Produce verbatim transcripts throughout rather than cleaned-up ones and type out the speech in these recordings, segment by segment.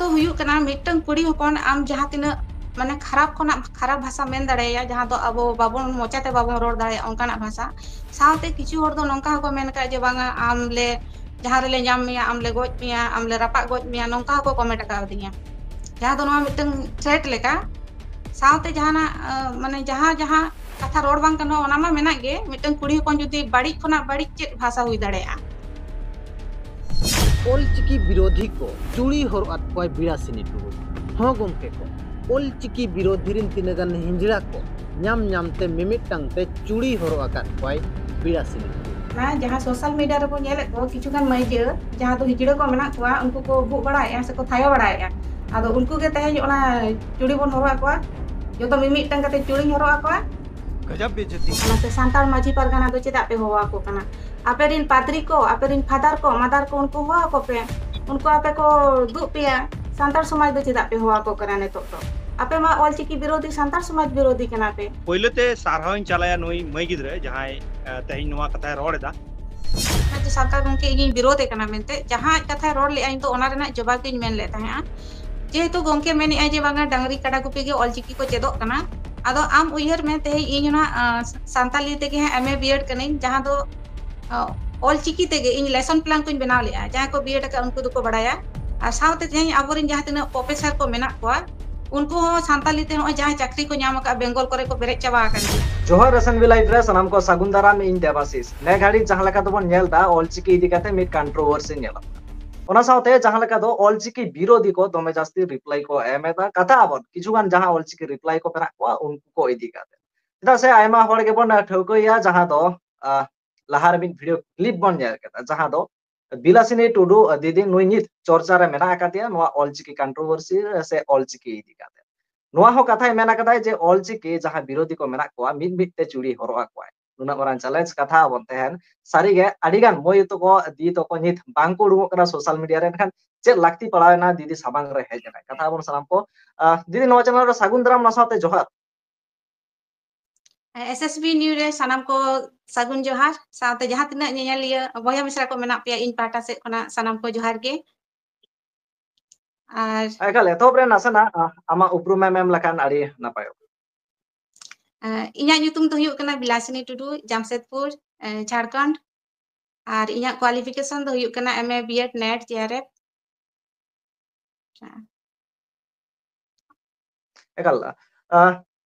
ᱫᱚ ᱦᱩᱭᱩᱜ ᱠᱟᱱᱟ, ᱢᱤᱫᱴᱟᱝ ᱠᱩᱲᱤ ᱦᱚᱯᱚᱱ ᱟᱢ ᱡᱟᱦᱟᱸ ᱛᱤᱱᱟᱹᱜ ᱢᱟᱱᱮ ᱠᱷᱟᱨᱟᱯ ᱠᱷᱚᱱᱟᱜ ᱠᱷᱟᱨᱟᱯ ᱵᱷᱟᱥᱟ ᱢᱮᱱ ᱫᱟᱲᱮᱭᱟᱭᱟ, ᱡᱟᱦᱟᱸ ᱫᱚ ᱟᱵᱚ ᱵᱟᱵᱚᱱ, ᱢᱚᱪᱟᱛᱮ ᱵᱟᱵᱚᱱ ᱨᱚᱲ ᱫᱟᱲᱮᱭᱟᱜᱼᱟ ᱚᱱᱠᱟᱱᱟᱜ ᱵᱷᱟᱥᱟ᱾ ᱥᱟᱶᱛᱮ ᱠᱤᱪᱷᱩ ᱦᱚᱲ ᱫᱚ ᱱᱚᱝᱠᱟ ᱦᱚᱸᱠᱚ ᱢᱮᱱ ᱠᱟᱜᱼᱟ ᱡᱮ, "ᱵᱟᱝᱟ, ᱟᱢ ᱞᱮ ᱡᱟᱦᱟᱸ ᱨᱮᱞᱮ ᱧᱟᱢ ᱢᱮᱭᱟ, ᱟᱢ ᱞᱮ ᱜᱚᱡ ᱢᱮᱭᱟ, ᱟᱢ ᱞᱮ ᱨᱟᱯᱟᱜ ᱜᱚᱡ ᱢᱮᱭᱟ", ᱱᱚᱝᱠᱟ ᱦᱚᱸᱠᱚ ᱠᱚᱢᱮᱱᱴ ᱟᱠᱟᱣᱫᱤᱧᱟ, ᱡᱟᱦᱟᱸ ᱫᱚ ᱱᱚᱣᱟ ᱢᱤᱫᱴᱟᱝ ᱛᱷᱨᱮᱴ ᱞᱮᱠᱟ᱾ ᱥᱟᱶᱛᱮ ᱡᱟᱦᱟᱱᱟᱜ, ᱟᱸ, ᱢᱟᱱᱮ ᱡᱟᱦᱟᱸ ᱡᱟᱦᱟᱸ ᱠᱟᱛᱷᱟ ᱨᱚᱲ ᱵᱟᱝ ᱜᱟᱱᱚᱜᱼᱟ, ᱚᱱᱟ ᱢᱟ ᱢᱮᱱᱟᱜ ᱜᱮ᱾ ᱢᱤᱫᱴᱟᱝ ᱠᱩᱲᱤ ᱦᱚᱯᱚᱱ ᱡᱩᱫᱤ ᱵᱟᱹᱲᱤᱡ ᱠᱷᱚᱱᱟᱜ ᱵᱟᱹᱲᱤᱡ ᱪᱮᱫ ᱵᱷᱟᱥᱟ ᱦᱩᱭ ᱫᱟᱲᱮᱭᱟᱜᱼᱟ? ᱚᱞᱪᱤᱠᱤ ᱵᱤᱨᱳᱫᱷᱤ ᱠᱚ ᱪᱩᱲᱤ ᱦᱚᱨᱚᱜ ᱟᱫ ᱠᱚᱣᱟᱭ ᱵᱤᱞᱟᱥᱤᱱᱤ ᱴᱩᱰᱩ᱾ ᱦᱚᱸ ᱜᱚᱢᱠᱮ ᱠᱚ, ᱚᱞᱪᱤᱠᱤ ᱵᱤᱨᱳᱫᱷᱤ ᱨᱤᱱ ᱛᱤᱱᱟᱹᱜ ᱜᱟᱱ ᱦᱤᱸᱡᱲᱟ ᱠᱚ ᱧᱟᱢ ᱧᱟᱢ ᱛᱮ ᱢᱤᱢᱤᱫᱴᱟᱝ ᱛᱮ ᱪᱩᱲᱤ ᱦᱚᱨᱚᱜ ᱟᱠᱟᱫ ᱠᱚᱣᱟᱭ ᱵᱤᱞᱟᱥᱤᱱᱤ ᱴᱩᱰᱩ᱾ ᱚᱱᱟ ᱡᱟᱦᱟᱸ ᱥᱳᱥᱟᱞ ᱢᱤᱰᱤᱭᱟ ᱨᱮᱵᱚᱱ ᱧᱮᱞᱮᱫ ᱠᱚ, ᱠᱤᱪᱷᱩ ᱜᱟᱱ ᱢᱟᱹᱭᱡᱟᱹ ᱡᱟᱦᱟᱸ ᱫᱚ ᱦᱤᱡᱲᱟᱹ ᱠᱚ ᱢᱮᱱᱟᱜ ᱠᱚᱣᱟ, ᱩᱱᱠᱩ ᱠᱚ ᱵᱷᱩᱜ ᱵᱟᱲᱟᱭᱮᱫᱼᱟ ᱥᱮᱠᱚ ᱛᱷᱟᱭᱚ ᱵᱟᱲᱟᱭᱮᱫᱼᱟ᱾ ᱟᱫᱚ ᱩᱱᱠᱩ ᱜᱮ ᱛᱮᱦᱮᱧ ᱚᱱᱟ ᱪᱩᱲᱤ ᱵᱚᱱ ᱦᱚᱨᱚᱜ ᱟᱠᱚᱣᱟ, ᱡᱚᱛᱚ ᱢᱤᱢᱤᱫᱴᱟᱝ ᱠᱟᱛᱮ ᱪᱩᱲᱤᱧ ᱦᱚᱨᱚᱜ ᱟᱠᱚᱣᱟ᱾ गजब बेइज्जती। ᱚᱱᱟᱛᱮ ᱥᱟᱱᱛᱟᱲ ᱢᱟᱹᱡᱷᱤ ᱯᱟᱨᱜᱟᱱᱟ ᱫᱚ ᱪᱮᱫᱟᱜ ᱯᱮ ᱦᱚᱦᱚ ᱟᱠᱚ ᱠᱟᱱᱟ? ᱟᱯᱮ ᱨᱤᱱ ᱯᱟᱫᱽᱨᱤ ᱠᱚ, ᱟᱯᱮ ᱨᱤᱱ ᱯᱷᱟᱫᱟᱨ ᱠᱚ, ᱢᱟᱫᱟᱨ ᱠᱚ, ᱩᱱᱠᱩ ᱦᱚᱦᱚ ᱟᱠᱚ ᱯᱮ, ᱩᱱᱠᱩ ᱟᱯᱮ ᱠᱚ ᱫᱩᱜ ᱯᱮᱭᱟ᱾ ᱥᱟᱱᱛᱟᱲ ᱥᱚᱢᱟᱡᱽ ᱫᱚ ᱪᱮᱫᱟᱜ ᱯᱮ ᱦᱚᱦᱚ ᱟᱠᱚ ᱠᱟᱱᱟ ᱱᱤᱛᱚᱜ ᱫᱚ? ᱟᱯᱮ ᱢᱟ ᱚᱞᱪᱤᱠᱤ ᱵᱤᱨᱳᱫᱷᱤ, ᱥᱟᱱᱛᱟᱲ ᱥᱚᱢᱟᱡᱽ ᱵᱤᱨᱳᱫᱷᱤ ᱠᱟᱱᱟ ᱯᱮ᱾ ᱯᱳᱭᱞᱳ ᱛᱮ ᱥᱟᱨᱦᱟᱣ ᱤᱧ ᱪᱟᱞᱟᱭᱟ ᱱᱩᱭ ᱢᱟᱹᱭ ᱜᱤᱫᱽᱨᱟᱹ ᱡᱟᱦᱟᱸᱭ, ᱮ, ᱛᱮᱦᱮᱧ ᱱᱚᱣᱟ ᱠᱟᱛᱷᱟᱭ ᱨᱚᱲ ᱮᱫᱟ᱾ ᱡᱮ ᱥᱟᱱᱛᱟᱲ ᱜᱚᱢᱠᱮ ᱤᱧᱤᱧ ᱵᱤᱨᱳᱫᱷ ᱮ ᱠᱟᱱᱟ ᱢᱮᱱᱛᱮ ᱡᱟᱦᱟᱸ ᱟᱡ ᱠᱟᱛᱷᱟᱭ ᱨᱚᱲ ᱞᱮᱜᱼᱟ, ᱤᱧ ᱫᱚ ᱚᱱᱟ ᱨᱮᱱᱟᱜ ᱡᱚᱵᱟᱵ ᱜᱤᱧ ᱢᱮᱱ ᱞᱮᱫ ᱛᱟᱦᱮᱸᱜᱼᱟ᱾ ᱡᱮᱦᱮᱛᱩ ᱜᱚᱢᱠᱮ ᱢᱮᱱᱮᱜᱼᱟᱭ ᱡᱮ ᱵᱟᱝᱟ ᱰᱟᱝᱨᱤ ᱠᱟᱰᱟ ᱜᱩᱯᱤ ᱜᱮ ᱚᱞᱪᱤᱠᱤ ᱠᱚ ᱪᱮᱫᱚᱜ ᱠᱟᱱᱟ, ᱟᱫᱚ ᱟᱢ ᱩᱭᱦᱟᱹᱨ ᱢᱮ ᱛᱮᱦᱮᱧ ᱤᱧ ᱚᱱᱟ, ᱟ, ᱥᱟᱱᱛᱟᱞᱤ ᱛᱮᱜᱮ ᱦᱟᱸᱜ ᱮᱢ ᱮ ᱵᱤᱭᱮᱰ ᱠᱟᱹᱱᱟᱹᱧ, ᱡᱟᱦᱟᱸ ᱫᱚ, ᱟ, ᱚᱞᱪᱤᱠᱤ ᱛᱮᱜᱮ ᱤᱧ ᱞᱮᱥᱚᱱ ᱯᱞᱟᱱ ᱠᱚᱧ ᱵᱮᱱᱟᱣ ᱞᱮᱜᱼᱟ᱾ ᱡᱟᱦᱟᱸᱭ ᱠᱚ ᱵᱤᱭᱮᱰ ᱟᱠᱟᱫ ᱩᱱᱠᱩ ᱫᱚᱠᱚ ᱵᱟᱲᱟᱭᱟ᱾ ᱟᱨ ᱥᱟᱶᱛᱮ ᱛᱮᱦᱮᱧ ᱟᱵᱚᱨᱮᱱ ᱡᱟᱦᱟᱸ ᱛᱤᱱᱟᱹᱜ ᱯᱨᱚᱯᱷᱮᱥᱟᱨ ᱠᱚ ᱢᱮᱱᱟᱜ ᱠᱚᱣᱟ, ᱩᱱᱠᱩ ᱦᱚᱸ ᱥᱟᱱᱛᱟᱞᱤ ᱛᱮ ᱱᱚᱜᱼᱚᱭ ᱡᱟᱦᱟᱸᱭ ᱪᱟᱹᱠᱨᱤ ᱠᱚ ᱧᱟᱢ ᱟᱠᱟᱫ ᱵᱮᱝᱜᱚᱞ ᱠᱚᱨᱮ ᱠᱚ ᱯᱮᱨᱮᱡ ᱪᱟᱵᱟ ᱟᱠᱟᱱ ᱜᱮᱭᱟ᱾ ᱡᱚᱦᱟᱨ S N V Live ᱨᱮ ᱥᱟᱱᱟᱢ ᱠᱚ ᱥᱟᱹᱜᱩᱱ ᱫᱟᱨᱟᱢ, ᱤᱧ ᱫᱮᱵᱟᱥᱤᱥ᱾ ᱱᱮ ᱜᱷᱟᱹᱲᱤᱡ ᱡᱟᱦᱟᱸ ᱞᱮᱠᱟ ᱫᱚᱵᱚᱱ ᱧᱮᱞ ᱮᱫᱟ, ᱚᱞᱪᱤᱠᱤ ᱤᱫᱤ ᱠᱟᱛᱮ ᱢᱤᱫ ᱠᱚᱱᱴᱨᱳᱵᱷᱟᱨᱥᱤ ᱧᱮᱞᱚᱜ ᱠᱟᱱᱟ᱾ ᱚᱱᱟ ᱥᱟᱶᱛᱮ ᱡᱟᱦᱟᱸ ᱞᱮᱠᱟ ᱫᱚ ᱚᱞᱪᱤᱠᱤ ᱵᱤᱨᱳᱫᱷᱤ ᱠᱚ ᱫᱚᱢᱮ ᱡᱟᱹᱥᱛᱤ ᱨᱤᱯᱞᱟᱭ ᱠᱚ ᱮᱢ ᱮᱫᱟ᱾ ᱠᱟᱛᱷᱟ ᱟᱵᱚᱱ ᱠᱤᱪᱷᱩ ᱜᱟᱱ ᱡᱟᱦᱟᱸ ᱚᱞᱪᱤᱠᱤ ᱨᱤᱯᱞᱟᱭ ᱠᱚ ᱢᱮᱱᱟᱜ ᱠᱚᱣᱟ ᱩᱱᱠᱩ ᱠᱚ ᱤᱫᱤ ᱠᱟᱛᱮ᱾ ᱪᱮᱫᱟᱜ ᱥᱮ ᱟᱭᱢᱟ ᱦᱚᱲ ᱜᱮᱵᱚᱱ ᱴᱷᱟᱹᱣᱠᱟᱹᱭᱟ ᱡᱟᱦᱟᱸ ᱫᱚ, ᱟᱦ, ᱞᱟᱦᱟ ᱨᱮ ᱢᱤᱫ ᱵᱷᱤᱰᱤᱭᱳ ᱠᱞᱤᱯ ᱵᱚᱱ ᱧᱮᱞ ᱠᱮᱫᱟ, ᱡᱟᱦᱟᱸ ᱫᱚ ᱵᱤᱞᱟᱥᱤᱱᱤ ᱴᱩᱰᱩ ᱫᱤᱫᱤ ᱱᱩᱭ ᱱᱤᱛ ᱪᱚᱨᱪᱟ ᱨᱮ ᱢᱮᱱᱟᱜ ᱟᱠᱟᱫᱮᱭᱟ ᱱᱚᱣᱟ ᱚᱞᱪᱤᱠᱤ ᱠᱚᱱᱴᱨᱳᱵᱷᱟᱨᱥᱤ ᱥᱮ ᱚᱞᱪᱤᱠᱤ ᱤᱫᱤ ᱠᱟᱛᱮ᱾ ᱱᱚᱣᱟ ᱦᱚᱸ ᱠᱟᱛᱷᱟᱭ ᱢᱮᱱ ᱟᱠᱟᱫᱟᱭ ᱡᱮ ᱚᱞᱪᱤᱠᱤ ᱡᱟᱦᱟᱸ ᱵᱤᱨᱳᱫᱷᱤ ᱠᱚ ᱢᱮᱱᱟᱜ ᱠᱚᱣᱟ ᱢᱤᱫ ᱢᱤᱫ ᱛᱮ ᱪᱩᱲᱤ ᱦᱚᱨᱚᱜ ᱟᱠᱚᱣᱟᱭ᱾ ᱱᱩᱱᱟᱹᱜ ᱢᱟᱨᱟᱝ ᱪᱮᱞᱮᱧᱡᱽ ᱠᱟᱛᱷᱟ ᱟᱵᱚᱱ ᱛᱟᱦᱮᱱ ᱥᱟᱹᱨᱤᱜᱮ ᱟᱹᱰᱤ ᱜᱟᱱ ᱢᱟᱹᱭ ᱛᱟᱠᱚ ᱫᱤᱫᱤ ᱛᱟᱠᱚ ᱱᱤᱛ ᱵᱟᱝ ᱠᱚ ᱩᱰᱩᱠᱚᱜ ᱠᱟᱱᱟ ᱥᱳᱥᱟᱞ ᱢᱤᱰᱤᱭᱟ ᱨᱮ, ᱮᱱᱠᱷᱟᱱ ᱪᱮᱫ ᱞᱟᱹᱠᱛᱤ ᱯᱟᱲᱟᱣ ᱮᱱᱟ ᱫᱤᱫᱤ ᱥᱟᱢᱟᱝ ᱨᱮ ᱦᱮᱡ ᱮᱱᱟᱭ? ᱠᱟᱛᱷᱟ ᱟᱵᱚᱱ ᱥᱟᱱᱟᱢ ᱠᱚ, ᱟᱦ, ᱫᱤᱫᱤ ᱱᱚᱣᱟ ᱪᱮᱱᱮᱞ ᱨᱮ ᱥᱟᱹᱜᱩᱱ ᱫᱟᱨᱟᱢ, ᱚᱱᱟ ᱥᱟᱶᱛᱮ ᱡᱚᱦᱟᱨ᱾ S S B News ᱨᱮ ᱥᱟᱱᱟᱢ ᱠᱚ ᱥᱟᱹᱜᱩᱱ ᱡᱚᱦᱟᱨ, ᱥᱟᱶᱛᱮ ᱡᱟᱦᱟᱸ ᱛᱤᱱᱟᱹᱜ ᱧᱮᱧᱮᱞᱤᱭᱟᱹ ᱵᱚᱭᱦᱟ ᱢᱤᱥᱨᱟ ᱠᱚ ᱢᱮᱱᱟᱜ ᱯᱮᱭᱟ, ᱤᱧ ᱯᱟᱦᱴᱟ ᱥᱮᱫ ᱠᱷᱚᱱᱟᱜ ᱥᱟᱱᱟᱢ ᱠᱚ ᱡᱚᱦᱟᱨ ᱜᱮ᱾ ᱟᱨ ᱮᱠᱟᱞ, ᱮᱛᱚᱦᱚᱵ ᱨᱮ ᱱᱟᱥᱮᱱᱟᱜ ᱟ, ᱟᱢᱟᱜ ᱩᱯᱨᱩᱢ ᱮᱢ ᱮᱢ ᱞᱮᱠᱷᱟᱱ ᱟᱹᱰᱤ ᱱᱟᱯᱟᱭᱚᱜᱼᱟ᱾ ᱟ, ᱤᱧᱟᱹᱜ ᱧᱩᱛᱩᱢ ᱫᱚ ᱦᱩᱭᱩᱜ ᱠᱟᱱᱟ ᱵᱤᱞᱟᱥᱤᱱᱤ ᱴᱩᱰᱩ, ᱡᱟᱢᱥᱮᱫᱽᱯᱩᱨ, ᱟ, ᱡᱷᱟᱲᱠᱷᱚᱸᱰ᱾ ᱟᱨ ᱤᱧᱟᱹᱜ qualification ᱫᱚ ᱦᱩᱭᱩᱜ ᱠᱟᱱᱟ M A B Ed NET J R F᱾ ᱮᱠᱟᱞ᱾ ᱟ,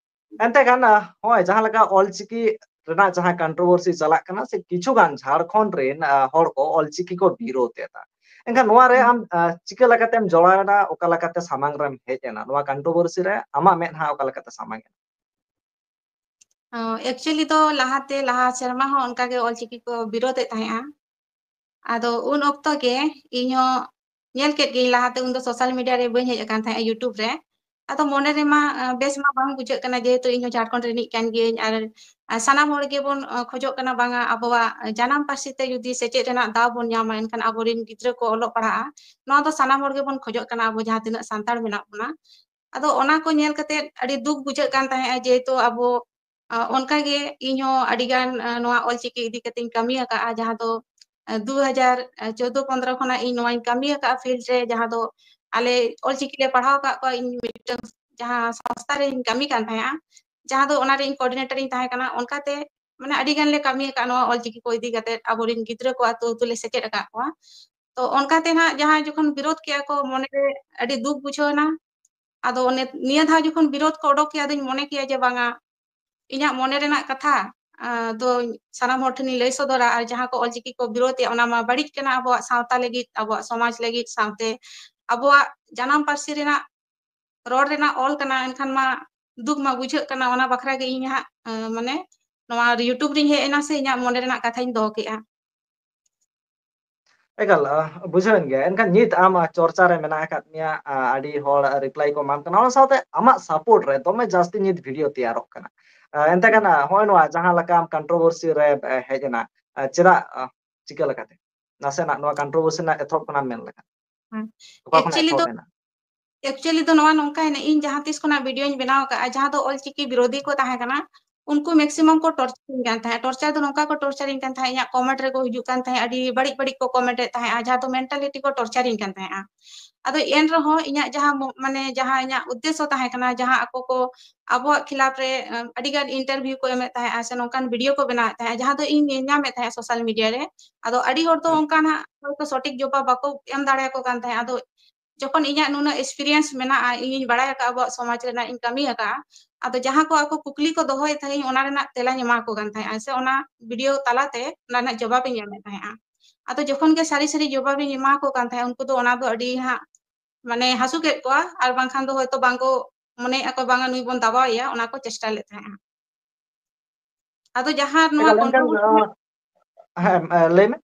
ᱮᱱᱛᱮ ᱠᱷᱟᱱ, ᱟ, ᱱᱚᱜᱼᱚᱭ ᱡᱟᱦᱟᱸ ᱞᱮᱠᱟ ᱚᱞᱪᱤᱠᱤ ᱨᱮᱱᱟᱜ ᱡᱟᱦᱟᱸ controversy ᱪᱟᱞᱟᱜ ᱠᱟᱱᱟ, ᱥᱮ ᱠᱤᱪᱷᱩ ᱜᱟᱱ ᱡᱷᱟᱲᱠᱷᱚᱸᱰ ᱨᱮᱱ, ᱟ, ᱦᱚᱲ ᱠᱚ ᱚᱞᱪᱤᱠᱤ ᱠᱚ ᱵᱤᱨᱳᱫ ᱮᱫᱟ, ᱮᱱᱠᱷᱟᱱ ᱱᱚᱣᱟ ᱨᱮ ᱦᱩᱸ᱾ ᱟᱢ, ᱟ, ᱪᱤᱠᱟᱹ ᱞᱮᱠᱟᱛᱮᱢ ᱡᱚᱲᱟᱣ ᱮᱱᱟ, ᱚᱠᱟ ᱞᱮᱠᱟᱛᱮ ᱥᱟᱢᱟᱝ ᱨᱮᱢ ᱦᱮᱡ ᱮᱱᱟ, ᱱᱚᱣᱟ controversy ᱨᱮ ᱟᱢᱟᱜ ᱢᱮᱫᱦᱟ ᱚᱠᱟ ᱞᱮᱠᱟᱛᱮ ᱥᱟᱢᱟᱝ ᱮᱱᱟ? ᱚ, actually ᱫᱚ ᱞᱟᱦᱟᱛᱮ, ᱞᱟᱦᱟ ᱥᱮᱨᱢᱟ ᱦᱚᱸ ᱚᱱᱠᱟᱜᱮ ᱚᱞᱪᱤᱠᱤ ᱠᱚ ᱵᱤᱨᱳᱫ ᱮᱫ ᱛᱟᱦᱮᱸᱜᱼᱟ᱾ ᱟᱫᱚ ᱩᱱ ᱚᱠᱛᱚ ᱜᱮ ᱤᱧᱦᱚᱸ ᱧᱮᱞ ᱠᱮᱫ ᱜᱤᱭᱟᱹᱧ, ᱞᱟᱦᱟᱛᱮ ᱩᱱᱫᱚ social media ᱨᱮ ᱵᱟᱹᱧ ᱦᱮᱡ ᱟᱠᱟᱱ ᱛᱟᱦᱮᱸᱜᱼᱟ, YouTube ᱨᱮ᱾ ᱟᱫᱚ ᱢᱚᱱᱮ ᱨᱮᱢᱟ, ᱟ, ᱵᱮᱥ ᱢᱟ ᱵᱟᱝ ᱵᱩᱡᱷᱟᱹᱜ ᱠᱟᱱᱟ, ᱡᱮᱦᱮᱛᱩ ᱤᱧᱦᱚᱸ ᱡᱷᱟᱲᱠᱷᱚᱸᱰ ᱨᱤᱱᱤᱡ ᱠᱟᱱ ᱜᱤᱭᱟᱹᱧ, ᱟᱨ, ᱟᱨ ᱥᱟᱱᱟᱢ ᱦᱚᱲ ᱜᱮᱵᱚᱱ, ᱟ, ᱠᱷᱚᱡᱚᱜ ᱠᱟᱱᱟ ᱵᱟᱝᱟ ᱟᱵᱚᱣᱟᱜ ᱡᱟᱱᱟᱢ ᱯᱟᱹᱨᱥᱤ ᱛᱮ ᱡᱩᱫᱤ ᱥᱮᱪᱮᱫ ᱨᱮᱱᱟᱜ ᱫᱟᱣ ᱵᱚᱱ ᱧᱟᱢᱟ, ᱮᱱᱠᱷᱟᱱ ᱟᱵᱚᱨᱮᱱ ᱜᱤᱫᱽᱨᱟᱹ ᱠᱚ ᱚᱞᱚᱜ ᱯᱟᱲᱦᱟᱜᱼᱟ᱾ ᱱᱚᱣᱟ ᱫᱚ ᱥᱟᱱᱟᱢ ᱦᱚᱲ ᱜᱮᱵᱚᱱ ᱠᱷᱚᱡᱚᱜ ᱠᱟᱱᱟ, ᱟᱵᱚ ᱡᱟᱦᱟᱸ ᱛᱤᱱᱟᱹᱜ ᱥᱟᱱᱛᱟᱲ ᱢᱮᱱᱟᱜ ᱵᱚᱱᱟ᱾ ᱟᱫᱚ ᱚᱱᱟ ᱠᱚ ᱧᱮᱞ ᱠᱟᱛᱮ ᱟᱹᱰᱤ ᱫᱩᱠ ᱵᱩᱡᱷᱟᱹᱜ ᱠᱟᱱ ᱛᱟᱦᱮᱸᱜᱼᱟ, ᱡᱮᱦᱮᱛᱩ ᱟᱵᱚ, ᱟ, ᱚᱱᱠᱟᱜᱮ ᱤᱧᱦᱚᱸ ᱟᱹᱰᱤᱜᱟᱱ, ᱟ, ᱱᱚᱣᱟ ᱚᱞᱪᱤᱠᱤ ᱤᱫᱤ ᱠᱟᱛᱮᱧ ᱠᱟᱹᱢᱤ ᱟᱠᱟᱫᱼᱟ, ᱡᱟᱦᱟᱸ ᱫᱚ, ᱟ, ᱫᱩ ᱦᱟᱡᱟᱨ ᱪᱳᱫᱫᱳ ᱯᱚᱱᱫᱽᱨᱚ ᱠᱷᱚᱱᱟᱜ ᱤᱧ ᱱᱚᱣᱟᱧ ᱠᱟᱹᱢᱤ ᱟᱠᱟᱫᱼᱟ field ᱨᱮ, ᱡᱟᱦᱟᱸ ᱫᱚ ᱟᱞᱮ ᱚᱞᱪᱤᱠᱤ ᱞᱮ ᱯᱟᱲᱦᱟᱣ ᱟᱠᱟᱫ ᱠᱚᱣᱟ᱾ ᱤᱧ ᱢᱤᱫᱴᱟᱝ ᱡᱟᱦᱟᱸ ᱥᱚᱝᱥᱛᱷᱟ ᱨᱮᱧ ᱠᱟᱹᱢᱤ ᱠᱟᱱ ᱛᱟᱦᱮᱸᱜᱼᱟ, ᱡᱟᱦᱟᱸ ᱫᱚ ᱚᱱᱟ ᱨᱮ ᱤᱧ coordinator ᱤᱧ ᱛᱟᱦᱮᱸ ᱠᱟᱱᱟ᱾ ᱚᱱᱠᱟᱛᱮ ᱢᱟᱱᱮ ᱟᱹᱰᱤ ᱜᱟᱱ ᱞᱮ ᱠᱟᱹᱢᱤ ᱟᱠᱟᱫᱼᱟ ᱱᱚᱣᱟ ᱚᱞᱪᱤᱠᱤ ᱠᱚ ᱤᱫᱤ ᱠᱟᱛᱮ, ᱟᱵᱚᱨᱮᱱ ᱜᱤᱫᱽᱨᱟᱹ ᱠᱚ ᱟᱹᱛᱩ ᱟᱹᱛᱩ ᱞᱮ ᱥᱮᱪᱮᱫ ᱟᱠᱟᱫ ᱠᱚᱣᱟ᱾ ᱛᱚ ᱚᱱᱠᱟᱛᱮ ᱱᱟᱜ ᱡᱟᱦᱟᱸ ᱡᱚᱠᱷᱚᱱ ᱵᱤᱨᱳᱫ ᱠᱮᱜᱼᱟ ᱠᱚ, ᱢᱚᱱᱮᱨᱮ ᱟᱹᱰᱤ ᱫᱩᱠ ᱵᱩᱡᱷᱟᱹᱣ ᱮᱱᱟ᱾ ᱟᱫᱚ ᱚᱱᱮ ᱱᱤᱭᱟᱹ ᱫᱷᱟᱣ ᱡᱚᱠᱷᱚᱱ ᱵᱤᱨᱳᱫ ᱠᱚ ᱚᱰᱚᱠ ᱠᱮᱜᱼᱟ, ᱟᱫᱚᱧ ᱢᱚᱱᱮ ᱠᱮᱜᱼᱟ ᱡᱮ ᱵᱟᱝᱟ, ᱤᱧᱟᱹᱜ ᱢᱚᱱᱮ ᱨᱮᱱᱟᱜ ᱠᱟᱛᱷᱟ, ᱟ, ᱫᱚ ᱥᱟᱱᱟᱢ ᱦᱚᱲ ᱴᱷᱮᱱᱤᱧ ᱞᱟᱹᱭ ᱥᱚᱫᱚᱨᱟ, ᱟᱨ ᱡᱟᱦᱟᱸ ᱠᱚ ᱚᱞᱪᱤᱠᱤ ᱠᱚ ᱵᱤᱨᱳᱫ ᱮᱜᱼᱟ, ᱚᱱᱟ ᱢᱟ ᱵᱟᱹᱲᱤᱡ ᱠᱟᱱᱟ ᱟᱵᱚᱣᱟᱜ ᱥᱟᱶᱛᱟ ᱞᱟᱹᱜᱤᱫ, ᱟᱵᱚᱣᱟᱜ ᱥᱚᱢᱟᱡᱽ ᱞᱟᱹᱜᱤᱫ, ᱥᱟᱶᱛᱮ ᱟᱵᱚᱣᱟᱜ ᱡᱟᱱᱟᱢ ᱯᱟᱹᱨᱥᱤ ᱨᱮᱱᱟᱜ ᱨᱚᱲ ᱨᱮᱱᱟᱜ ᱚᱞ ᱠᱟᱱᱟ, ᱮᱱᱠᱷᱟᱱ ᱢᱟ ᱫᱩᱠ ᱢᱟ ᱵᱩᱡᱷᱟᱹᱜ ᱠᱟᱱᱟ᱾ ᱚᱱᱟ ᱵᱟᱠᱷᱨᱟ ᱜᱮ ᱤᱧ ᱦᱟᱸᱜ, ᱟ, ᱢᱟᱱᱮ ᱱᱚᱣᱟ YouTube ᱨᱤᱧ ᱦᱮᱡ ᱮᱱᱟ ᱥᱮ ᱤᱧᱟᱹᱜ ᱢᱚᱱᱮ ᱨᱮᱱᱟᱜ ᱠᱟᱛᱷᱟᱧ ᱫᱚᱦᱚ ᱠᱮᱜᱼᱟ᱾ ᱮᱠᱟᱞ, ᱟ, ᱵᱩᱡᱷᱟᱹᱣᱮᱱ ᱜᱮᱭᱟ᱾ ᱮᱱᱠᱷᱟᱱ ᱱᱤᱛ ᱟᱢ, ᱟ, ᱪᱚᱨᱪᱟ ᱨᱮ ᱢᱮᱱᱟᱜ ᱟᱠᱟᱫ ᱢᱮᱭᱟ, ᱟ, ᱟᱹᱰᱤ ᱦᱚᱲ reply ᱠᱚ ᱮᱢᱟᱢ ᱠᱟᱱᱟ, ᱚᱱᱟ ᱥᱟᱶᱛᱮ ᱟᱢᱟᱜ support ᱨᱮ ᱫᱚᱢᱮ ᱡᱟᱹᱥᱛᱤ ᱱᱤᱛ video ᱛᱮᱭᱟᱨᱚᱜ ᱠᱟᱱᱟ᱾ ᱟ, ᱮᱱᱛᱮ ᱠᱷᱟᱱ, ᱟ, ᱦᱚᱸᱜᱼᱚᱭ ᱱᱚᱣᱟ ᱡᱟᱦᱟᱸ ᱞᱮᱠᱟ ᱟᱢ controversy ᱨᱮ, ᱮ, ᱦᱮᱡ ᱮᱱᱟ, ᱟ, ᱪᱮᱫᱟᱜ, ᱟ, ᱪᱤᱠᱟᱹ ᱞᱮᱠᱟᱛᱮ? ᱱᱟᱥᱮᱱᱟᱜ ᱱᱚᱣᱟ controversy ᱨᱮᱱᱟᱜ ᱮᱛᱚᱦᱚᱵ ᱠᱷᱚᱱᱟᱜ ᱢᱮᱱ ᱞᱮᱠᱷᱟᱱ᱾ ᱦᱮᱸ᱾ ᱚᱠᱟ ᱠᱷᱚᱱᱟᱜ Actually ᱫᱚ, ᱮᱛᱚᱦᱚᱵ ᱮᱱᱟ? Actually ᱫᱚ ᱱᱚᱣᱟ ᱱᱚᱝᱠᱟᱭᱮᱱᱟ, ᱤᱧ ᱡᱟᱦᱟᱸ ᱛᱤᱥ ᱠᱷᱚᱱᱟᱜ videoᱧ ᱵᱮᱱᱟᱣ ᱟᱠᱟᱫᱼᱟ, ᱡᱟᱦᱟᱸ ᱫᱚ ᱚᱞᱪᱤᱠᱤ ᱵᱤᱨᱳᱫᱷᱤ ᱠᱚ ᱛᱟᱦᱮᱸ ᱠᱟᱱᱟ, ᱩᱱᱠᱩ maximum ᱠᱚ torture ᱤᱧ ᱠᱟᱱ ᱛᱟᱦᱮᱸᱫ᱾ Torture ᱫᱚ ᱱᱚᱝᱠᱟ ᱠᱚ torture ᱤᱧ ᱠᱟᱱ ᱛᱟᱦᱮᱸᱫ, ᱤᱧᱟᱹᱜ comment ᱨᱮᱠᱚ ᱦᱤᱡᱩᱜ ᱠᱟᱱ ᱛᱟᱦᱮᱸᱫ, ᱟᱹᱰᱤ ᱵᱟᱹᱲᱤᱡ ᱵᱟᱹᱲᱤᱡ ᱠᱚ comment ᱮᱫ ᱛᱟᱦᱮᱸᱫᱼᱟ, ᱡᱟᱦᱟᱸ ᱫᱚ mentality ᱠᱚ torture ᱤᱧ ᱠᱟᱱ ᱛᱟᱦᱮᱸᱫᱼᱟ᱾ ᱟᱫᱚ ᱮᱱ ᱨᱮᱦᱚᱸ ᱤᱧᱟᱹᱜ ᱡᱟᱦᱟᱸ ᱢᱚ-, ᱢᱟᱱᱮ ᱡᱟᱦᱟᱸ ᱤᱧᱟᱹᱜ ᱩᱫᱽᱫᱮᱥᱥᱚ ᱛᱟᱦᱮᱸ ᱠᱟᱱᱟ, ᱡᱟᱦᱟᱸ ᱟᱠᱚ ᱠᱚ ᱟᱵᱚᱣᱟᱜ ᱠᱷᱤᱞᱟᱯ ᱨᱮ, ᱟᱹᱰᱤ ᱜᱟᱱ interview ᱠᱚ ᱮᱢᱮᱫ ᱛᱟᱦᱮᱸᱫᱼᱟ ᱥᱮ ᱱᱚᱝᱠᱟᱱ video ᱠᱚ ᱵᱮᱱᱟᱣᱮᱫ ᱛᱟᱦᱮᱸᱫᱼᱟ, ᱡᱟᱦᱟᱸ ᱫᱚ ᱤᱧ ᱧᱮᱞ ᱧᱟᱢᱮᱫ ᱛᱟᱦᱮᱸᱫᱼᱟ social media ᱨᱮ᱾ ᱟᱫᱚ ᱟᱹᱰᱤ ᱦᱚᱲ ᱫᱚ ᱚᱱᱠᱟᱱᱟᱜ ᱦᱚᱭᱛᱳ ᱥᱚᱴᱷᱤᱠ ᱡᱚᱵᱟᱵ ᱵᱟᱠᱚ ᱮᱢ ᱫᱟᱲᱮᱭᱟᱠᱚ ᱠᱟᱱ ᱛᱟᱦᱮᱸᱫ᱾ ᱟᱫᱚ ᱡᱚᱠᱷᱚᱱ ᱤᱧᱟᱹᱜ ᱱᱩᱱᱟᱹᱜ experience ᱢᱮᱱᱟᱜᱼᱟ, ᱤᱧᱤᱧ ᱵᱟᱲᱟᱭ ᱟᱠᱟᱫᱼᱟ, ᱟᱵᱚᱣᱟᱜ ᱥᱚᱢᱟᱡᱽ ᱨᱮᱱᱟᱜ ᱤᱧ ᱠᱟᱹᱢᱤ ᱟᱠᱟᱫᱼᱟ, ᱟᱫᱚ ᱡᱟᱦᱟᱸ ᱠᱚ ᱟᱠᱚ ᱠᱩᱠᱞᱤ ᱠᱚ ᱫᱚᱦᱚᱭᱮᱫ ᱛᱟᱦᱮᱸᱫ, ᱤᱧ ᱚᱱᱟ ᱨᱮᱱᱟᱜ ᱛᱮᱞᱟᱧ ᱮᱢᱟ ᱠᱚ ᱠᱟᱱ ᱛᱟᱦᱮᱸᱫᱼᱟ ᱥᱮ ᱚᱱᱟ video ᱛᱟᱞᱟᱛᱮ ᱚᱱᱟ ᱨᱮᱱᱟᱜ ᱡᱚᱵᱟᱵ ᱤᱧ ᱮᱢᱮᱫ ᱛᱟᱦᱮᱸᱫᱼᱟ᱾ ᱟᱫᱚ ᱡᱚᱠᱷᱚᱱ ᱜᱮ ᱥᱟᱹᱨᱤ ᱥᱟᱹᱨᱤ ᱡᱚᱵᱟᱵ ᱤᱧ ᱮᱢᱟ ᱠᱚ ᱠᱟᱱ ᱛᱟᱦᱮᱸᱫ, ᱩᱱᱠᱩ ᱫᱚ ᱚᱱᱟ ᱫᱚ ᱟᱹᱰᱤ ᱦᱟᱸᱜ ᱢᱟᱱᱮ ᱦᱟᱹᱥᱩ ᱠᱮᱫ ᱠᱚᱣᱟ, ᱟᱨ ᱵᱟᱝᱠᱷᱟᱱ ᱫᱚ ᱦᱚᱭᱛᱳ ᱵᱟᱝ ᱠᱚ ᱢᱚᱱᱮᱭᱮᱫᱼᱟ ᱠᱚ, ᱵᱟᱝᱟ ᱱᱩᱭ ᱵᱚᱱ ᱫᱟᱵᱟᱣ ᱮᱭᱟ, ᱚᱱᱟ ᱠᱚ ᱪᱮᱥᱴᱟ ᱞᱮᱫ ᱛᱟᱦᱮᱸᱫᱼᱟ᱾ ᱟᱫᱚ ᱡᱟᱦᱟᱸ ᱱᱚᱣᱟ ᱮᱠᱟᱞ, ᱮᱱᱠᱷᱟᱱ, controversy ᱨᱮᱱᱟᱜ ᱦᱮᱸ, ᱞᱟᱹᱭ ᱢᱮ᱾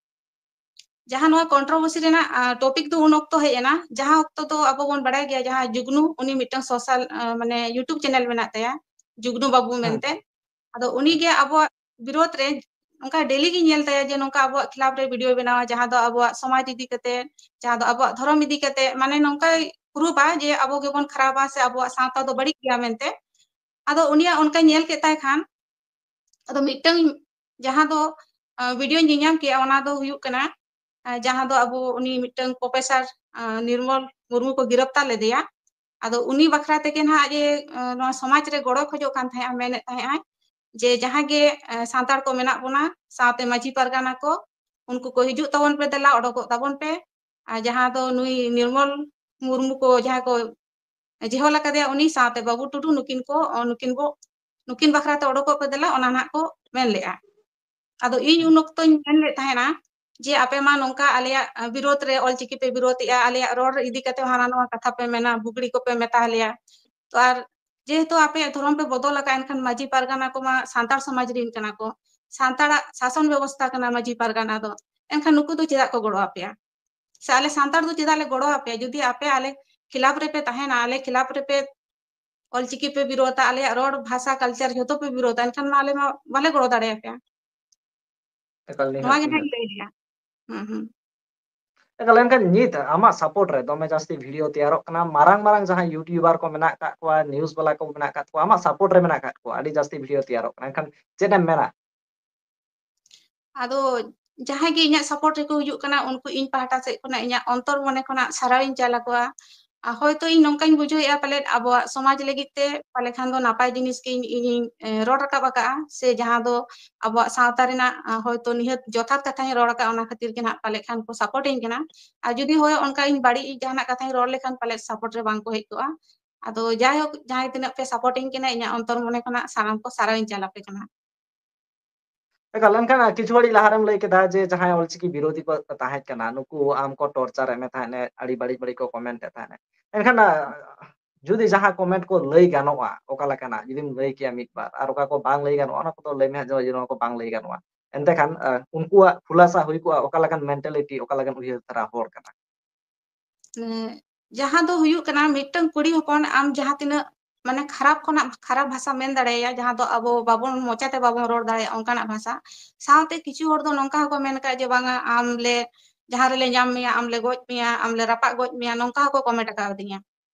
ᱡᱟᱦᱟᱸ ᱱᱚᱣᱟ controversy ᱨᱮᱱᱟᱜ, ᱟ, topic ᱫᱚ ᱩᱱ ᱚᱠᱛᱚ ᱦᱮᱡ ᱮᱱᱟ, ᱡᱟᱦᱟᱸ ᱚᱠᱛᱚ ᱫᱚ ᱟᱵᱚ ᱵᱚᱱ ᱵᱟᱲᱟᱭ ᱜᱮᱭᱟ, ᱡᱟᱦᱟᱸ ᱡᱩᱜᱽᱱᱩ, ᱩᱱᱤ ᱢᱤᱫᱴᱟᱝ social, ᱟ, ᱢᱟᱱᱮ YouTube channel ᱢᱮᱱᱟᱜ ᱛᱟᱭᱟ, ᱡᱩᱜᱽᱱᱩ ᱵᱟᱹᱵᱩ ᱦᱮᱸ᱾ ᱢᱮᱱᱛᱮ᱾ ᱟᱫᱚ ᱩᱱᱤ ᱜᱮ ᱟᱵᱚᱣᱟᱜ ᱵᱤᱨᱳᱫᱷ ᱨᱮ ᱚᱱᱠᱟ daily ᱜᱤᱧ ᱧᱮᱞ ᱛᱟᱭᱟ ᱡᱮ ᱱᱚᱝᱠᱟ ᱟᱵᱚᱣᱟᱜ ᱠᱷᱤᱞᱟᱯ ᱨᱮ video ᱵᱮᱱᱟᱣᱟ, ᱡᱟᱦᱟᱸ ᱫᱚ ᱟᱵᱚᱣᱟᱜ ᱥᱚᱢᱟᱡᱽ ᱤᱫᱤ ᱠᱟᱛᱮ, ᱡᱟᱦᱟᱸ ᱫᱚ ᱟᱵᱚᱣᱟᱜ ᱫᱷᱚᱨᱚᱢ ᱤᱫᱤ ᱠᱟᱛᱮ, ᱢᱟᱱᱮ ᱱᱚᱝᱠᱟᱭ ᱯᱨᱩᱯᱟ ᱡᱮ ᱟᱵᱚ ᱜᱮᱵᱚᱱ ᱠᱷᱟᱨᱟᱯᱟ ᱥᱮ ᱟᱵᱚᱣᱟᱜ ᱥᱟᱶᱛᱟ ᱫᱚ ᱵᱟᱹᱲᱤᱡ ᱜᱮᱭᱟ ᱢᱮᱱᱛᱮ᱾ ᱟᱫᱚ ᱩᱱᱤᱭᱟᱜ ᱚᱱᱠᱟᱧ ᱧᱮᱞ ᱠᱮᱫ ᱛᱟᱭ ᱠᱷᱟᱱ, ᱟᱫᱚ ᱢᱤᱫᱴᱟᱝ ᱡᱟᱦᱟᱸ ᱫᱚ, ᱟ, videoᱧ ᱧᱮᱧᱟᱢ ᱠᱮᱜᱼᱟ, ᱚᱱᱟ ᱫᱚ ᱦᱩᱭᱩᱜ ᱠᱟᱱᱟ, ᱟ, ᱡᱟᱦᱟᱸ ᱫᱚ ᱟᱵᱚ ᱩᱱᱤ ᱢᱤᱫᱴᱟᱝ professor, ᱟ, ᱱᱤᱨᱢᱚᱞ ᱢᱩᱨᱢᱩ ᱠᱚ ᱜᱤᱨᱟᱯᱛᱟᱨ ᱞᱮᱫᱮᱭᱟ᱾ ᱟᱫᱚ ᱩᱱᱤ ᱵᱟᱠᱷᱨᱟ ᱛᱮᱜᱮ ᱱᱟᱦᱟᱜ ᱡᱮ, ᱟ, ᱱᱚᱣᱟ ᱥᱚᱢᱟᱡᱽ ᱨᱮ ᱜᱚᱲᱚᱭ ᱠᱷᱚᱡᱚᱜ ᱠᱟᱱ ᱛᱟᱦᱮᱸᱜᱼᱟ, ᱢᱮᱱᱮᱫ ᱛᱟᱦᱮᱸᱜᱼᱟᱭ ᱡᱮ ᱡᱟᱦᱟᱸ ᱜᱮ, ᱟ, ᱥᱟᱱᱛᱟᱲ ᱠᱚ ᱢᱮᱱᱟᱜ ᱵᱚᱱᱟ, ᱥᱟᱶᱛᱮ ᱢᱟᱹᱡᱷᱤ ᱯᱟᱨᱜᱟᱱᱟ ᱠᱚ, ᱩᱱᱠᱩ ᱠᱚ ᱦᱤᱡᱩᱜ ᱛᱟᱵᱚᱱ ᱯᱮ, ᱫᱮᱞᱟ ᱚᱰᱚᱠᱚᱜ ᱛᱟᱵᱚᱱ ᱯᱮ᱾ ᱟᱨ ᱡᱟᱦᱟᱸ ᱫᱚ ᱱᱩᱭ ᱱᱤᱨᱢᱚᱞ ᱢᱩᱨᱢᱩ ᱠᱚ ᱡᱟᱦᱟᱸᱭ ᱠᱚ ᱡᱮᱦᱚᱞ ᱟᱠᱟᱫᱮᱭᱟ, ᱩᱱᱤ ᱥᱟᱶᱛᱮ ᱵᱟᱹᱵᱩ ᱴᱩᱰᱩ, ᱱᱩᱠᱤᱱ ᱠᱚ, ᱱᱩᱠᱤᱱ ᱵᱚ, ᱱᱩᱠᱤᱱ ᱵᱟᱠᱷᱨᱟ ᱛᱮ ᱚᱰᱚᱠᱚᱜ ᱯᱮ ᱫᱮᱞᱟ, ᱚᱱᱟ ᱱᱟᱦᱟᱜ ᱠᱚ ᱢᱮᱱ ᱞᱮᱜᱼᱟ᱾ ᱟᱫᱚ ᱤᱧ ᱩᱱ ᱚᱠᱛᱚᱧ ᱢᱮᱱ ᱞᱮᱫ ᱛᱟᱦᱮᱱᱟ ᱡᱮ ᱟᱯᱮ ᱢᱟ ᱱᱚᱝᱠᱟ ᱟᱞᱮᱭᱟᱜ ᱵᱤᱨᱳᱫᱷ ᱨᱮ ᱚᱞᱪᱤᱠᱤ ᱯᱮ ᱵᱤᱨᱳᱫᱷ ᱮᱜᱼᱟ, ᱟᱞᱮᱭᱟᱜ ᱨᱚᱲ ᱤᱫᱤ ᱠᱟᱛᱮ ᱦᱚᱸ ᱦᱟᱱᱟ ᱱᱚᱣᱟ ᱠᱟᱛᱷᱟ ᱯᱮ ᱢᱮᱱᱟ, ᱵᱩᱜᱲᱤ ᱠᱚᱯᱮ ᱢᱮᱛᱟ ᱞᱮᱭᱟ᱾ ᱛᱚ ᱟᱨ ᱡᱮᱦᱮᱛᱩ ᱟᱯᱮᱭᱟᱜ ᱫᱷᱚᱨᱚᱢ ᱯᱮ ᱵᱚᱫᱚᱞ ᱟᱠᱟᱫ, ᱮᱱᱠᱷᱟᱱ ᱢᱟᱹᱡᱷᱤ ᱯᱟᱨᱜᱟᱱᱟ ᱠᱚᱢᱟ ᱥᱟᱱᱛᱟᱲ ᱥᱚᱢᱟᱡᱽ ᱨᱮᱱ ᱠᱟᱱᱟ ᱠᱚ, ᱥᱟᱱᱛᱟᱲᱟᱜ ᱥᱟᱥᱚᱱ ᱵᱮᱵᱚᱥᱛᱷᱟ ᱠᱟᱱᱟ ᱢᱟᱹᱡᱷᱤ ᱯᱟᱨᱜᱟᱱᱟ ᱫᱚ, ᱮᱱᱠᱷᱟᱱ ᱱᱩᱠᱩ ᱫᱚ ᱪᱮᱫᱟᱜ ᱠᱚ ᱜᱚᱲᱚ ᱟᱯᱮᱭᱟ? ᱥᱮ ᱟᱞᱮ ᱥᱟᱱᱛᱟᱲ ᱫᱚ ᱪᱮᱫᱟᱜ ᱞᱮ ᱜᱚᱲᱚ ᱟᱯᱮᱭᱟ? ᱡᱩᱫᱤ ᱟᱯᱮ ᱟᱞᱮ ᱠᱷᱤᱞᱟᱯ ᱨᱮᱯᱮ ᱛᱟᱦᱮᱱᱟ, ᱟᱞᱮ ᱠᱷᱤᱞᱟᱯ ᱨᱮᱯᱮ ᱚᱞᱪᱤᱠᱤ ᱯᱮ ᱵᱤᱨᱳᱫᱟ, ᱟᱞᱮᱭᱟᱜ ᱨᱚᱲ, ᱵᱷᱟᱥᱟ, culture ᱡᱷᱚᱛᱚ ᱯᱮ ᱵᱤᱨᱳᱫᱟ, ᱮᱱᱠᱷᱟᱱ ᱢᱟ ᱟᱞᱮ ᱢᱟ ᱵᱟᱞᱮ ᱜᱚᱲᱚ ᱫᱟᱲᱮᱭᱟᱯᱮᱭᱟ᱾ ᱮᱠᱟᱞ ᱱᱚᱣᱟ ᱱᱤᱦᱟᱹᱛ, ᱜᱮ ᱱᱟᱦᱟᱜ ᱱᱤᱦᱟᱹᱛ᱾ ᱤᱧ ᱞᱟᱹᱭ ᱞᱮᱜᱼᱟ᱾ ᱦᱩᱸ, ᱦᱩᱸ᱾ ᱮᱠᱟᱞ, ᱮᱱᱠᱷᱟᱱ ᱱᱤᱛ ᱟᱢᱟᱜ support ᱨᱮ ᱫᱚᱢᱮ ᱡᱟᱹᱥᱛᱤ video ᱛᱮᱭᱟᱨᱚᱜ ᱠᱟᱱᱟ, ᱢᱟᱨᱟᱝ ᱢᱟᱨᱟᱝ ᱡᱟᱦᱟᱸᱭ YouTuber ᱠᱚ ᱢᱮᱱᱟᱜ ᱟᱠᱟᱫ ᱠᱚᱣᱟ, news ᱵᱟᱞᱟ ᱠᱚ ᱢᱮᱱᱟᱜ ᱟᱠᱟᱫ ᱠᱚᱣᱟ, ᱟᱢᱟᱜ support ᱨᱮ ᱢᱮᱱᱟᱜ ᱟᱠᱟᱫ ᱠᱚᱣᱟ, ᱟᱹᱰᱤ ᱡᱟᱹᱥᱛᱤ video ᱛᱮᱭᱟᱨᱚᱜ ᱠᱟᱱᱟ, ᱮᱱᱠᱷᱟᱱ ᱪᱮᱫ ᱮᱢ ᱢᱮᱱᱟ? ᱟᱫᱚ ᱡᱟᱦᱟᱸᱭ ᱜᱮ ᱤᱧᱟᱹᱜ support ᱨᱮᱠᱚ ᱦᱤᱡᱩᱜ ᱠᱟᱱᱟ, ᱩᱱᱠᱩ ᱤᱧ ᱯᱟᱦᱴᱟ ᱥᱮᱫ ᱠᱷᱚᱱᱟᱜ ᱤᱧᱟᱹᱜ ᱚᱱᱛᱚᱨ ᱢᱚᱱᱮ ᱠᱷᱚᱱᱟᱜ ᱥᱟᱨᱦᱟᱣ ᱤᱧ ᱪᱟᱞ ᱟᱠᱚᱣᱟ᱾ ᱟᱨ ᱦᱚᱭᱛᱳ ᱤᱧ ᱱᱚᱝᱠᱟᱧ ᱵᱩᱡᱷᱟᱹᱣᱮᱫᱼᱟ, ᱯᱟᱞᱮᱫ ᱟᱵᱚᱣᱟᱜ ᱥᱚᱢᱟᱡᱽ ᱞᱟᱹᱜᱤᱫ ᱛᱮ ᱯᱟᱞᱮ ᱠᱷᱟᱱ ᱫᱚ ᱱᱟᱯᱟᱭ ᱡᱤᱱᱤᱥ ᱜᱮ ᱤᱧ, ᱤᱧᱤᱧ, ᱮ, ᱨᱚᱲ ᱨᱟᱠᱟᱵ ᱟᱠᱟᱫᱼᱟ, ᱥᱮ ᱡᱟᱦᱟᱸ ᱫᱚ ᱟᱵᱚᱣᱟᱜ ᱥᱟᱶᱛᱟ ᱨᱮᱱᱟᱜ, ᱟ, ᱦᱚᱭᱛᱳ ᱱᱤᱦᱟᱹᱛ ᱡᱚᱛᱷᱟᱛ ᱠᱟᱛᱷᱟᱧ ᱨᱚᱲ ᱟᱠᱟᱫᱼᱟ, ᱚᱱᱟ ᱠᱷᱟᱹᱛᱤᱨ ᱜᱮ ᱱᱟᱦᱟᱜ ᱯᱟᱞᱮ ᱠᱷᱟᱱ ᱠᱚ support ᱤᱧ ᱠᱟᱱᱟ᱾ ᱟᱨ ᱡᱩᱫᱤ ᱦᱳᱭ ᱚᱱᱠᱟ ᱤᱧ ᱵᱟᱹᱲᱤᱡ ᱤᱡ ᱡᱟᱦᱟᱱᱟᱜ ᱠᱟᱛᱷᱟᱧ ᱨᱚᱲ ᱞᱮᱠᱷᱟᱱ ᱯᱟᱞᱮᱫ support ᱨᱮ ᱵᱟᱝ ᱠᱚ ᱦᱮᱡ ᱠᱚᱜᱼᱟ᱾ ᱟᱫᱚ ᱡᱟᱭᱦᱳᱠ, ᱡᱟᱦᱟᱸᱭ ᱛᱤᱱᱟᱹᱜ ᱯᱮ support ᱤᱧ ᱠᱟᱱᱟ, ᱤᱧᱟᱹᱜ ᱚᱱᱛᱚᱨ ᱢᱚᱱᱮ ᱠᱷᱚᱱᱟᱜ ᱥᱟᱱᱟᱢ ᱠᱚ ᱥᱟᱨᱦᱟᱣ ᱤᱧ ᱪᱟᱞ ᱟᱯᱮ ᱠᱟᱱᱟ᱾ ᱮᱠᱟᱞ, ᱮᱱᱠᱷᱟᱱ ᱠᱤᱪᱷᱩ ᱜᱷᱟᱹᱲᱤᱡ ᱞᱟᱦᱟ ᱨᱮᱢ ᱞᱟᱹᱭ ᱠᱮᱫᱟ ᱡᱮ ᱡᱟᱦᱟᱸᱭ ᱚᱞᱪᱤᱠᱤ ᱵᱤᱨᱳᱫᱷᱤ ᱠᱚ ᱛᱟᱦᱮᱸ ᱠᱟᱱᱟ, ᱱᱩᱠᱩ ᱟᱢ ᱠᱚ torture ᱮᱫ ᱢᱮ ᱛᱟᱦᱮᱸᱫ, ᱟᱹᱰᱤ ᱵᱟᱹᱲᱤᱡ ᱵᱟᱹᱲᱤᱡ ᱠᱚ comment ᱮᱫ ᱛᱟᱦᱮᱸᱫ᱾ ᱮᱱᱠᱷᱟᱱ, ᱟ, ᱡᱩᱫᱤ ᱡᱟᱦᱟᱸ comment ᱠᱚ ᱞᱟᱹᱭ ᱜᱟᱱᱚᱜᱼᱟ, ᱚᱠᱟ ᱞᱮᱠᱟᱱᱟᱜ ᱡᱩᱫᱤᱢ ᱞᱟᱹᱭ ᱠᱮᱭᱟ ᱢᱤᱫ ᱵᱟᱨ, ᱟᱨ ᱚᱠᱟ ᱠᱚ ᱵᱟᱝ ᱞᱟᱹᱭ ᱜᱟᱱᱚᱜᱼᱟ, ᱚᱱᱟ ᱠᱚᱫᱚ ᱞᱟᱹᱭ ᱢᱮ ᱦᱟᱸᱜ, ᱡᱮ ᱱᱚᱣᱟ ᱠᱚ ᱵᱟᱝ ᱞᱟᱹᱭ ᱜᱟᱱᱚᱜᱼᱟ᱾ ᱮᱱᱛᱮ ᱠᱷᱟᱱ, ᱟ, ᱩᱱᱠᱩᱣᱟᱜ ᱠᱷᱩᱞᱟᱥᱟ ᱦᱩᱭ ᱠᱚᱜᱼᱟ, ᱚᱠᱟ ᱞᱮᱠᱟᱱ mentality, ᱚᱠᱟ ᱞᱮᱠᱟᱱ ᱩᱭᱦᱟᱹᱨ ᱫᱷᱟᱨᱟ ᱦᱚᱲ ᱠᱟᱱᱟ᱾ ᱮ, ᱡᱟᱦᱟᱸ ᱫᱚ ᱦᱩᱭᱩᱜ ᱠᱟᱱᱟ, ᱢᱤᱫᱴᱟᱝ ᱠᱩᱲᱤ ᱦᱚᱯᱚᱱ ᱟᱢ ᱡᱟᱦᱟᱸ ᱛᱤᱱᱟᱹᱜ ᱢᱟᱱᱮ ᱠᱷᱟᱨᱟᱯ ᱠᱷᱚᱱᱟᱜ ᱠᱷᱟᱨᱟᱯ ᱵᱷᱟᱥᱟ ᱢᱮᱱ ᱫᱟᱲᱮᱭᱟᱭᱟ, ᱡᱟᱦᱟᱸ ᱫᱚ ᱟᱵᱚ ᱵᱟᱵᱚᱱ, ᱢᱚᱪᱟᱛᱮ ᱵᱟᱵᱚᱱ ᱨᱚᱲ ᱫᱟᱲᱮᱭᱟᱜᱼᱟ ᱚᱱᱠᱟᱱᱟᱜ ᱵᱷᱟᱥᱟ᱾ ᱥᱟᱶᱛᱮ ᱠᱤᱪᱷᱩ ᱦᱚᱲ ᱫᱚ ᱱᱚᱝᱠᱟ ᱦᱚᱸᱠᱚ ᱢᱮᱱ ᱟᱠᱟᱫ ᱡᱮ, "ᱵᱟᱝᱟ, ᱟᱢ ᱞᱮ ᱡᱟᱦᱟᱸ ᱨᱮᱞᱮ ᱧᱟᱢ ᱢᱮᱭᱟ, ᱟᱢ ᱞᱮ ᱜᱚᱡ ᱢᱮᱭᱟ, ᱟᱢ ᱞᱮ ᱨᱟᱯᱟᱜ ᱜᱚᱡ ᱢᱮᱭᱟ", ᱱᱚᱝᱠᱟ ᱦᱚᱸᱠᱚ comment ᱟᱠᱟᱣᱫᱤᱧᱟ᱾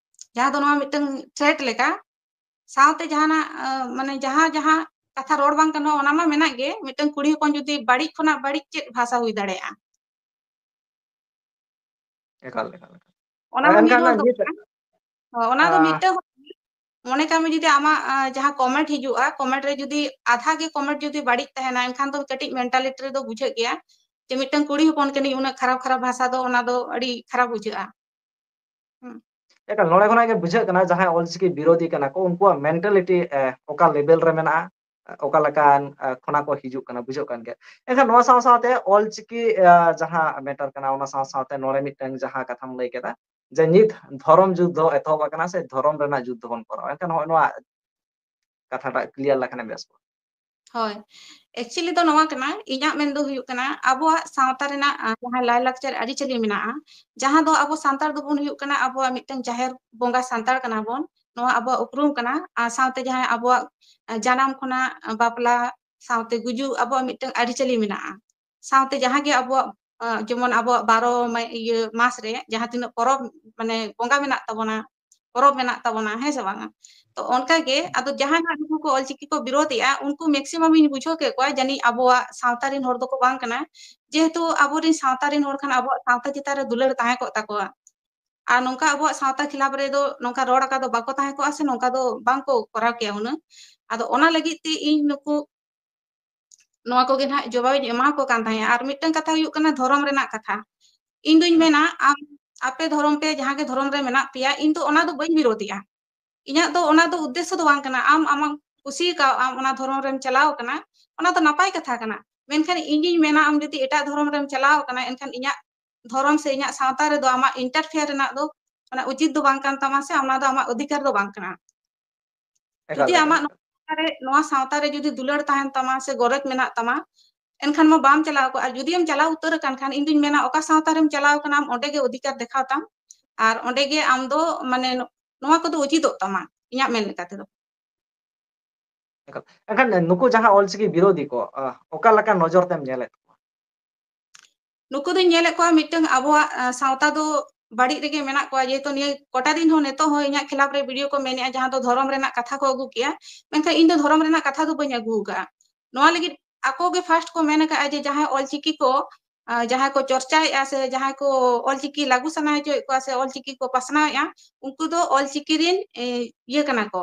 ᱡᱟᱦᱟᱸ ᱫᱚ ᱱᱚᱣᱟ ᱢᱤᱫᱴᱟᱝ threat ᱞᱮᱠᱟ᱾ ᱥᱟᱶᱛᱮ ᱡᱟᱦᱟᱱᱟᱜ, ᱟ, ᱢᱟᱱᱮ ᱡᱟᱦᱟᱸ, ᱡᱟᱦᱟᱸ ᱠᱟᱛᱷᱟ ᱨᱚᱲ ᱵᱟᱝ ᱜᱟᱱᱚᱜᱼᱟ, ᱚᱱᱟ ᱢᱟ ᱢᱮᱱᱟᱜ ᱜᱮ, ᱢᱤᱫᱴᱟᱝ ᱠᱩᱲᱤ ᱦᱚᱯᱚᱱ ᱡᱩᱫᱤ ᱵᱟᱹᱲᱤᱡ ᱠᱷᱚᱱᱟᱜ ᱵᱟᱹᱲᱤᱡ ᱪᱮᱫ ᱵᱷᱟᱥᱟ ᱦᱩᱭ ᱫᱟᱲᱮᱭᱟᱜᱼᱟ? ᱮᱠᱟᱞ, ᱮᱠᱟᱞ, ᱮᱠᱟᱞ᱾ ᱚᱱᱟ ᱟᱨ ᱦᱚᱸ ᱢᱤᱫ ᱮᱱᱠᱷᱟᱱ ᱦᱚᱲ ᱫᱚ ᱱᱤᱛ, ᱠᱟᱱᱟ᱾ ᱦᱚᱸ, ᱚᱱᱟ ᱫᱚ ᱟ, ᱢᱤᱫᱴᱟᱝ ᱦᱚᱲ, ᱢᱚᱱᱮ ᱠᱟᱜ ᱢᱮ ᱡᱩᱫᱤ ᱟᱢᱟᱜ, ᱟ, ᱡᱟᱦᱟᱸ comment ᱦᱤᱡᱩᱜᱼᱟ, comment ᱨᱮ ᱡᱩᱫᱤ ᱟᱫᱷᱟ ᱜᱮ comment ᱡᱩᱫᱤ ᱵᱟᱹᱲᱤᱡ ᱛᱟᱦᱮᱱᱟ, ᱮᱱᱠᱷᱟᱱ ᱫᱚ ᱠᱟᱹᱴᱤᱡ mentality ᱨᱮᱫᱚ ᱵᱩᱡᱷᱟᱹᱜ ᱜᱮᱭᱟ ᱡᱮ ᱢᱤᱫᱴᱟᱝ ᱠᱩᱲᱤ ᱦᱚᱯᱚᱱ ᱠᱟᱹᱱᱟᱹᱧ, ᱩᱱᱟᱹᱜ ᱠᱷᱟᱨᱟᱯ ᱠᱷᱟᱨᱟᱯ ᱵᱷᱟᱥᱟ ᱫᱚ, ᱚᱱᱟ ᱫᱚ ᱟᱹᱰᱤ ᱠᱷᱟᱨᱟᱯ ᱵᱩᱡᱷᱟᱹᱜᱼᱟ᱾ ᱦᱩᱸ᱾ ᱮᱠᱟᱞ, ᱱᱚᱰᱮ ᱠᱷᱚᱱᱟᱜ ᱜᱮ ᱵᱩᱡᱷᱟᱹᱜ ᱠᱟᱱᱟ, ᱡᱟᱦᱟᱸᱭ ᱚᱞᱪᱤᱠᱤ ᱵᱤᱨᱳᱫᱷᱤ ᱠᱟᱱᱟ ᱠᱚ, ᱩᱱᱠᱩᱣᱟᱜ mentality, ᱮ, ᱚᱠᱟ level ᱨᱮ ᱢᱮᱱᱟᱜᱼᱟ, ᱚᱠᱟ ᱞᱮᱠᱟᱱ, ᱮ, ᱠᱷᱚᱱᱟᱜ ᱠᱚ ᱦᱤᱡᱩᱜ ᱠᱟᱱᱟ, ᱵᱩᱡᱷᱟᱹᱜ ᱠᱟᱱ ᱜᱮᱭᱟ᱾ ᱮᱱᱠᱷᱟᱱ ᱱᱚᱣᱟ ᱥᱟᱶ ᱥᱟᱶᱛᱮ ᱚᱞᱪᱤᱠᱤ, ᱮ, ᱡᱟᱦᱟᱸ matter ᱠᱟᱱᱟ, ᱚᱱᱟ ᱥᱟᱶ ᱥᱟᱶᱛᱮ ᱱᱚᱰᱮ ᱢᱤᱫᱴᱟᱝ ᱡᱟᱦᱟᱸ ᱠᱟᱛᱷᱟᱢ ᱞᱟᱹᱭ ᱠᱮᱫᱟ, ᱡᱮ ᱱᱤᱛ ᱫᱷᱚᱨᱚᱢ ᱡᱩᱫᱽᱫᱷᱚ ᱮᱛᱚᱦᱚᱵ ᱟᱠᱟᱱᱟ ᱥᱮ ᱫᱷᱚᱨᱚᱢ ᱨᱮᱱᱟᱜ ᱡᱩᱫᱽᱫᱷᱚ ᱵᱚᱱ ᱠᱚᱨᱟᱣᱟ, ᱮᱱᱠᱷᱟᱱ ᱱᱚᱜᱼᱚᱭ ᱱᱚᱣᱟ ᱠᱟᱛᱷᱟᱴᱟᱜ clear ᱞᱮᱠᱷᱟᱱᱮᱢ ᱵᱮᱥ ᱠᱚᱜᱼᱟ᱾ ᱦᱳᱭ, actually ᱫᱚ ᱱᱚᱣᱟ ᱠᱟᱱᱟ, ᱤᱧᱟᱹᱜ ᱢᱮᱱ ᱫᱚ ᱦᱩᱭᱩᱜ ᱠᱟᱱᱟ, ᱟᱵᱚᱣᱟᱜ ᱥᱟᱶᱛᱟ ᱨᱮᱱᱟᱜ, ᱟ, ᱡᱟᱦᱟᱸ ᱞᱟᱭᱼᱞᱟᱠᱪᱟᱨ ᱟᱹᱨᱤᱪᱟᱹᱞᱤ ᱢᱮᱱᱟᱜᱼᱟ, ᱡᱟᱦᱟᱸ ᱫᱚ ᱟᱵᱚ ᱥᱟᱱᱛᱟᱲ ᱫᱚᱵᱚᱱ ᱦᱩᱭᱩᱜ ᱠᱟᱱᱟ, ᱟᱵᱚᱣᱟᱜ ᱢᱤᱫᱴᱟᱝ ᱡᱟᱦᱮᱨ ᱵᱚᱸᱜᱟ ᱥᱟᱱᱛᱟᱲ ᱠᱟᱱᱟ ᱵᱚᱱ, ᱱᱚᱣᱟ ᱟᱵᱚᱣᱟᱜ ᱩᱯᱨᱩᱢ ᱠᱟᱱᱟ, ᱟᱨ ᱥᱟᱶᱛᱮ ᱡᱟᱦᱟᱸᱭ ᱟᱵᱚᱣᱟᱜ, ᱟ, ᱡᱟᱱᱟᱢ ᱠᱷᱚᱱᱟᱜ, ᱟ, ᱵᱟᱯᱞᱟ, ᱥᱟᱶᱛᱮ ᱜᱩᱡᱩᱜ ᱟᱵᱚᱣᱟᱜ ᱢᱤᱫᱴᱟᱝ ᱟᱹᱨᱤᱪᱟᱹᱞᱤ ᱢᱮᱱᱟᱜᱼᱟ, ᱥᱟᱶᱛᱮ ᱡᱟᱦᱟᱸ ᱜᱮ ᱟᱵᱚᱣᱟᱜ ᱟᱸ, ᱡᱮᱢᱚᱱ ᱟᱵᱚᱣᱟᱜ ᱵᱟᱨᱚ ᱢᱟᱹ-, ᱤᱭᱟᱹ ᱢᱟᱥ ᱨᱮ ᱡᱟᱦᱟᱸ ᱛᱤᱱᱟᱹᱜ ᱯᱚᱨᱚᱵᱽ, ᱢᱟᱱᱮ ᱵᱚᱸᱜᱟ ᱢᱮᱱᱟᱜ ᱛᱟᱵᱚᱱᱟ, ᱯᱚᱨᱚᱵᱽ ᱢᱮᱱᱟᱜ ᱛᱟᱵᱚᱱᱟ, ᱦᱮᱸ ᱥᱮ ᱵᱟᱝᱟ? ᱛᱚ ᱚᱱᱠᱟ ᱜᱮ ᱟᱫᱚ ᱡᱟᱦᱟᱸᱭ ᱦᱟᱸᱜ ᱱᱩᱠᱩ ᱠᱚ ᱚᱞᱪᱤᱠᱤ ᱠᱚ ᱵᱤᱨᱳᱫᱮᱜᱼᱟ, ᱩᱱᱠᱩ maximum ᱤᱧ ᱵᱩᱡᱷᱟᱹᱣ ᱠᱮᱫ ᱠᱚᱣᱟ ᱡᱟᱹᱱᱤᱡ ᱟᱵᱚᱣᱟᱜ ᱥᱟᱶᱛᱟ ᱨᱮᱱ ᱦᱚᱲ ᱫᱚᱠᱚ ᱵᱟᱝ ᱠᱟᱱᱟ᱾ ᱡᱮᱦᱮᱛᱩ ᱟᱵᱚᱨᱮᱱ ᱥᱟᱶᱛᱟ ᱨᱮᱱ ᱦᱚᱲ ᱠᱷᱟᱱ ᱟᱵᱚᱣᱟᱜ ᱥᱟᱶᱛᱟ ᱪᱮᱛᱟᱱ ᱨᱮ ᱫᱩᱞᱟᱹᱲ ᱛᱟᱦᱮᱸ ᱠᱚᱜ ᱛᱟᱠᱚᱣᱟ᱾ ᱟᱨ ᱱᱚᱝᱠᱟ ᱟᱵᱚᱣᱟᱜ ᱥᱟᱶᱛᱟ ᱠᱷᱤᱞᱟᱯ ᱨᱮᱫᱚ ᱱᱚᱝᱠᱟ ᱨᱚᱲ ᱟᱠᱟ ᱫᱚ ᱵᱟᱠᱚ ᱛᱟᱦᱮᱸ ᱠᱚᱜᱼᱟ ᱥᱮ ᱱᱚᱝᱠᱟ ᱫᱚ ᱵᱟᱝ ᱠᱚ ᱠᱚᱨᱟᱣ ᱠᱮᱭᱟ ᱩᱱᱟᱹᱜ᱾ ᱟᱫᱚ ᱚᱱᱟ ᱞᱟᱹᱜᱤᱫ ᱛᱮ ᱤᱧ ᱱᱩᱠᱩ, ᱱᱚᱣᱟ ᱠᱚᱜᱮ ᱱᱟᱦᱟᱜ ᱡᱚᱵᱟᱵ ᱤᱧ ᱮᱢᱟ ᱠᱚ ᱠᱟᱱ ᱛᱟᱦᱮᱸᱫ᱾ ᱟᱨ ᱢᱤᱫᱴᱟᱝ ᱠᱟᱛᱷᱟ ᱦᱩᱭᱩᱜ ᱠᱟᱱᱟ ᱫᱷᱚᱨᱚᱢ ᱨᱮᱱᱟᱜ ᱠᱟᱛᱷᱟ᱾ ᱤᱧ ᱫᱩᱧ ᱦᱮᱸ᱾ ᱢᱮᱱᱟ, ᱟᱢ ᱟᱯᱮ ᱫᱷᱚᱨᱚᱢ ᱯᱮ ᱡᱟᱦᱟᱸ ᱜᱮ ᱫᱷᱚᱨᱚᱢ ᱨᱮ ᱢᱮᱱᱟᱜ ᱯᱮᱭᱟ, ᱤᱧ ᱫᱚ ᱚᱱᱟ ᱫᱚ ᱵᱟᱹᱧ ᱵᱤᱨᱳᱫᱷᱮᱜᱼᱟ᱾ ᱤᱧᱟᱹᱜ ᱫᱚ ᱚᱱᱟ ᱫᱚ ᱩᱫᱽᱫᱮᱥᱥᱚ ᱫᱚ ᱵᱟᱝ ᱠᱟᱱᱟ᱾ ᱟᱢ ᱟᱢᱟᱜ ᱠᱩᱥᱤ ᱠᱟᱣᱟᱜᱼᱟᱢ, ᱚᱱᱟ ᱫᱷᱚᱨᱚᱢ ᱨᱮᱢ ᱪᱟᱞᱟᱣ ᱠᱟᱱᱟ, ᱚᱱᱟ ᱫᱚ ᱱᱟᱯᱟᱭ ᱠᱟᱛᱷᱟ ᱠᱟᱱᱟ᱾ ᱢᱮᱱᱠᱷᱟᱱ ᱤᱧᱤᱧ ᱢᱮᱱᱟ, ᱟᱢ ᱡᱩᱫᱤ ᱮᱴᱟᱜ ᱫᱷᱚᱨᱚᱢ ᱨᱮᱢ ᱪᱟᱞᱟᱣ ᱠᱟᱱᱟ, ᱮᱱᱠᱷᱟᱱ ᱤᱧᱟᱹᱜ ᱫᱷᱚᱨᱚᱢ ᱥᱮ ᱤᱧᱟᱹᱜ ᱥᱟᱶᱛᱟ ᱨᱮᱫᱚ ᱟᱢᱟᱜ interfere ᱨᱮᱱᱟᱜ ᱫᱚ ᱚᱱᱟ ᱩᱪᱤᱛ ᱫᱚ ᱵᱟᱝ ᱠᱟᱱ ᱛᱟᱢᱟ ᱥᱮ ᱚᱱᱟ ᱫᱚ ᱟᱢᱟᱜ ᱚᱫᱷᱤᱠᱟᱨ ᱫᱚ ᱵᱟᱝ ᱠᱟᱱᱟ᱾ ᱮᱠᱟᱞ, ᱡᱩᱫᱤ ᱮᱠᱟᱞ, ᱟᱢᱟᱜ ᱮᱠᱟᱞ᱾ ᱱᱚᱣᱟ ᱥᱟᱶᱛᱟ ᱨᱮ, ᱱᱚᱣᱟ ᱥᱟᱶᱛᱟ ᱨᱮ ᱡᱩᱫᱤ ᱫᱩᱞᱟᱹᱲ ᱛᱟᱦᱮᱱ ᱛᱟᱢᱟ ᱥᱮ ᱜᱚᱨᱚᱡᱽ ᱢᱮᱱᱟᱜ ᱛᱟᱢᱟ, ᱮᱱᱠᱷᱟᱱ ᱢᱟ ᱵᱟᱢ ᱪᱟᱞᱟᱣ ᱠᱚᱜᱼᱟ᱾ ᱟᱨ ᱡᱩᱫᱤᱢ ᱪᱟᱞᱟᱣ ᱩᱛᱟᱹᱨ ᱟᱠᱟᱱ ᱠᱷᱟᱱ, ᱤᱧ ᱫᱩᱧ ᱢᱮᱱᱟ ᱚᱠᱟ ᱥᱟᱶᱛᱟ ᱨᱮᱢ ᱪᱟᱞᱟᱣ ᱠᱟᱱᱟ, ᱟᱢ ᱚᱸᱰᱮ ᱜᱮ ᱚᱫᱷᱤᱠᱟᱨ ᱫᱮᱠᱷᱟᱣ ᱛᱟᱢ᱾ ᱟᱨ ᱚᱸᱰᱮ ᱜᱮ ᱟᱢ ᱫᱚ, ᱢᱟᱱᱮ, ᱱᱚ-, ᱱᱚᱣᱟ ᱠᱚᱫᱚ ᱩᱪᱤᱛᱚᱜ ᱛᱟᱢᱟ, ᱤᱧᱟᱹᱜ ᱢᱮᱱ ᱞᱮᱠᱟ ᱛᱮᱫᱚ᱾ ᱮᱠᱟᱞ᱾ ᱮᱱᱠᱷᱟᱱ ᱱᱩᱠᱩ ᱡᱟᱦᱟᱸ ᱚᱞᱪᱤᱠᱤ ᱵᱤᱨᱳᱫᱷᱤ ᱠᱚ, ᱟ, ᱚᱠᱟ ᱞᱮᱠᱟ ᱱᱚᱡᱚᱨ ᱛᱮᱢ ᱧᱮᱞᱮᱫ ᱠᱚᱣᱟ? ᱱᱩᱠᱩ ᱫᱚᱧ ᱧᱮᱞᱮᱫ ᱠᱚᱣᱟ ᱢᱤᱫᱴᱟᱝ ᱟᱵᱚᱣᱟᱜ, ᱟ, ᱥᱟᱶᱛᱟ ᱫᱚ ᱵᱟᱹᱲᱤᱡ ᱨᱮᱜᱮ ᱢᱮᱱᱟᱜ ᱠᱚᱣᱟ, ᱡᱮᱦᱮᱛᱩ ᱱᱤᱭᱟᱹ ᱠᱚᱴᱟ ᱫᱤᱱ ᱦᱚᱸ ᱱᱤᱛᱚᱜ ᱦᱚᱸ ᱤᱧᱟᱹᱜ ᱠᱷᱤᱞᱟᱯ ᱨᱮ video ᱠᱚ ᱢᱮᱱᱮᱜᱼᱟ, ᱡᱟᱦᱟᱸ ᱫᱚ ᱫᱷᱚᱨᱚᱢ ᱨᱮᱱᱟᱜ ᱠᱟᱛᱷᱟ ᱠᱚ ᱟᱹᱜᱩ ᱠᱮᱜᱼᱟ, ᱢᱮᱱᱠᱷᱟᱱ ᱤᱧ ᱫᱚ ᱫᱷᱚᱨᱚᱢ ᱨᱮᱱᱟᱜ ᱠᱟᱛᱷᱟ ᱫᱚ ᱵᱟᱹᱧ ᱟᱹᱜᱩ ᱟᱠᱟᱜᱼᱟ᱾ ᱱᱚᱣᱟ ᱞᱟᱹᱜᱤᱫ ᱟᱠᱚ ᱜᱮ first ᱠᱚ ᱢᱮᱱ ᱟᱠᱟᱜᱼᱟ ᱡᱮ ᱡᱟᱦᱟᱸᱭ ᱚᱞᱪᱤᱠᱤ ᱠᱚ, ᱟ, ᱡᱟᱦᱟᱸᱭ ᱠᱚ ᱪᱚᱨᱪᱟᱭᱮᱜᱼᱟ ᱥᱮ ᱡᱟᱦᱟᱸᱭ ᱠᱚ ᱚᱞᱪᱤᱠᱤ ᱞᱟᱹᱜᱩ ᱥᱟᱱᱟ ᱦᱚᱪᱚᱭᱮᱫ ᱠᱚᱣᱟ ᱥᱮ ᱚᱞᱪᱤᱠᱤ ᱠᱚ ᱯᱟᱥᱱᱟᱣᱮᱜᱼᱟ, ᱩᱱᱠᱩ ᱫᱚ ᱚᱞᱪᱤᱠᱤ ᱨᱤᱱ, ᱮ, ᱤᱭᱟᱹ ᱠᱟᱱᱟ ᱠᱚ,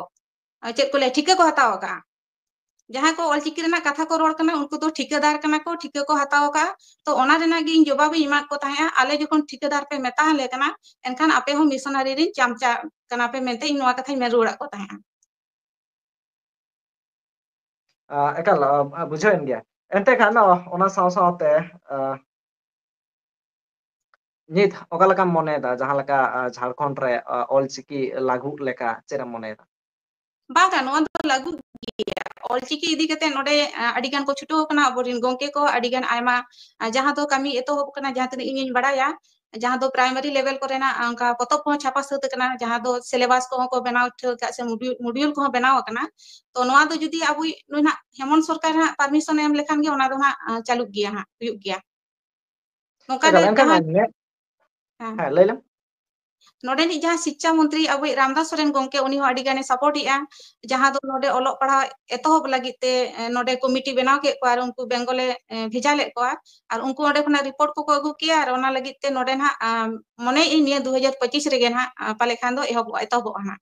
ᱟ, ᱪᱮᱫ ᱠᱚ ᱞᱟᱹᱭᱟ, ᱴᱷᱤᱠᱟᱹ ᱠᱚ ᱦᱟᱛᱟᱣ ᱟᱠᱟᱜᱼᱟ᱾ ᱡᱟᱦᱟᱸᱭ ᱠᱚ ᱚᱞᱪᱤᱠᱤ ᱨᱮᱱᱟᱜ ᱠᱟᱛᱷᱟ ᱠᱚ ᱨᱚᱲ ᱠᱟᱱᱟ, ᱩᱱᱠᱩ ᱫᱚ ᱴᱷᱤᱠᱟᱹᱫᱟᱨ ᱠᱟᱱᱟ ᱠᱚ, ᱴᱷᱤᱠᱟᱹ ᱠᱚ ᱦᱟᱛᱟᱣ ᱟᱠᱟᱜᱼᱟ᱾ ᱛᱚ, ᱚᱱᱟ ᱨᱮᱱᱟᱜ ᱜᱮ ᱤᱧ ᱡᱚᱵᱟᱵ ᱤᱧ ᱮᱢᱟᱫ ᱠᱚ ᱛᱟᱦᱮᱸᱜᱼᱟ, ᱟᱞᱮ ᱡᱚᱠᱷᱚᱱ ᱴᱷᱤᱠᱟᱹᱫᱟᱨ ᱯᱮ ᱢᱮᱛᱟ ᱟᱞᱮ ᱠᱟᱱᱟ, ᱮᱱᱠᱷᱟᱱ ᱟᱯᱮ ᱦᱚᱸ ᱢᱤᱥᱚᱱᱟᱨᱤ ᱨᱤᱱ ᱪᱟᱢᱪᱟ ᱠᱟᱱᱟ ᱯᱮ ᱢᱮᱱᱛᱮ ᱤᱧ ᱱᱚᱣᱟ ᱠᱟᱛᱷᱟᱧ ᱢᱮᱱ ᱨᱩᱣᱟᱹᱲᱟᱫ ᱠᱚ ᱛᱟᱦᱮᱸᱜᱼᱟ᱾ ᱟ, ᱮᱠᱟᱞ, ᱟ, ᱟ, ᱵᱩᱡᱷᱟᱹᱣᱮᱱ ᱜᱮᱭᱟ᱾ ᱮᱱᱛᱮ ᱠᱷᱟᱱ, ᱚ, ᱚᱱᱟ ᱥᱟᱶ ᱥᱟᱶᱛᱮ, ᱟ, ᱱᱤᱛ ᱚᱠᱟ ᱞᱮᱠᱟᱢ ᱢᱚᱱᱮᱭᱮᱫᱟ, ᱡᱟᱦᱟᱸ ᱞᱮᱠᱟ, ᱟ, ᱡᱷᱟᱲᱠᱷᱚᱸᱰ ᱨᱮ, ᱟ, ᱚᱞᱪᱤᱠᱤ ᱞᱟᱹᱜᱩᱜ ᱞᱮᱠᱟ ᱪᱮᱫ ᱮᱢ ᱢᱚᱱᱮᱭᱮᱫᱟ? ᱵᱟᱝᱟ, ᱱᱚᱣᱟ ᱫᱚ ᱞᱟᱹᱜᱩᱜ ᱜᱮᱭᱟ᱾ ᱚᱞᱪᱤᱠᱤ ᱤᱫᱤ ᱠᱟᱛᱮ ᱱᱚᱰᱮ, ᱟ, ᱟᱹᱰᱤ ᱜᱟᱱ ᱠᱚ ᱪᱷᱩᱴᱟᱹᱣ ᱟᱠᱟᱱᱟ ᱟᱵᱚᱨᱮᱱ ᱜᱚᱢᱠᱮ ᱠᱚ, ᱟᱹᱰᱤ ᱜᱟᱱ ᱟᱭᱢᱟ, ᱟ, ᱡᱟᱦᱟᱸ ᱫᱚ ᱠᱟᱹᱢᱤ ᱮᱛᱚᱦᱚᱵ ᱟᱠᱟᱱᱟ, ᱡᱟᱦᱟᱸ ᱛᱤᱱᱟᱹᱜ ᱤᱧᱤᱧ ᱵᱟᱲᱟᱭᱟ, ᱡᱟᱦᱟᱸ ᱫᱚ primary level ᱠᱚᱨᱮᱱᱟᱜ, ᱟ, ᱚᱱᱠᱟ ᱯᱚᱛᱚᱵ ᱠᱚᱦᱚᱸ ᱪᱷᱟᱯᱟ ᱥᱟᱹᱛ ᱟᱠᱟᱱᱟ, ᱡᱟᱦᱟᱸ ᱫᱚ syllabus ᱠᱚᱦᱚᱸ ᱠᱚ ᱵᱮᱱᱟᱣ ᱴᱷᱟᱹᱣ ᱠᱟᱜ ᱥᱮ module, module ᱠᱚᱦᱚᱸ ᱵᱮᱱᱟᱣ ᱟᱠᱟᱱᱟ᱾ ᱛᱚ, ᱱᱚᱣᱟ ᱫᱚ ᱡᱩᱫᱤ ᱟᱵᱚᱭᱤᱡ ᱱᱩᱭ ᱱᱟᱜ ᱦᱮᱢᱚᱱᱛ ᱥᱚᱨᱠᱟᱨ ᱦᱟᱸᱜ permission ᱮᱢ ᱞᱮᱠᱷᱟᱱ ᱜᱮ ᱚᱱᱟ ᱫᱚ ᱦᱟᱸᱜ, ᱟ, ᱪᱟᱹᱞᱩᱜ ᱜᱮᱭᱟ ᱦᱟᱸᱜ, ᱦᱩᱭᱩᱜ ᱜᱮᱭᱟ᱾ ᱱᱚᱝᱠᱟ ᱮᱠᱟᱞ, ᱮᱱᱠᱷᱟᱱ ᱡᱟᱦᱟᱸ ᱱᱤᱭᱟᱹ, ᱦᱮᱸ᱾ ᱦᱮᱸ, ᱞᱟᱹᱭ ᱞᱮᱢ᱾ ᱱᱚᱰᱮᱱᱤᱡ ᱡᱟᱦᱟᱸ ᱥᱤᱠᱪᱷᱟ ᱢᱚᱱᱛᱨᱤ ᱟᱵᱚᱭᱤᱡ ᱨᱟᱢᱫᱟᱥ ᱥᱚᱨᱮᱱ ᱜᱚᱢᱠᱮ, ᱩᱱᱤ ᱦᱚᱸ ᱟᱹᱰᱤ ᱜᱟᱱᱮ support ᱮᱜᱼᱟ, ᱡᱟᱦᱟᱸ ᱫᱚ ᱱᱚᱰᱮ ᱚᱞᱚᱜ ᱯᱟᱲᱦᱟᱣ ᱮᱛᱚᱦᱚᱵ ᱞᱟᱹᱜᱤᱫ ᱛᱮ, ᱮ, ᱱᱚᱰᱮ ᱠᱚᱢᱤᱴᱤ ᱵᱮᱱᱟᱣ ᱠᱮᱫ ᱠᱚᱣᱟ ᱟᱨ ᱩᱱᱠᱩ ᱵᱮᱝᱜᱚᱞᱮ, ᱮ, ᱵᱷᱮᱡᱟ ᱞᱮᱫ ᱠᱚᱣᱟ᱾ ᱟᱨ ᱩᱱᱠᱩ ᱚᱸᱰᱮ ᱠᱷᱚᱱᱟᱜ report ᱠᱚᱠᱚ ᱟᱹᱜᱩ ᱠᱮᱭᱟ ᱟᱨ ᱚᱱᱟ ᱞᱟᱹᱜᱤᱫ ᱛᱮ ᱱᱚᱰᱮ ᱱᱟᱦᱟᱜ, ᱟᱢ, ᱢᱚᱱᱮᱭᱮᱫ ᱟᱹᱧ ᱱᱤᱭᱟᱹ ᱫᱩ ᱦᱟᱡᱟᱨ ᱯᱚᱸᱪᱤᱥ ᱨᱮᱜᱮ ᱱᱟᱦᱟᱜ, ᱟ, ᱯᱟᱞᱮ ᱠᱷᱟᱱ ᱫᱚ ᱮᱦᱚᱵᱚᱜᱼᱟ, ᱮᱛᱚᱦᱚᱵᱚᱜᱼᱟ ᱱᱟᱦᱟᱜ᱾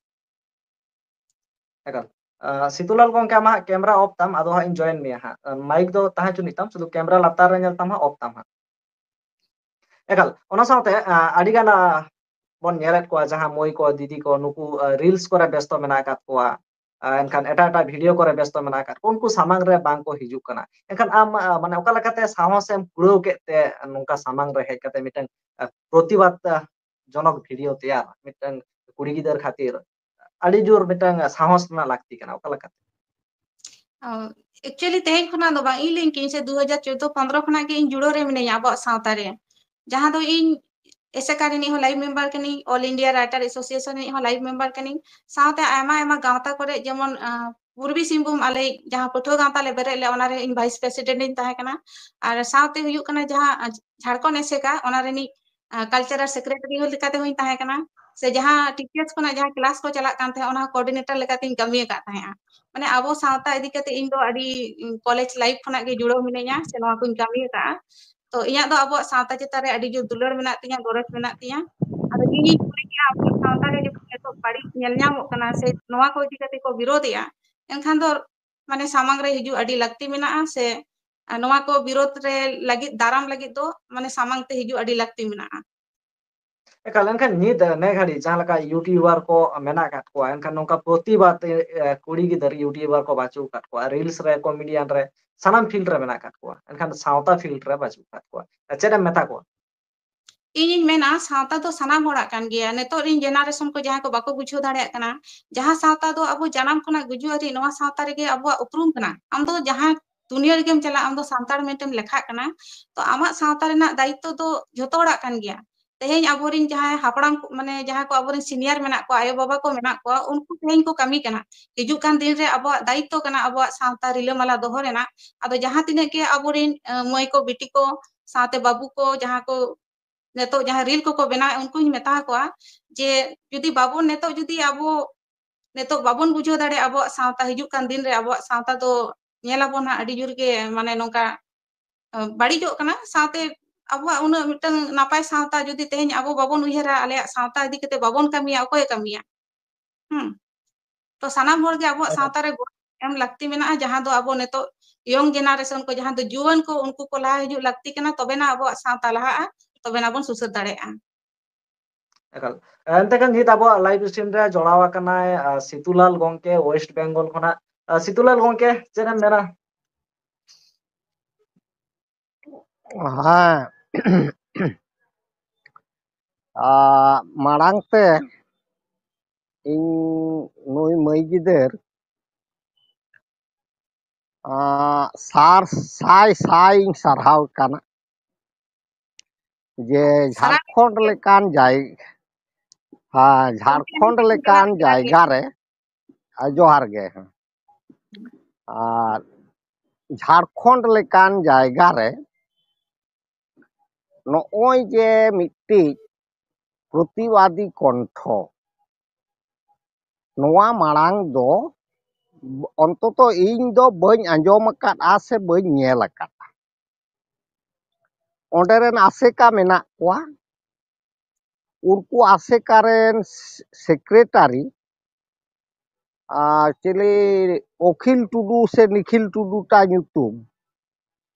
ᱮᱠᱟᱞ᱾ ᱟ, ᱥᱤᱛᱩᱞᱟᱞ ᱜᱚᱢᱠᱮ, ᱟᱢᱟᱜ camera off ᱛᱟᱢ, ᱟᱫᱚ ᱦᱟᱸᱜ ᱤᱧ join ᱢᱮᱭᱟ ᱦᱟᱸᱜ᱾ ᱟ, mic ᱫᱚ ᱛᱟᱦᱮᱸ ᱦᱚᱪᱚᱱᱤᱡ ᱛᱟᱢ, ᱥᱩᱫᱷᱩ camera ᱞᱟᱛᱟᱨ ᱨᱮ ᱧᱮᱞ ᱛᱟᱢ ᱦᱟᱸᱜ off ᱛᱟᱢ ᱦᱟᱸᱜ᱾ ᱮᱠᱟᱞ, ᱚᱱᱟ ᱥᱟᱶᱛᱮ, ᱟ, ᱟᱹᱰᱤ ᱜᱟᱱ, ᱟ, ᱵᱚᱱ ᱧᱮᱞᱮᱫ ᱠᱚᱣᱟ ᱡᱟᱦᱟᱸ ᱢᱟᱹᱭ ᱠᱚ, ᱫᱤᱫᱤ ᱠᱚ, ᱱᱩᱠᱩ, ᱟ, reels ᱠᱚᱨᱮ ᱵᱮᱥᱛᱚ ᱢᱮᱱᱟᱜ ᱟᱠᱟᱫ ᱠᱚᱣᱟ, ᱟ, ᱮᱱᱠᱷᱟᱱ ᱮᱴᱟᱜ ᱮᱴᱟᱜ video ᱠᱚᱨᱮ ᱵᱮᱥᱛᱚ ᱢᱮᱱᱟᱜ ᱟᱠᱟᱫ ᱠᱚᱣᱟ, ᱩᱱᱠᱩ ᱥᱟᱢᱟᱝ ᱨᱮ ᱵᱟᱝ ᱠᱚ ᱦᱤᱡᱩᱜ ᱠᱟᱱᱟ᱾ ᱮᱱᱠᱷᱟᱱ ᱟᱢ, ᱟ, ᱢᱟᱱᱮ ᱚᱠᱟ ᱞᱮᱠᱟᱛᱮ ᱥᱟᱦᱚᱥ ᱮᱢ ᱠᱩᱲᱟᱹᱣ ᱠᱮᱫ ᱛᱮ ᱱᱚᱝᱠᱟ ᱥᱟᱢᱟᱝ ᱨᱮ ᱦᱮᱡ ᱠᱟᱛᱮ ᱢᱤᱫᱴᱟᱝ, ᱟ, ᱯᱨᱚᱛᱤᱵᱟᱫ, ᱟ, ᱡᱚᱱᱚᱠ video ᱛᱮᱭᱟᱨ, ᱢᱤᱫᱴᱟᱝ ᱠᱩᱲᱤ ᱜᱤᱫᱟᱹᱨ ᱠᱷᱟᱹᱛᱤᱨ ᱟᱹᱰᱤ ᱡᱳᱨ ᱢᱤᱫᱴᱟᱝ ᱥᱟᱦᱚᱥ ᱨᱮᱱᱟᱜ ᱞᱟᱹᱠᱛᱤ ᱠᱟᱱᱟ, ᱚᱠᱟ ᱞᱮᱠᱟᱛᱮ? ᱚ, actually ᱛᱮᱦᱮᱧ ᱠᱷᱚᱱᱟᱜ ᱫᱚ ᱵᱟᱝ, ᱤᱧ ᱞᱟᱹᱭᱟᱹᱧ ᱠᱤᱧ ᱥᱮ ᱫᱩ ᱦᱟᱡᱟᱨ ᱪᱳᱫᱽᱫᱳ ᱯᱚᱱᱫᱽᱨᱚ ᱠᱷᱚᱱᱟᱜ ᱜᱮ ᱤᱧ ᱡᱩᱲᱟᱹᱣ ᱨᱮ ᱢᱤᱱᱟᱹᱧᱟ ᱟᱵᱚᱣᱟᱜ ᱥᱟᱶᱛᱟ ᱨᱮ᱾ ᱡᱟᱦᱟᱸ ᱫᱚ ᱤᱧ ᱮᱥᱮᱠᱟ ᱨᱤᱱᱤᱡ ᱦᱚᱸ live member ᱠᱟᱹᱱᱟᱹᱧ, All India Writer Association ᱨᱤᱱᱤᱡ ᱦᱚᱸ live member ᱠᱟᱹᱱᱟᱹᱧ, ᱥᱟᱶᱛᱮ ᱟᱭᱢᱟ ᱟᱭᱢᱟ ᱜᱟᱶᱛᱟ ᱠᱚᱨᱮ, ᱡᱮᱢᱚᱱ, ᱟ, ᱯᱩᱨᱵᱤ ᱥᱤᱝᱵᱷᱩᱢ ᱟᱞᱮ ᱡᱟᱦᱟᱸ ᱯᱟᱹᱴᱷᱩᱣᱟᱹ ᱜᱟᱶᱛᱟ ᱞᱮ ᱵᱮᱨᱮᱫ ᱞᱮᱫ, ᱚᱱᱟ ᱨᱮ ᱤᱧ vice president ᱤᱧ ᱛᱟᱦᱮᱸ ᱠᱟᱱᱟ᱾ ᱟᱨ ᱥᱟᱶᱛᱮ ᱦᱩᱭᱩᱜ ᱠᱟᱱᱟ ᱡᱟᱦᱟᱸ, ᱟ, ᱡᱷᱟᱲᱠᱷᱚᱸᱰ ᱮᱥᱮᱠᱟ, ᱚᱱᱟ ᱨᱤᱱᱤᱡ, ᱟ, cultural secretary ᱦᱚᱸ ᱞᱮᱠᱟᱛᱮ ᱦᱚᱸᱧ ᱛᱟᱦᱮᱸ ᱠᱟᱱᱟ, ᱥᱮ ᱡᱟᱦᱟᱸ teachers ᱠᱷᱚᱱᱟᱜ ᱡᱟᱦᱟᱸ class ᱠᱚ ᱪᱟᱞᱟᱜ ᱠᱟᱱ ᱛᱟᱦᱮᱸᱫ, ᱚᱱᱟ coordinator ᱞᱮᱠᱟᱛᱤᱧ ᱠᱟᱹᱢᱤ ᱟᱠᱟᱫ ᱛᱟᱦᱮᱸᱫᱼᱟ᱾ ᱢᱟᱱᱮ ᱟᱵᱚ ᱥᱟᱶᱛᱟ ᱤᱫᱤ ᱠᱟᱛᱮ ᱤᱧ ᱫᱚ ᱟᱹᱰᱤ, ᱩᱸ, college life ᱠᱷᱚᱱᱟᱜ ᱜᱮ ᱡᱩᱲᱟᱹᱣ ᱢᱤᱱᱟᱹᱧᱟ, ᱥᱮ ᱱᱚᱣᱟ ᱠᱚᱧ ᱠᱟᱹᱢᱤ ᱟᱠᱟᱫᱼᱟ᱾ ᱛᱚ ᱤᱧᱟᱹᱜ ᱫᱚ ᱟᱵᱚᱣᱟᱜ ᱥᱟᱶᱛᱟ ᱪᱮᱛᱟᱱ ᱨᱮ ᱟᱹᱰᱤ ᱡᱳᱨ ᱫᱩᱞᱟᱹᱲ ᱢᱮᱱᱟᱜ ᱛᱤᱧᱟ, ᱜᱚᱨᱚᱡᱽ ᱢᱮᱱᱟᱜ ᱛᱤᱧᱟ᱾ ᱟᱫᱚ ᱤᱧᱤᱧ ᱢᱚᱱᱮ ᱠᱮᱜᱼᱟ, ᱟᱵᱚᱣᱟᱜ ᱥᱟᱶᱛᱟ ᱨᱮ ᱡᱚᱠᱷᱚᱱ ᱱᱤᱛᱚᱜ ᱵᱟᱹᱲᱤᱡ ᱧᱮᱞ ᱧᱟᱢᱚᱜ ᱠᱟᱱᱟ, ᱥᱮ ᱱᱚᱣᱟ ᱠᱚ ᱤᱫᱤ ᱠᱟᱛᱮ ᱠᱚ ᱵᱤᱨᱳᱫᱮᱜᱼᱟ, ᱮᱱᱠᱷᱟᱱ ᱫᱚ ᱢᱟᱱᱮ ᱥᱟᱢᱟᱝ ᱨᱮ ᱦᱤᱡᱩᱜ ᱟᱹᱰᱤ ᱞᱟᱹᱠᱛᱤ ᱢᱮᱱᱟᱜᱼᱟ, ᱥᱮ, ᱟ, ᱱᱚᱣᱟ ᱠᱚ ᱵᱤᱨᱳᱫ ᱨᱮ ᱞᱟᱹᱜᱤᱫ, ᱫᱟᱨᱟᱢ ᱞᱟᱹᱜᱤᱫ ᱫᱚ ᱢᱟᱱᱮ ᱥᱟᱢᱟᱝ ᱛᱮ ᱦᱤᱡᱩᱜ ᱟᱹᱰᱤ ᱞᱟᱹᱠᱛᱤ ᱢᱮᱱᱟᱜᱼᱟ᱾ ᱮᱠᱟᱞ, ᱮᱱᱠᱷᱟᱱ ᱱᱤᱛ, ᱱᱮ ᱜᱷᱟᱹᱲᱤᱡ ᱡᱟᱦᱟᱸ ᱞᱮᱠᱟ YouTuber ᱠᱚ ᱢᱮᱱᱟᱜ ᱟᱠᱟᱫ ᱠᱚᱣᱟ, ᱮᱱᱠᱷᱟᱱ ᱱᱚᱝᱠᱟ ᱯᱨᱚᱛᱤᱵᱟᱫ, ᱮ, ᱮ, ᱠᱩᱲᱤ ᱜᱤᱫᱟᱹᱨ YouTuber ᱠᱚ ᱵᱟᱹᱪᱩᱜ ᱟᱠᱟᱫ ᱠᱚᱣᱟ, reels ᱨᱮ, comedian ᱨᱮ, ᱥᱟᱱᱟᱢ field ᱨᱮ ᱢᱮᱱᱟᱜ ᱟᱠᱟᱫ ᱠᱚᱣᱟ, ᱮᱱᱠᱷᱟᱱ ᱥᱟᱶᱛᱟ field ᱨᱮ ᱵᱟᱹᱪᱩᱜ ᱟᱠᱟᱫ ᱠᱚᱣᱟ, ᱪᱮᱫ ᱮᱢ ᱢᱮᱛᱟ ᱠᱚᱣᱟ? ᱤᱧᱤᱧ ᱢᱮᱱᱟ, ᱥᱟᱶᱛᱟ ᱫᱚ ᱥᱟᱱᱟᱢ ᱦᱚᱲᱟᱜ ᱠᱟᱱ ᱜᱮᱭᱟ᱾ ᱱᱤᱛᱚᱜ ᱨᱤᱱ generation ᱠᱚ ᱡᱟᱦᱟᱸᱭ ᱠᱚ ᱵᱟᱠᱚ ᱵᱩᱡᱷᱟᱹᱣ ᱫᱟᱲᱮᱭᱟᱜ ᱠᱟᱱᱟ, ᱡᱟᱦᱟᱸ ᱥᱟᱶᱛᱟ ᱫᱚ ᱟᱵᱚ ᱡᱟᱱᱟᱢ ᱠᱷᱚᱱᱟᱜ ᱜᱩᱡᱩᱜ ᱦᱟᱹᱨᱤᱡ ᱱᱚᱣᱟ ᱥᱟᱶᱛᱟ ᱨᱮᱜᱮ ᱟᱵᱚᱣᱟᱜ ᱩᱯᱨᱩᱢ ᱠᱟᱱᱟ᱾ ᱟᱢ ᱫᱚ ᱡᱟᱦᱟᱸ ᱫᱩᱱᱤᱭᱟᱹ ᱨᱮᱜᱮᱢ ᱪᱟᱞᱟᱜ, ᱟᱢ ᱫᱚ ᱥᱟᱱᱛᱟᱲ ᱢᱮᱱᱛᱮᱢ ᱞᱮᱠᱷᱟᱜ ᱠᱟᱱᱟ᱾ ᱛᱚ ᱟᱢᱟᱜ ᱥᱟᱶᱛᱟ ᱨᱮᱱᱟᱜ ᱫᱟᱭᱤᱛᱛᱚ ᱫᱚ ᱡᱷᱚᱛᱚ ᱦᱚᱲᱟᱜ ᱠᱟᱱ ᱜᱮᱭᱟ᱾ ᱛᱮᱦᱮᱧ ᱟᱵᱚᱨᱮᱱ ᱡᱟᱦᱟᱸᱭ ᱦᱟᱯᱲᱟᱢ ᱠᱚ, ᱢᱟᱱᱮ ᱡᱟᱦᱟᱸ ᱠᱚ ᱟᱵᱚᱨᱮᱱ senior ᱢᱮᱱᱟᱜ ᱠᱚᱣᱟ, ᱟᱭᱳ ᱵᱟᱵᱟ ᱠᱚ ᱢᱮᱱᱟᱜ ᱠᱚᱣᱟ, ᱩᱱᱠᱩ ᱛᱮᱦᱮᱧ ᱠᱚ ᱠᱟᱹᱢᱤ ᱠᱟᱱᱟ᱾ ᱦᱤᱡᱩᱜ ᱠᱟᱱ ᱫᱤᱱ ᱨᱮ ᱟᱵᱚᱣᱟᱜ ᱫᱟᱭᱤᱛᱛᱚ ᱠᱟᱱᱟ ᱟᱵᱚᱣᱟᱜ ᱥᱟᱶᱛᱟ ᱨᱤᱞᱟᱹᱢᱟᱞᱟ ᱫᱚᱦᱚ ᱨᱮᱱᱟᱜ᱾ ᱟᱫᱚ ᱡᱟᱦᱟᱸ ᱛᱤᱱᱟᱹᱜ ᱜᱮ ᱟᱵᱚᱨᱮᱱ, ᱟᱸ, ᱢᱟᱹᱭ ᱠᱚ ᱵᱤᱴᱤ ᱠᱚ ᱥᱟᱶᱛᱮ ᱵᱟᱹᱵᱩ ᱠᱚ ᱡᱟᱦᱟᱸ ᱠᱚ ᱱᱤᱛᱚᱜ ᱡᱟᱦᱟᱸ ᱨᱤᱞ ᱠᱚᱠᱚ ᱵᱮᱱᱟᱣᱮᱫ, ᱩᱱᱠᱩᱧ ᱢᱮᱛᱟ ᱠᱚᱣᱟ ᱡᱮ ᱡᱩᱫᱤ ᱵᱟᱵᱚᱱ, ᱱᱤᱛᱚᱜ ᱡᱩᱫᱤ ᱟᱵᱚ ᱱᱤᱛᱚᱜ ᱵᱟᱵᱚᱱ ᱵᱩᱡᱷᱟᱹᱣ ᱫᱟᱲᱮᱭᱟᱜᱼᱟ ᱟᱵᱚᱣᱟᱜ ᱥᱟᱶᱛᱟ, ᱦᱤᱡᱩᱜ ᱠᱟᱱ ᱫᱤᱱ ᱨᱮ ᱟᱵᱚᱣᱟᱜ ᱥᱟᱶᱛᱟ ᱫᱚ ᱧᱮᱞ ᱟᱵᱚᱱ ᱦᱟᱸᱜ ᱟᱹᱰᱤ ᱡᱳᱨ ᱜᱮ, ᱢᱟᱱᱮ, ᱱᱚᱝᱠᱟ ᱵᱟᱹᱲᱤᱡᱚᱜ ᱠᱟᱱᱟ᱾ ᱥᱟᱶᱛᱮ ᱟᱵᱚᱣᱟᱜ ᱩᱱᱟᱹᱜ ᱢᱤᱫᱴᱟᱝ ᱱᱟᱯᱟᱭ ᱥᱟᱶᱛᱟ ᱡᱩᱫᱤ ᱛᱮᱦᱮᱧ ᱟᱵᱚ ᱵᱟᱵᱚᱱ ᱩᱭᱦᱟᱹᱨᱟ, ᱟᱞᱮᱭᱟᱜ ᱥᱟᱶᱛᱟ ᱤᱫᱤ ᱠᱟᱛᱮ ᱵᱟᱵᱚᱱ ᱠᱟᱹᱢᱤᱭᱟ, ᱚᱠᱚᱭᱮ ᱠᱟᱹᱢᱤᱭᱟ? ᱦᱩᱸ᱾ ᱛᱚ ᱥᱟᱱᱟᱢ ᱦᱚᱲ ᱜᱮ ᱟᱵᱚᱣᱟᱜ ᱮᱠᱟᱞ᱾ ᱥᱟᱶᱛᱟ ᱨᱮ ᱜᱚᱲᱚ ᱮᱢ ᱞᱟᱹᱠᱛᱤ ᱢᱮᱱᱟᱜᱼᱟ, ᱡᱟᱦᱟᱸ ᱫᱚ ᱟᱵᱚ ᱱᱤᱛᱚᱜ ᱭᱚᱝ ᱡᱮᱱᱟᱨᱮᱥᱚᱱ ᱠᱚ, ᱡᱟᱦᱟᱸ ᱫᱚ ᱡᱩᱣᱟᱹᱱ ᱠᱚ, ᱩᱱᱠᱩ ᱠᱚ ᱞᱟᱦᱟ ᱦᱤᱡᱩᱜ ᱞᱟᱹᱠᱛᱤ ᱠᱟᱱᱟ, ᱛᱚᱵᱮᱱᱟ ᱟᱵᱚᱣᱟᱜ ᱥᱟᱶᱛᱟ ᱞᱟᱦᱟᱜᱼᱟ, ᱛᱚᱵᱮᱱᱟ ᱵᱚᱱ ᱥᱩᱥᱟᱹᱨ ᱫᱟᱲᱮᱭᱟᱜᱼᱟ᱾ ᱮᱠᱟᱞ᱾ ᱮᱱᱛᱮ ᱠᱷᱟᱱ ᱱᱤᱛ ᱟᱵᱚᱣᱟᱜ ᱞᱟᱭᱤᱵᱷ ᱥᱴᱨᱤᱢ ᱨᱮ ᱡᱚᱲᱟᱣ ᱟᱠᱟᱱᱟᱭ, ᱟ, ᱥᱤᱛᱩᱞᱟᱞ ᱜᱚᱝᱠᱮ, ᱳᱭᱮᱥᱴ ᱵᱮᱝᱜᱚᱞ ᱠᱷᱚᱱᱟᱜ᱾ ᱟ, ᱥᱤᱛᱩᱞᱟᱞ ᱜᱚᱝᱠᱮ, ᱪᱮᱫ ᱮᱢ ᱢᱮᱱᱟ? ᱦᱮᱸ᱾ ᱟ, ᱢᱟᱲᱟᱝ ᱛᱮ ᱤᱧ ᱱᱩᱭ ᱢᱟᱹᱭ ᱜᱤᱫᱟᱹᱨ, ᱟ, ᱥᱟᱨ ᱥᱟᱭ ᱥᱟᱭ ᱤᱧ ᱥᱟᱨᱦᱟᱣ ᱠᱟᱱᱟ ᱡᱮ ᱡᱷᱟᱲᱠᱷᱚᱸᱰ ᱞᱮᱠᱟᱱ ᱡᱟᱭ-, ᱦᱮᱸ, ᱡᱷᱟᱲᱠᱷᱚᱸᱰ ᱞᱮᱠᱟᱱ ᱡᱟᱭᱜᱟ ᱨᱮ, ᱟ, ᱡᱚᱦᱟᱨ ᱜᱮ, ᱦᱮᱸ᱾ ᱟᱨ ᱡᱷᱟᱲᱠᱷᱚᱸᱰ ᱞᱮᱠᱟᱱ ᱡᱟᱭᱜᱟ ᱨᱮ ᱱᱚᱜᱼᱚᱭ ᱡᱮ ᱢᱤᱫᱴᱤᱡ ᱯᱨᱚᱛᱤᱵᱟᱫᱤ ᱠᱚᱱᱴᱷᱚ, ᱱᱚᱣᱟ ᱢᱟᱲᱟᱝ ᱫᱚ ᱚᱱᱛᱚᱛᱚ ᱤᱧ ᱫᱚ ᱵᱟᱹᱧ ᱟᱸᱡᱚᱢ ᱟᱠᱟᱫᱼᱟ ᱥᱮ ᱵᱟᱹᱧ ᱧᱮᱞ ᱟᱠᱟᱫᱼᱟ᱾ ᱚᱸᱰᱮ ᱨᱮᱱ ᱟᱥᱮᱠᱟ ᱢᱮᱱᱟᱜ ᱠᱚᱣᱟ, ᱩᱱᱠᱩ ᱟᱥᱮᱠᱟ ᱨᱮᱱ ᱥᱮᱠᱨᱮᱴᱟᱨᱤ, ᱟᱨ ᱪᱤᱞᱤ ᱚᱠᱷᱤᱞ ᱴᱩᱰᱩ ᱥᱮ ᱱᱤᱠᱷᱤᱞ ᱴᱩᱰᱩ ᱴᱟ ᱧᱩᱛᱩᱢ,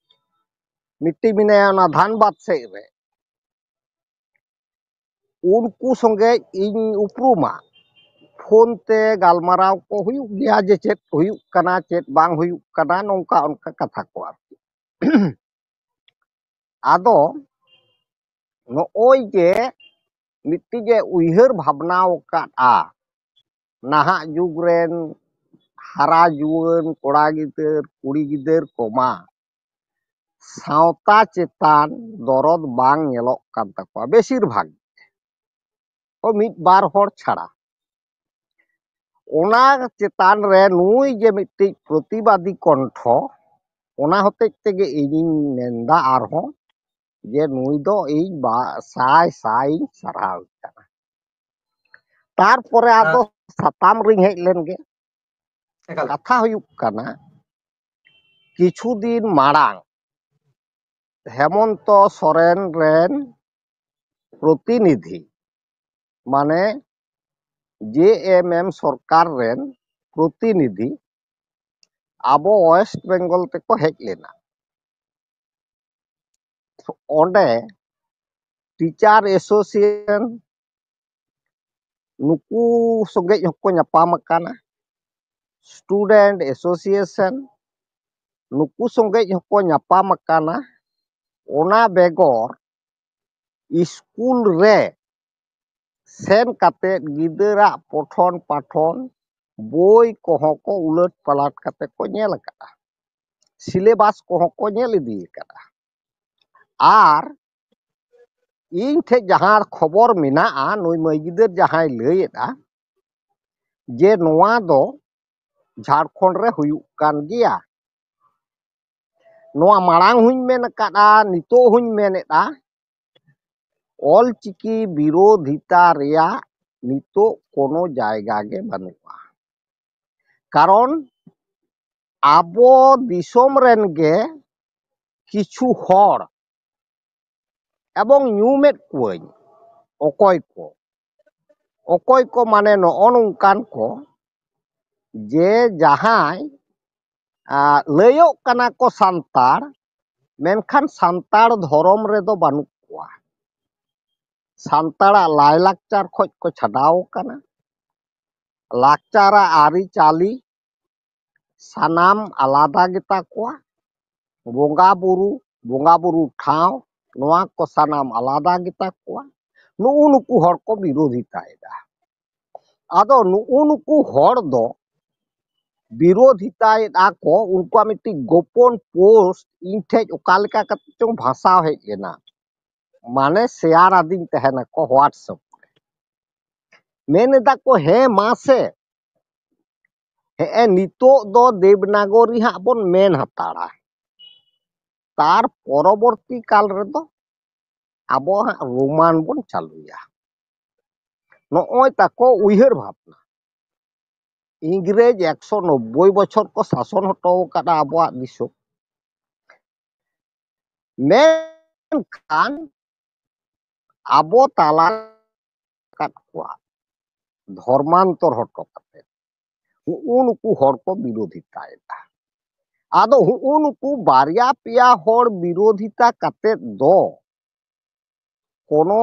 ᱢᱤᱫᱴᱤᱡ ᱢᱮᱱᱟᱭᱟ ᱚᱱᱟ ᱫᱷᱟᱱᱵᱟᱫᱽ ᱥᱮᱫ ᱨᱮ, ᱩᱱᱠᱩ ᱥᱚᱸᱜᱮ ᱤᱧ ᱩᱯᱨᱩᱢᱟ᱾ ᱯᱷᱳᱱ ᱛᱮ ᱜᱟᱞᱢᱟᱨᱟᱣ ᱠᱚ ᱦᱩᱭᱩᱜ ᱜᱮᱭᱟ ᱡᱮ ᱪᱮᱫ ᱦᱩᱭᱩᱜ ᱠᱟᱱᱟ, ᱪᱮᱫ ᱵᱟᱝ ᱦᱩᱭᱩᱜ ᱠᱟᱱᱟ, ᱱᱚᱝᱠᱟ ᱚᱱᱠᱟ ᱠᱟᱛᱷᱟ ᱠᱚ ᱟᱨᱠᱤ᱾ ᱟᱫᱚ ᱱᱚᱜᱼᱚᱭ ᱡᱮ ᱢᱤᱫᱴᱤᱡ ᱮ ᱩᱭᱦᱟᱹᱨ ᱵᱷᱟᱵᱽᱱᱟ ᱟᱠᱟᱫᱼᱟ, ᱱᱟᱦᱟᱜ ᱡᱩᱜᱽ ᱨᱮᱱ ᱦᱟᱨᱟ ᱡᱩᱣᱟᱹᱱ ᱠᱚᱲᱟ ᱜᱤᱫᱟᱹᱨ, ᱠᱩᱲᱤ ᱜᱤᱫᱟᱹᱨ ᱠᱚᱢᱟ ᱥᱟᱶᱛᱟ ᱪᱮᱛᱟᱱ ᱫᱚᱨᱚᱫ ᱵᱟᱝ ᱧᱮᱞᱚᱜ ᱠᱟᱱ ᱛᱟᱠᱚᱣᱟ ᱵᱮᱥᱤᱨ ᱵᱷᱟᱜᱽ᱾ ᱚ, ᱢᱤᱫ ᱵᱟᱨ ᱦᱚᱲ ᱪᱷᱟᱲᱟ᱾ ᱚᱱᱟ ᱪᱮᱛᱟᱱ ᱨᱮ ᱱᱩᱭ ᱡᱮ ᱢᱤᱫᱴᱤᱡ ᱯᱨᱚᱛᱤᱵᱟᱫᱤ ᱠᱚᱱᱴᱷᱚ, ᱚᱱᱟ ᱦᱚᱛᱮᱡ ᱛᱮᱜᱮ ᱤᱧᱤᱧ ᱢᱮᱱᱫᱟ ᱟᱨᱦᱚᱸ ᱡᱮ ᱱᱩᱭ ᱫᱚ ᱤᱧ ᱵᱟ-, ᱥᱟᱭ ᱥᱟᱭ ᱤᱧ ᱥᱟᱨᱦᱟᱣ ᱮ ᱠᱟᱱᱟ᱾ ᱛᱟᱨᱯᱚᱨᱮ ᱟᱫᱚ ᱥᱟᱛᱟᱢ ᱨᱤᱧ ᱦᱮᱡ ᱞᱮᱱ ᱜᱮ᱾ ᱮᱠᱟᱞ᱾ ᱠᱟᱛᱷᱟ ᱦᱩᱭᱩᱜ ᱠᱟᱱᱟ, ᱠᱤᱪᱷᱩ ᱫᱤᱱ ᱢᱟᱲᱟᱝ ᱦᱮᱢᱚᱱᱛᱚ ᱥᱚᱨᱮᱱ ᱨᱮᱱ ᱯᱨᱚᱛᱤᱱᱤᱫᱷᱤ, ᱢᱟᱱᱮ ᱡᱮ ᱮᱢ ᱮᱢ ᱥᱚᱨᱠᱟᱨ ᱨᱮᱱ ᱯᱨᱚᱛᱤᱱᱤᱫᱷᱤ ᱟᱵᱚ ᱳᱭᱮᱥᱴ ᱵᱮᱝᱜᱚᱞ ᱛᱮᱠᱚ ᱦᱮᱡ ᱞᱮᱱᱟ᱾ ᱚᱸᱰᱮ ᱴᱤᱪᱟᱨ ᱮᱥᱳᱥᱤᱭᱮᱥᱚᱱ ᱱᱩᱠᱩ ᱥᱚᱸᱜᱮ ᱦᱚᱸᱠᱚ ᱧᱟᱯᱟᱢ ᱟᱠᱟᱱᱟ, ᱥᱴᱩᱰᱮᱱᱴ ᱮᱥᱳᱥᱤᱭᱮᱥᱚᱱ ᱱᱩᱠᱩ ᱥᱚᱸᱜᱮ ᱦᱚᱸᱠᱚ ᱧᱟᱯᱟᱢ ᱟᱠᱟᱱᱟ᱾ ᱚᱱᱟ ᱵᱮᱜᱚᱨ ᱥᱠᱩᱞ ᱨᱮ ᱥᱮᱱ ᱠᱟᱛᱮ ᱜᱤᱫᱟᱹᱨᱟᱜ ᱯᱚᱴᱷᱚᱱ ᱯᱟᱴᱷᱚᱱ, ᱵᱳᱭ ᱠᱚᱦᱚᱸ ᱠᱚ ᱩᱞᱟᱹᱴ ᱯᱟᱞᱟᱴ ᱠᱟᱛᱮ ᱠᱚ ᱧᱮᱞ ᱟᱠᱟᱫᱼᱟ, ᱥᱤᱞᱮᱵᱟᱥ ᱠᱚᱦᱚᱸ ᱠᱚ ᱧᱮᱞ ᱤᱫᱤ ᱟᱠᱟᱫᱼᱟ᱾ ᱟᱨ ᱤᱧ ᱴᱷᱮᱡ ᱡᱟᱦᱟᱸ ᱠᱷᱚᱵᱚᱨ ᱢᱮᱱᱟᱜᱼᱟ, ᱱᱩᱭ ᱢᱟᱹᱭ ᱜᱤᱫᱟᱹᱨ ᱡᱟᱦᱟᱸᱭ ᱞᱟᱹᱭᱮᱫᱼᱟ ᱡᱮ ᱱᱚᱣᱟ ᱫᱚ ᱡᱷᱟᱲᱠᱷᱚᱸᱰ ᱨᱮ ᱦᱩᱭᱩᱜ ᱠᱟᱱ ᱜᱮᱭᱟ᱾ ᱱᱚᱣᱟ ᱢᱟᱲᱟᱝ ᱦᱚᱧ ᱢᱮᱱ ᱟᱠᱟᱫᱼᱟ, ᱱᱤᱛᱚᱜ ᱦᱚᱧ ᱢᱮᱱᱮᱫᱼᱟ, ᱚᱞᱪᱤᱠᱤ ᱵᱤᱨᱳᱫᱷᱤᱛᱟ ᱨᱮᱭᱟᱜ ᱱᱤᱛᱚᱜ ᱠᱳᱱᱳ ᱡᱟᱭᱜᱟ ᱜᱮ ᱵᱟᱹᱱᱩᱜᱼᱟ᱾ ᱠᱟᱨᱚᱱ ᱟᱵᱚ ᱫᱤᱥᱚᱢ ᱨᱮᱱ ᱜᱮ ᱠᱤᱪᱷᱩ ᱦᱚᱲ, ᱮᱵᱚᱝ ᱧᱩᱢᱮᱫ ᱠᱚᱣᱟᱹᱧ, ᱚᱠᱚᱭ ᱠᱚ, ᱚᱠᱚᱭ ᱠᱚ ᱢᱟᱱᱮ ᱱᱚᱜᱼᱚ ᱱᱚᱝᱠᱟᱱ ᱠᱚ, ᱡᱮ ᱡᱟᱦᱟᱸᱭ, ᱟ, ᱞᱟᱹᱭᱚᱜ ᱠᱟᱱᱟ ᱠᱚ ᱥᱟᱱᱛᱟᱲ, ᱢᱮᱱᱠᱷᱟᱱ ᱥᱟᱱᱛᱟᱲ ᱫᱷᱚᱨᱚᱢ ᱨᱮᱫᱚ ᱵᱟᱹᱱᱩᱜ ᱠᱚᱣᱟ᱾ ᱥᱟᱱᱛᱟᱲᱟᱜ ᱞᱟᱭᱞᱟᱠᱪᱟᱨ ᱠᱷᱚᱡ ᱠᱚ ᱪᱷᱟᱰᱟᱣ ᱟᱠᱟᱱᱟ᱾ ᱞᱟᱠᱪᱟᱨᱟᱜ ᱟᱹᱨᱤᱪᱟᱹᱞᱤ ᱥᱟᱱᱟᱢ ᱟᱞᱟᱫᱟ ᱜᱮᱛᱟ ᱠᱚᱣᱟ᱾ ᱵᱚᱸᱜᱟ ᱵᱩᱨᱩ, ᱵᱚᱸᱜᱟ ᱵᱩᱨᱩ ᱴᱷᱟᱶ, ᱱᱚᱣᱟ ᱠᱚ ᱥᱟᱱᱟᱢ ᱟᱞᱟᱫᱟ ᱜᱮᱛᱟ ᱠᱚᱣᱟ᱾ ᱱᱩᱜᱼᱩ ᱱᱩᱠᱩ ᱦᱚᱲ ᱠᱚ ᱵᱤᱨᱳᱫᱷᱤᱛᱟᱭᱮᱫᱟ᱾ ᱟᱫᱚ ᱱᱩᱜᱼᱩ ᱱᱩᱠᱩ ᱦᱚᱲ ᱫᱚ ᱵᱤᱨᱳᱫᱷᱤᱛᱟᱭᱮᱫᱼᱟ ᱠᱚ, ᱩᱱᱠᱩᱣᱟᱜ ᱢᱤᱫᱴᱤᱡ ᱜᱳᱯᱚᱱ ᱯᱳᱥᱴ ᱤᱧ ᱴᱷᱮᱡ ᱚᱠᱟ ᱞᱮᱠᱟ ᱠᱟᱛᱮ ᱪᱚᱝ ᱵᱷᱟᱥᱟᱣ ᱦᱮᱡ ᱞᱮᱱᱟ, ᱢᱟᱱᱮ ᱥᱮᱭᱟᱨ ᱟᱹᱫᱤᱧ ᱛᱟᱦᱮᱱᱟᱠᱚ WhatsApp ᱨᱮ᱾ ᱢᱮᱱ ᱮᱫᱟ ᱠᱚ, ᱦᱮᱸ ᱢᱟᱥᱮ, ᱦᱮᱸ ᱱᱤᱛᱚᱜ ᱫᱚ ᱫᱮᱵᱽᱱᱟᱜᱚᱨᱤ ᱦᱟᱸᱜ ᱵᱚᱱ ᱢᱮᱱ ᱦᱟᱛᱟᱲᱟ, ᱛᱟᱨ ᱯᱚᱨᱚᱵᱚᱨᱛᱤ ᱠᱟᱞ ᱨᱮᱫᱚ ᱟᱵᱚ ᱦᱟᱸᱜ ᱨᱳᱢᱟᱱ ᱵᱚᱱ ᱪᱟᱹᱞᱩᱭᱟ᱾ ᱱᱚᱜᱼᱚᱭ ᱛᱟᱠᱚ ᱩᱭᱦᱟᱹᱨ ᱵᱷᱟᱵᱽᱱᱟ᱾ ᱤᱝᱨᱮᱡᱽ ᱮᱠᱥᱚ ᱱᱚᱵᱵᱳᱭ ᱵᱚᱪᱷᱚᱨ ᱠᱚ ᱥᱟᱥᱚᱱ ᱦᱚᱴᱚ ᱟᱠᱟᱫᱟ ᱟᱵᱚᱣᱟᱜ ᱫᱤᱥᱚᱢ᱾ ᱢᱮᱱᱠᱷᱟᱱ ᱟᱵᱚ ᱛᱟᱞᱟ ᱟᱠᱟᱫ ᱠᱚᱣᱟ, ᱫᱷᱚᱨᱢᱟᱱᱛᱚᱨ ᱦᱚᱴᱚ ᱠᱟᱛᱮ ᱦᱩᱜᱼᱩ ᱱᱩᱠᱩ ᱦᱚᱲ ᱠᱚ ᱵᱤᱨᱳᱫᱷᱤᱛᱟᱭᱮᱫᱟ᱾ ᱟᱫᱚ ᱦᱩᱜᱼᱩ ᱱᱩᱠᱩ ᱵᱟᱨᱭᱟ ᱯᱮᱭᱟ ᱦᱚᱲ ᱵᱤᱨᱳᱫᱷᱤᱛᱟ ᱠᱟᱛᱮ ᱫᱚ ᱠᱳᱱᱳ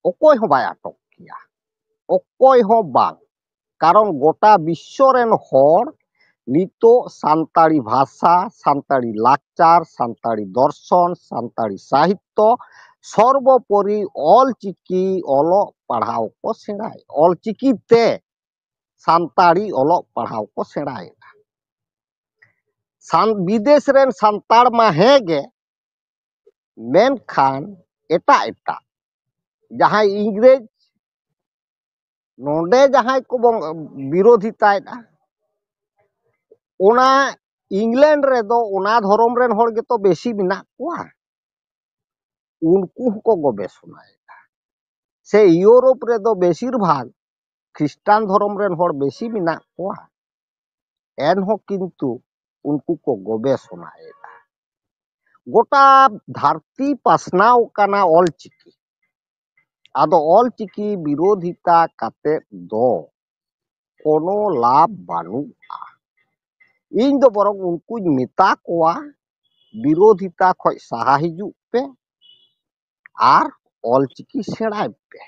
ᱚᱠᱚᱭ ᱦᱚᱸ ᱵᱟᱭ ᱟᱴᱚᱠ ᱠᱮᱭᱟ, ᱚᱠᱚᱭ ᱦᱚᱸ ᱵᱟᱝ᱾ ᱠᱟᱨᱚᱱ ᱜᱚᱴᱟ ᱵᱤᱥᱥᱚ ᱨᱮᱱ ᱦᱚᱲ ᱱᱤᱛᱚᱜ ᱥᱟᱱᱛᱟᱲᱤ ᱵᱷᱟᱥᱟ, ᱥᱟᱱᱛᱟᱲᱤ ᱞᱟᱠᱪᱟᱨ, ᱥᱟᱱᱛᱟᱲᱤ ᱫᱚᱨᱥᱚᱱ, ᱥᱟᱱᱛᱟᱲᱤ ᱥᱟᱦᱤᱛᱛᱚ, ᱥᱚᱨᱵᱚᱯᱚᱨᱤ ᱚᱞ ᱪᱤᱠᱤ ᱚᱞᱚᱜ ᱯᱟᱲᱦᱟᱣ ᱠᱚ ᱥᱮᱬᱟᱭ, ᱚᱞ ᱪᱤᱠᱤ ᱛᱮ ᱥᱟᱱᱛᱟᱲᱤ ᱚᱞᱚᱜ ᱯᱟᱲᱦᱟᱣ ᱠᱚ ᱥᱮᱬᱟᱭᱮᱫᱟ᱾ ᱥᱟᱱ-, ᱵᱤᱫᱮᱥ ᱨᱮᱱ ᱥᱟᱱᱛᱟᱲ ᱢᱟ ᱦᱮᱸ ᱜᱮ, ᱢᱮᱱᱠᱷᱟᱱ ᱮᱴᱟᱜ ᱮᱴᱟᱜ ᱡᱟᱦᱟᱸᱭ ᱤᱝᱨᱮᱡᱽ ᱱᱚᱰᱮ ᱡᱟᱦᱟᱸᱭ ᱠᱚ ᱵᱚᱝ-, ᱵᱤᱨᱳᱫᱷᱤᱛᱟᱭᱮᱫᱼᱟ, ᱚᱱᱟ ᱤᱝᱞᱮᱱᱰ ᱨᱮᱫᱚ ᱚᱱᱟ ᱫᱷᱚᱨᱚᱢ ᱨᱮᱱ ᱦᱚᱲ ᱜᱮᱛᱚ ᱵᱮᱥᱤ ᱢᱮᱱᱟᱜ ᱠᱚᱣᱟ, ᱩᱱᱠᱩ ᱦᱚᱸᱠᱚ ᱜᱚᱵᱮᱥᱚᱱᱟᱭᱮᱫᱟ᱾ ᱥᱮ ᱤᱭᱩᱨᱳᱯ ᱨᱮᱫᱚ ᱵᱮᱥᱤᱨ ᱵᱷᱟᱜᱽ ᱠᱷᱨᱤᱥᱴᱟᱱ ᱫᱷᱚᱨᱚᱢ ᱨᱮᱱ ᱦᱚᱲ ᱵᱮᱥᱤ ᱢᱮᱱᱟᱜ ᱠᱚᱣᱟ, ᱮᱱᱦᱚᱸ ᱠᱤᱱᱛᱩ ᱩᱱᱠᱩ ᱠᱚ ᱜᱚᱵᱮᱥᱚᱱᱟᱭᱮᱫᱟ᱾ ᱜᱚᱴᱟ ᱫᱷᱟᱹᱨᱛᱤ ᱯᱟᱥᱱᱟᱣ ᱠᱟᱱᱟ ᱚᱞ ᱪᱤᱠᱤ᱾ ᱟᱫᱚ ᱚᱞ ᱪᱤᱠᱤ ᱵᱤᱨᱳᱫᱷᱤᱛᱟ ᱠᱟᱛᱮ ᱫᱚ ᱠᱳᱱᱳ ᱞᱟᱵᱷ ᱵᱟᱹᱱᱩᱜᱼᱟ᱾ ᱤᱧ ᱫᱚ ᱵᱚᱨᱚᱝ ᱩᱱᱠᱩᱧ ᱢᱮᱛᱟ ᱠᱚᱣᱟ, ᱵᱤᱨᱳᱫᱷᱤᱛᱟ ᱠᱷᱚᱱ ᱥᱟᱦᱟ ᱦᱤᱡᱩᱜ ᱯᱮ ᱟᱨ ᱚᱞ ᱪᱤᱠᱤ ᱥᱮᱬᱟᱭ ᱯᱮ᱾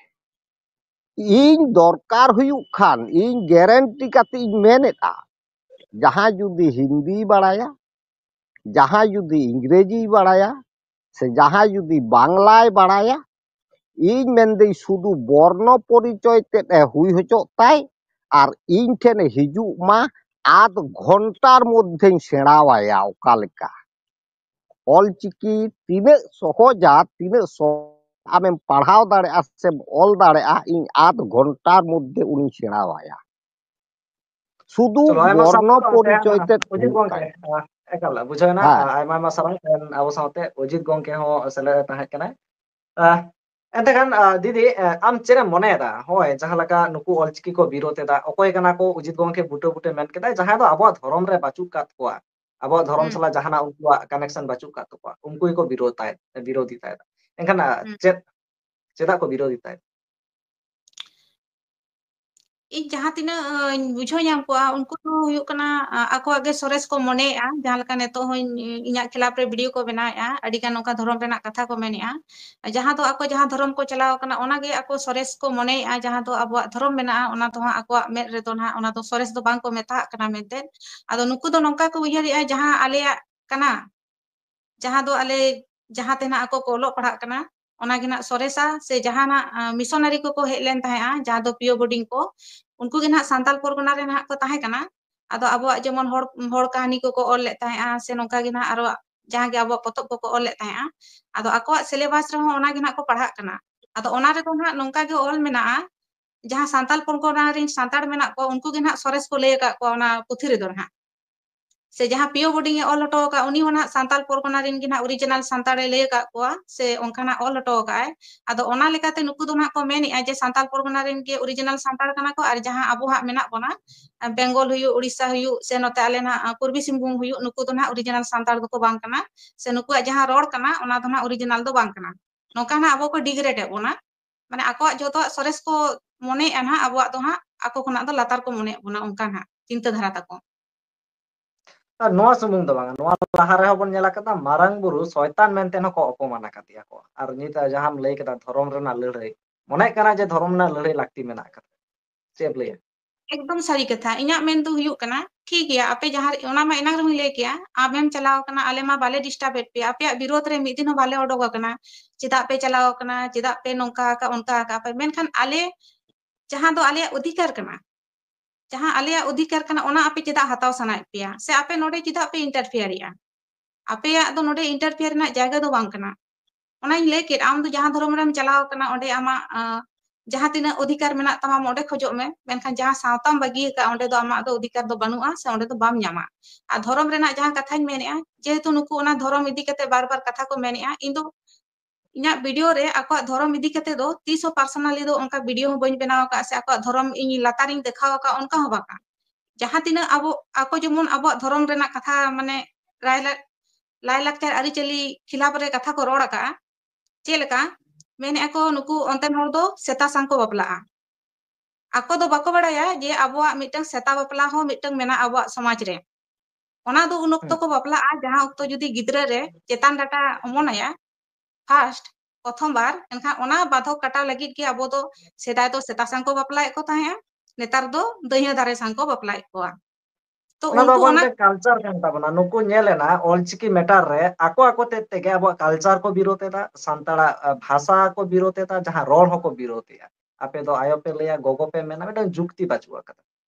ᱤᱧ ᱫᱚᱨᱠᱟᱨ ᱦᱩᱭᱩᱜ ᱠᱷᱟᱱ, ᱤᱧ ᱜᱮᱨᱮᱱᱴᱤ ᱠᱟᱛᱮ ᱤᱧ ᱢᱮᱱᱮᱫᱼᱟ, ᱡᱟᱦᱟᱸᱭ ᱡᱩᱫᱤ ᱦᱤᱱᱫᱤᱭ ᱵᱟᱲᱟᱭᱟ, ᱡᱟᱦᱟᱸᱭ ᱡᱩᱫᱤ ᱤᱝᱨᱮᱡᱤᱭ ᱵᱟᱲᱟᱭᱟ, ᱥᱮ ᱡᱟᱦᱟᱸᱭ ᱡᱩᱫᱤ ᱵᱟᱝᱞᱟᱭ ᱵᱟᱲᱟᱭᱟ, ᱤᱧ ᱢᱮᱱᱫᱟᱹᱧ ᱥᱩᱫᱷᱩ ᱵᱚᱨᱱᱚ ᱯᱚᱨᱤᱪᱚᱭ ᱛᱮᱫ ᱮ ᱦᱩᱭ ᱦᱚᱪᱚᱜ ᱛᱟᱭ ᱟᱨ ᱤᱧ ᱴᱷᱮᱱ ᱮ ᱦᱤᱡᱩᱜ ᱢᱟ, ᱟᱫᱷ ᱜᱷᱚᱱᱴᱟᱨ ᱢᱚᱫᱽᱫᱷᱮᱧ ᱥᱮᱬᱟᱣᱟᱭᱟ ᱚᱠᱟ ᱞᱮᱠᱟ᱾ ᱚᱞ ᱪᱤᱠᱤ ᱛᱤᱱᱟᱹᱜ ᱥᱚᱦᱚᱡᱟ, ᱛᱤᱱᱟᱹᱜ ᱥᱚ-, ᱟᱢᱮᱢ ᱯᱟᱲᱦᱟᱣ ᱫᱟᱲᱮᱭᱟᱜᱼᱟ ᱥᱮᱢ ᱚᱞ ᱫᱟᱲᱮᱭᱟᱜᱼᱟ, ᱤᱧ ᱟᱫᱷ ᱜᱷᱚᱱᱴᱟᱨ ᱢᱚᱫᱽᱫᱷᱮ ᱩᱱᱤᱧ ᱥᱮᱬᱟᱣᱟᱭᱟ᱾ ᱥᱩᱫᱷᱩ ᱪᱚᱞᱚ, ᱟᱭᱢᱟ ᱵᱚᱨᱱᱚ ᱥᱟᱨᱦᱟᱣ ᱯᱚᱨᱤᱪᱚᱭ ᱛᱮᱫ ᱚᱡᱤᱛ ᱦᱩᱭᱩᱜ ᱜᱚᱝᱠᱮ, ᱛᱟᱭ᱾ ᱮᱠᱟᱞ, ᱵᱩᱡᱷᱟᱹᱣ ᱮᱱᱟ᱾ ᱦᱮᱸ᱾ ᱟᱭᱢᱟ ᱟᱭᱢᱟ ᱥᱟᱨᱦᱟᱣ᱾ ᱟᱵᱚ ᱥᱟᱶᱛᱮ ᱚᱡᱤᱛ ᱜᱚᱝᱠᱮ ᱦᱚᱸ ᱥᱮᱞᱮᱫ ᱮ ᱛᱟᱦᱮᱸ ᱠᱟᱱᱟᱭ᱾ ᱟᱦ, ᱮᱱᱛᱮ ᱠᱷᱟᱱ, ᱟ, ᱫᱤᱫᱤ, ᱟ, ᱟᱢ ᱪᱮᱫ ᱮᱢ ᱢᱚᱱᱮᱭᱮᱫᱟ? ᱦᱳᱭ, ᱡᱟᱦᱟᱸ ᱞᱮᱠᱟ ᱱᱩᱠᱩ ᱚᱞᱪᱤᱠᱤ ᱠᱚ ᱵᱤᱨᱳᱫᱷ ᱮᱫᱟ, ᱚᱠᱚᱭ ᱠᱟᱱᱟ ᱠᱚ? ᱩᱡᱤᱛ ᱜᱚᱢᱠᱮ ᱵᱩᱴᱟᱹ ᱵᱩᱴᱟᱹ ᱢᱮᱱ ᱠᱮᱫᱟᱭ, ᱡᱟᱦᱟᱸᱭ ᱫᱚ ᱟᱵᱚᱣᱟᱜ ᱫᱷᱚᱨᱚᱢ ᱨᱮ ᱵᱟᱹᱪᱩᱜ ᱠᱟᱫ ᱠᱚᱣᱟ, ᱟᱵᱚᱣᱟᱜ ᱫᱷᱚᱨᱚᱢ ᱦᱩᱸ᱾ ᱥᱟᱞᱟᱜ ᱡᱟᱦᱟᱱᱟᱜ ᱩᱱᱠᱩᱣᱟᱜ connection ᱵᱟᱹᱪᱩᱜ ᱠᱟᱫ ᱛᱟᱠᱚᱣᱟ, ᱩᱱᱠᱩ ᱜᱮᱠᱚ ᱵᱤᱨᱳᱫᱷ ᱛᱟᱭ-, ᱵᱤᱨᱳᱫᱷᱤ ᱛᱟᱭᱮᱫᱟ᱾ ᱮᱱᱠᱷᱟᱱ, ᱟ, ᱦᱩᱸ᱾ ᱪᱮᱫ, ᱪᱮᱫᱟᱜ ᱠᱚ ᱵᱤᱨᱳᱫᱷᱤ ᱛᱟᱭᱮᱫᱟ? ᱤᱧ ᱡᱟᱦᱟᱸ ᱛᱤᱱᱟᱹᱜ, ᱟᱹᱧ ᱵᱩᱡᱷᱟᱹᱣ ᱧᱟᱢ ᱠᱚᱣᱟ, ᱩᱱᱠᱩ ᱫᱚ ᱦᱩᱭᱩᱜ ᱠᱟᱱᱟ, ᱟ, ᱟᱠᱚᱣᱟᱜ ᱜᱮ ᱥᱚᱨᱮᱥ ᱠᱚ ᱢᱚᱱᱮᱭᱮᱜᱼᱟ᱾ ᱡᱟᱦᱟᱸ ᱞᱮᱠᱟ ᱱᱤᱛᱚᱜ ᱦᱚᱸᱧ, ᱤᱧᱟᱹᱜ ᱠᱷᱤᱞᱟᱯ ᱨᱮ video ᱠᱚ ᱵᱮᱱᱟᱣᱮᱜᱼᱟ, ᱟᱹᱰᱤ ᱜᱟᱱ ᱚᱱᱠᱟ ᱫᱷᱚᱨᱚᱢ ᱨᱮᱱᱟᱜ ᱠᱟᱛᱷᱟ ᱠᱚ ᱢᱮᱱᱮᱜᱼᱟ᱾ ᱡᱟᱦᱟᱸ ᱫᱚ ᱟᱠᱚ ᱡᱟᱦᱟᱸ ᱫᱷᱚᱨᱚᱢ ᱠᱚ ᱪᱟᱞᱟᱣ ᱠᱟᱱᱟ, ᱚᱱᱟ ᱜᱮ ᱟᱠᱚ ᱥᱚᱨᱮᱥ ᱠᱚ ᱢᱚᱱᱮᱭᱮᱜᱼᱟ, ᱡᱟᱦᱟᱸ ᱫᱚ ᱟᱵᱚᱣᱟᱜ ᱫᱷᱚᱨᱚᱢ ᱢᱮᱱᱟᱜᱼᱟ, ᱚᱱᱟ ᱫᱚ ᱦᱟᱸᱜ ᱟᱠᱚᱣᱟᱜ ᱢᱮᱫ ᱨᱮᱫᱚ ᱱᱟᱦᱟᱜ ᱚᱱᱟ ᱫᱚ ᱥᱚᱨᱮᱥ ᱫᱚ ᱵᱟᱝ ᱠᱚ ᱢᱮᱛᱟᱜ ᱠᱟᱱᱟ ᱢᱮᱱᱛᱮ᱾ ᱟᱫᱚ ᱱᱩᱠᱩ ᱫᱚ ᱱᱚᱝᱠᱟ ᱠᱚ ᱩᱭᱦᱟᱹᱨᱮᱜᱼᱟ, ᱡᱟᱦᱟᱸ ᱟᱞᱮᱭᱟᱜ ᱠᱟᱱᱟ, ᱡᱟᱦᱟᱸ ᱫᱚ ᱟᱞᱮ ᱡᱟᱦᱟᱸ ᱛᱮ ᱱᱟᱜ ᱟᱠᱚ ᱠᱚ ᱚᱞᱚᱜ ᱯᱟᱲᱦᱟᱜ ᱠᱟᱱᱟ, ᱚᱱᱟ ᱜᱮ ᱱᱟᱜ ᱥᱚᱨᱮᱥᱟ, ᱥᱮ ᱡᱟᱦᱟᱸ ᱱᱟᱜ, ᱟ, ᱢᱤᱥᱚᱱᱟᱨᱤ ᱠᱚᱠᱚ ᱦᱮᱡ ᱞᱮᱱ ᱛᱟᱦᱮᱸᱜᱼᱟ, ᱡᱟᱦᱟᱸ ᱫᱚ ᱯᱤᱭᱳ ᱵᱳᱨᱰᱤᱝ ᱠᱚ, ᱩᱱᱠᱩ ᱜᱮ ᱱᱟᱜ ᱥᱟᱱᱛᱟᱞ ᱯᱚᱨᱜᱚᱱᱟ ᱨᱮ ᱱᱟᱜ ᱠᱚ ᱛᱟᱦᱮᱸ ᱠᱟᱱᱟ᱾ ᱟᱫᱚ ᱟᱵᱚᱣᱟᱜ ᱡᱮᱢᱚᱱ ᱦᱚᱲ, ᱦᱚᱲ ᱠᱟᱹᱦᱱᱤ ᱠᱚᱠᱚ ᱚᱞ ᱞᱮᱫ ᱛᱟᱦᱮᱸᱜᱼᱟ, ᱥᱮ ᱱᱚᱝᱠᱟ ᱜᱮ ᱱᱟᱜ ᱟᱨᱚ ᱡᱟᱦᱟᱸ ᱜᱮ ᱟᱵᱚᱣᱟᱜ ᱯᱚᱛᱚᱵ ᱠᱚᱠᱚ ᱚᱞ ᱞᱮᱫ ᱛᱟᱦᱮᱸᱜᱼᱟ, ᱟᱫᱚ ᱟᱠᱚᱣᱟᱜ syllabus ᱨᱮᱦᱚᱸ ᱚᱱᱟ ᱜᱮ ᱱᱟᱜ ᱠᱚ ᱯᱟᱲᱦᱟᱜ ᱠᱟᱱᱟ᱾ ᱟᱫᱚ ᱚᱱᱟ ᱨᱮᱫᱚ ᱱᱟᱜ ᱱᱚᱝᱠᱟ ᱜᱮ ᱚᱞ ᱢᱮᱱᱟᱜᱼᱟ, ᱡᱟᱦᱟᱸ ᱥᱟᱱᱛᱟᱞ ᱯᱚᱨᱜᱚᱱᱟ ᱨᱮᱱ ᱥᱟᱱᱛᱟᱲ ᱢᱮᱱᱟᱜ ᱠᱚᱣᱟ, ᱩᱱᱠᱩ ᱜᱮ ᱱᱟᱜ ᱥᱚᱨᱮᱥ ᱠᱚ ᱞᱟᱹᱭ ᱟᱠᱟᱫ ᱠᱚᱣᱟ ᱚᱱᱟ ᱯᱩᱛᱷᱤ ᱨᱮᱫᱚ ᱱᱟᱜ᱾ ᱥᱮ ᱡᱟᱦᱟᱸ ᱯᱤᱭᱳ ᱵᱳᱨᱰᱤᱝ ᱮ ᱚᱞ ᱦᱚᱴᱚ ᱟᱠᱟᱫ, ᱩᱱᱤ ᱦᱚᱸ ᱱᱟᱜ ᱥᱟᱱᱛᱟᱞ ᱯᱚᱨᱜᱚᱱᱟ ᱨᱮᱱ ᱜᱮ ᱱᱟᱜ original ᱥᱟᱱᱛᱟᱲᱮ ᱞᱟᱹᱭ ᱟᱠᱟᱫ ᱠᱚᱣᱟ, ᱥᱮ ᱚᱱᱠᱟ ᱱᱟᱜ ᱚᱞ ᱦᱚᱴᱚ ᱟᱠᱟᱫ ᱟᱭ᱾ ᱟᱫᱚ ᱚᱱᱟ ᱞᱮᱠᱟᱛᱮ ᱱᱩᱠᱩ ᱫᱚ ᱱᱟᱜ ᱠᱚ ᱢᱮᱱᱮᱜᱼᱟ ᱡᱮ ᱥᱟᱱᱛᱟᱞ ᱯᱚᱨᱜᱚᱱᱟ ᱨᱮᱱ ᱜᱮ original ᱥᱟᱱᱛᱟᱲ ᱠᱟᱱᱟ ᱠᱚ, ᱟᱨ ᱡᱟᱦᱟᱸ ᱟᱵᱚ ᱦᱟᱸᱜ ᱢᱮᱱᱟᱜ ᱵᱚᱱᱟ, ᱵᱮᱝᱜᱚᱞ ᱦᱩᱭᱩᱜ, ᱩᱲᱤᱥᱥᱟ ᱦᱩᱭᱩᱜ, ᱥᱮ ᱱᱚᱛᱮ ᱟᱞᱮ ᱱᱟᱜ ᱯᱩᱨᱵᱤ ᱥᱤᱝᱵᱷᱩᱢ ᱦᱩᱭᱩᱜ, ᱱᱩᱠᱩ ᱫᱚ ᱱᱟᱜ original ᱥᱟᱱᱛᱟᱲ ᱫᱚᱠᱚ ᱵᱟᱝ ᱠᱟᱱᱟ, ᱥᱮ ᱱᱩᱠᱩᱣᱟᱜ ᱡᱟᱦᱟᱸ ᱨᱚᱲ ᱠᱟᱱᱟ, ᱚᱱᱟ ᱫᱚ ᱱᱟᱜ original ᱫᱚ ᱵᱟᱝ ᱠᱟᱱᱟ᱾ ᱱᱚᱝᱠᱟ ᱱᱟᱜ ᱟᱵᱚ ᱠᱚ degrade ᱮᱫ ᱵᱚᱱᱟ, ᱢᱟᱱᱮ ᱟᱠᱚᱣᱟᱜ ᱡᱚᱛᱚᱣᱟᱜ ᱥᱚᱨᱮᱥ ᱠᱚ ᱢᱚᱱᱮᱭᱮᱫᱼᱟ ᱱᱟᱜ, ᱟᱵᱚᱣᱟᱜ ᱫᱚ ᱦᱟᱸᱜ ᱟᱠᱚ ᱠᱷᱚᱱᱟᱜ ᱫᱚ ᱞᱟᱛᱟᱨ ᱠᱚ ᱢᱚᱱᱮᱭᱮᱫ ᱵᱚᱱᱟ, ᱚᱱᱠᱟ ᱱᱟᱜ ᱪᱤᱱᱛᱟᱹ ᱫᱷᱟᱨᱟ ᱛᱟᱠᱚ᱾ ᱟᱨ ᱱᱚᱣᱟ ᱥᱩᱢᱩᱝ ᱫᱚ ᱵᱟᱝ, ᱱᱚᱣᱟ ᱞᱟᱦᱟ ᱨᱮᱦᱚᱸ ᱵᱚᱱ ᱧᱮᱞ ᱟᱠᱟᱫᱟ, ᱢᱟᱨᱟᱝ ᱵᱩᱨᱩ ᱥᱚᱭᱛᱟᱱ ᱢᱮᱱᱛᱮ ᱦᱚᱸ ᱠᱚ ᱚᱯᱚᱢᱟᱱ ᱟᱠᱟᱫᱮᱭᱟ ᱠᱚ᱾ ᱟᱨ ᱱᱤᱛ ᱡᱟᱦᱟᱸᱢ ᱞᱟᱹᱭ ᱠᱮᱫᱟ ᱫᱷᱚᱨᱚᱢ ᱨᱮᱱᱟᱜ ᱞᱟᱹᱲᱦᱟᱹᱭ, ᱢᱚᱱᱮᱜ ᱠᱟᱱᱟ ᱡᱮ ᱫᱷᱚᱨᱚᱢ ᱨᱮᱱᱟᱜ ᱞᱟᱹᱲᱦᱟᱹᱭ ᱞᱟᱹᱠᱛᱤ ᱢᱮᱱᱟᱜ ᱟᱠᱟᱫᱟ᱾ ᱪᱮᱫ ᱮᱢ ᱞᱟᱹᱭᱟ? ᱮᱠᱫᱚᱢ ᱥᱟᱹᱨᱤ ᱠᱟᱛᱷᱟ᱾ ᱤᱧᱟᱹᱜ ᱢᱮᱱ ᱫᱚ ᱦᱩᱭᱩᱜ ᱠᱟᱱᱟ, ᱴᱷᱤᱠ ᱜᱮᱭᱟ, ᱟᱯᱮ ᱡᱟᱦᱟᱸ ᱨᱮ, ᱚᱱᱟ ᱢᱟ ᱮᱱᱟᱝ ᱨᱮᱦᱚᱸᱧ ᱞᱟᱹᱭ ᱠᱮᱜᱼᱟ, ᱟᱢᱮᱢ ᱪᱟᱞᱟᱣ ᱟᱠᱟᱱᱟ, ᱟᱞᱮ ᱢᱟ ᱵᱟᱞᱮ disturb ᱮᱫ ᱯᱮᱭᱟ, ᱟᱯᱮᱭᱟᱜ ᱵᱤᱨᱳᱫᱷ ᱨᱮ ᱢᱤᱫ ᱫᱤᱱ ᱦᱚᱸ ᱵᱟᱞᱮ ᱚᱰᱚᱠ ᱟᱠᱟᱱᱟ᱾ ᱪᱮᱫᱟᱜ ᱯᱮ ᱪᱟᱞᱟᱣ ᱟᱠᱟᱱᱟ, ᱪᱮᱫᱟᱜ ᱯᱮ ᱱᱚᱝᱠᱟ ᱟᱠᱟᱫ, ᱚᱱᱠᱟ ᱟᱠᱟᱫ ᱯᱮ, ᱢᱮᱱᱠᱷᱟᱱ ᱟᱞᱮ ᱡᱟᱦᱟᱸ ᱫᱚ ᱟᱞᱮᱭᱟᱜ ᱚᱫᱷᱤᱠᱟᱨ ᱠᱟᱱᱟ, ᱡᱟᱦᱟᱸ ᱟᱞᱮᱭᱟᱜ ᱚᱫᱷᱤᱠᱟᱨ ᱠᱟᱱᱟ, ᱚᱱᱟ ᱟᱯᱮ ᱪᱮᱫᱟᱜ ᱦᱟᱛᱟᱣ ᱥᱟᱱᱟᱭᱮᱫ ᱯᱮᱭᱟ? ᱥᱮ ᱟᱯᱮ ᱱᱚᱰᱮ ᱪᱮᱫᱟᱜ ᱯᱮ interfere ᱮᱜᱼᱟ? ᱟᱯᱮᱭᱟᱜ ᱫᱚ ᱱᱚᱰᱮ interfere ᱨᱮᱱᱟᱜ ᱡᱟᱭᱜᱟ ᱫᱚ ᱵᱟᱝ ᱠᱟᱱᱟ᱾ ᱚᱱᱟᱧ ᱞᱟᱹᱭ ᱠᱮᱫ, ᱟᱢ ᱫᱚ ᱡᱟᱦᱟᱸ ᱫᱷᱚᱨᱚᱢ ᱨᱮᱢ ᱪᱟᱞᱟᱣ ᱟᱠᱟᱱᱟ, ᱚᱸᱰᱮ ᱟᱢᱟᱜ, ᱟᱸ, ᱡᱟᱦᱟᱸ ᱛᱤᱱᱟᱹᱜ ᱚᱫᱷᱤᱠᱟᱨ ᱢᱮᱱᱟᱜ ᱛᱟᱢᱟ, ᱟᱢ ᱚᱸᱰᱮ ᱠᱷᱚᱡᱚᱜ ᱢᱮ, ᱢᱮᱱᱠᱷᱟᱱ ᱡᱟᱦᱟᱸ ᱥᱟᱶᱛᱟᱢ ᱵᱟᱹᱜᱤ ᱟᱠᱟᱫ, ᱚᱸᱰᱮ ᱫᱚ ᱟᱢᱟᱜ ᱫᱚ ᱚᱫᱷᱤᱠᱟᱨ ᱫᱚ ᱵᱟᱹᱱᱩᱜᱼᱟ, ᱥᱮ ᱚᱸᱰᱮ ᱫᱚ ᱵᱟᱢ ᱧᱟᱢᱟ᱾ ᱟᱨ ᱫᱷᱚᱨᱚᱢ ᱨᱮᱱᱟᱜ ᱡᱟᱦᱟᱸ ᱠᱟᱛᱷᱟᱧ ᱢᱮᱱᱮᱫᱼᱟ, ᱡᱮᱦᱮᱛᱩ ᱱᱩᱠᱩ ᱚᱱᱟ ᱫᱷᱚᱨᱚᱢ ᱤᱫᱤ ᱠᱟᱛᱮ ᱵᱟᱨ ᱵᱟᱨ ᱠᱟᱛᱷᱟ ᱠᱚ ᱢᱮᱱᱮᱫᱼᱟ, ᱤᱧ ᱫᱚ ᱤᱧᱟᱹᱜ ᱵᱷᱤᱰᱤᱭᱳ ᱨᱮ ᱟᱠᱚᱣᱟᱜ ᱫᱷᱚᱨᱚᱢ ᱤᱫᱤ ᱠᱟᱛᱮ ᱫᱚ ᱛᱤᱥ ᱦᱚᱸ ᱯᱟᱨᱥᱚᱱᱟᱞᱤ ᱫᱚ ᱚᱱᱠᱟ ᱵᱷᱤᱰᱤᱭᱳ ᱦᱚᱸ ᱵᱟᱹᱧ ᱵᱮᱱᱟᱣ ᱟᱠᱟᱫ ᱥᱮ ᱟᱠᱚᱣᱟᱜ ᱫᱷᱚᱨᱚᱢ ᱤᱧ ᱞᱟᱛᱟᱨᱤᱧ ᱫᱮᱠᱷᱟᱣ ᱟᱠᱟᱫ, ᱚᱱᱠᱟ ᱦᱚᱸ ᱵᱟᱝ᱾ ᱡᱟᱦᱟᱸ ᱛᱤᱱᱟᱹᱜ ᱟᱵᱚ, ᱟᱠᱚ ᱡᱮᱢᱚᱱ ᱟᱵᱚᱣᱟᱜ ᱫᱷᱚᱨᱚᱢ ᱨᱮᱱᱟᱜ ᱠᱟᱛᱷᱟ, ᱢᱟᱱᱮ ᱨᱟᱭ-, ᱞᱟᱭᱞᱟᱠᱪᱟᱨ ᱟᱹᱨᱤᱪᱟᱹᱞᱤ ᱠᱷᱤᱞᱟᱯ ᱨᱮ ᱠᱟᱛᱷᱟ ᱠᱚ ᱨᱚᱲ ᱟᱠᱟᱫᱼᱟ, ᱪᱮᱫ ᱞᱮᱠᱟ ᱢᱮᱱᱮᱫᱼᱟ ᱠᱚ, ᱱᱩᱠᱩ ᱚᱱᱛᱮᱱ ᱦᱚᱲ ᱫᱚ ᱥᱮᱛᱟ ᱥᱟᱝ ᱠᱚ ᱵᱟᱯᱞᱟᱜᱼᱟ᱾ ᱟᱠᱚ ᱫᱚ ᱵᱟᱠᱚ ᱵᱟᱲᱟᱭᱟ ᱡᱮ ᱟᱵᱚᱣᱟᱜ ᱢᱤᱫᱴᱟᱝ ᱥᱮᱛᱟ ᱵᱟᱯᱞᱟ ᱦᱚᱸ ᱢᱤᱫᱴᱟᱝ ᱢᱮᱱᱟᱜᱼᱟ ᱟᱵᱚᱣᱟᱜ ᱥᱚᱢᱟᱡᱽ ᱨᱮ᱾ ᱚᱱᱟ ᱫᱚ ᱩᱱ ᱚᱠᱛᱚ ᱦᱩᱸ᱾ ᱠᱚ ᱵᱟᱯᱞᱟᱜᱼᱟ, ᱡᱟᱦᱟᱸ ᱚᱠᱛᱚ ᱡᱩᱫᱤ ᱜᱤᱫᱽᱨᱟᱹ ᱨᱮ ᱪᱮᱛᱟᱱ ᱰᱟᱴᱟ ᱚᱢᱚᱱᱟᱭᱟ ᱯᱷᱟᱥᱴ, ᱯᱨᱚᱛᱷᱚᱢ ᱵᱟᱨ, ᱮᱱᱠᱷᱟᱱ ᱚᱱᱟ ᱵᱟᱫᱷᱚᱠ ᱠᱟᱴᱟᱣ ᱞᱟᱹᱜᱤᱫ ᱜᱮ ᱟᱵᱚ ᱫᱚ ᱥᱮᱫᱟᱭ ᱫᱚ ᱥᱮᱛᱟ ᱥᱟᱝ ᱠᱚ ᱵᱟᱯᱞᱟᱭᱮᱫ ᱠᱚ ᱛᱟᱦᱮᱸᱜᱼᱟ, ᱱᱮᱛᱟᱨ ᱫᱚ ᱫᱟᱹᱭᱦᱟᱹ ᱫᱟᱨᱮ ᱥᱟᱝ ᱠᱚ ᱵᱟᱯᱞᱟᱭᱮᱫ ᱠᱚᱣᱟ᱾ ᱛᱚ ᱚᱱᱟ ᱫᱚ ᱩᱱᱠᱩ ᱟᱵᱚᱣᱟᱜ ᱚᱱᱟ ᱢᱤᱫᱴᱮᱱ ᱠᱟᱞᱪᱟᱨ ᱠᱟᱱ ᱛᱟᱵᱚᱱᱟ᱾ ᱱᱩᱠᱩ ᱧᱮᱞ ᱮᱱᱟ ᱚᱞᱪᱤᱠᱤ ᱢᱮᱴᱟᱨ ᱨᱮ ᱟᱠᱚ ᱟᱠᱚ ᱛᱮᱫ ᱛᱮᱜᱮ ᱟᱵᱚᱣᱟᱜ ᱠᱟᱞᱪᱟᱨ ᱠᱚ ᱵᱤᱨᱳᱫ ᱮᱫᱟ, ᱥᱟᱱᱛᱟᱲᱟᱜ ᱟ, ᱵᱷᱟᱥᱟ ᱠᱚ ᱵᱤᱨᱳᱫ ᱮᱫᱟ, ᱡᱟᱦᱟᱸ ᱨᱚᱲ ᱦᱚᱸᱠᱚ ᱵᱤᱨᱳᱫ ᱮᱫᱟ᱾ ᱟᱯᱮ ᱫᱚ ᱟᱭᱳ ᱯᱮ ᱞᱟᱹᱭᱟ, ᱜᱚᱜᱚ ᱯᱮ ᱢᱮᱱᱟ, ᱢᱤᱫᱴᱟᱝ ᱡᱩᱠᱛᱤ ᱵᱟᱹᱪᱩᱜ ᱟᱠᱟᱫᱟ᱾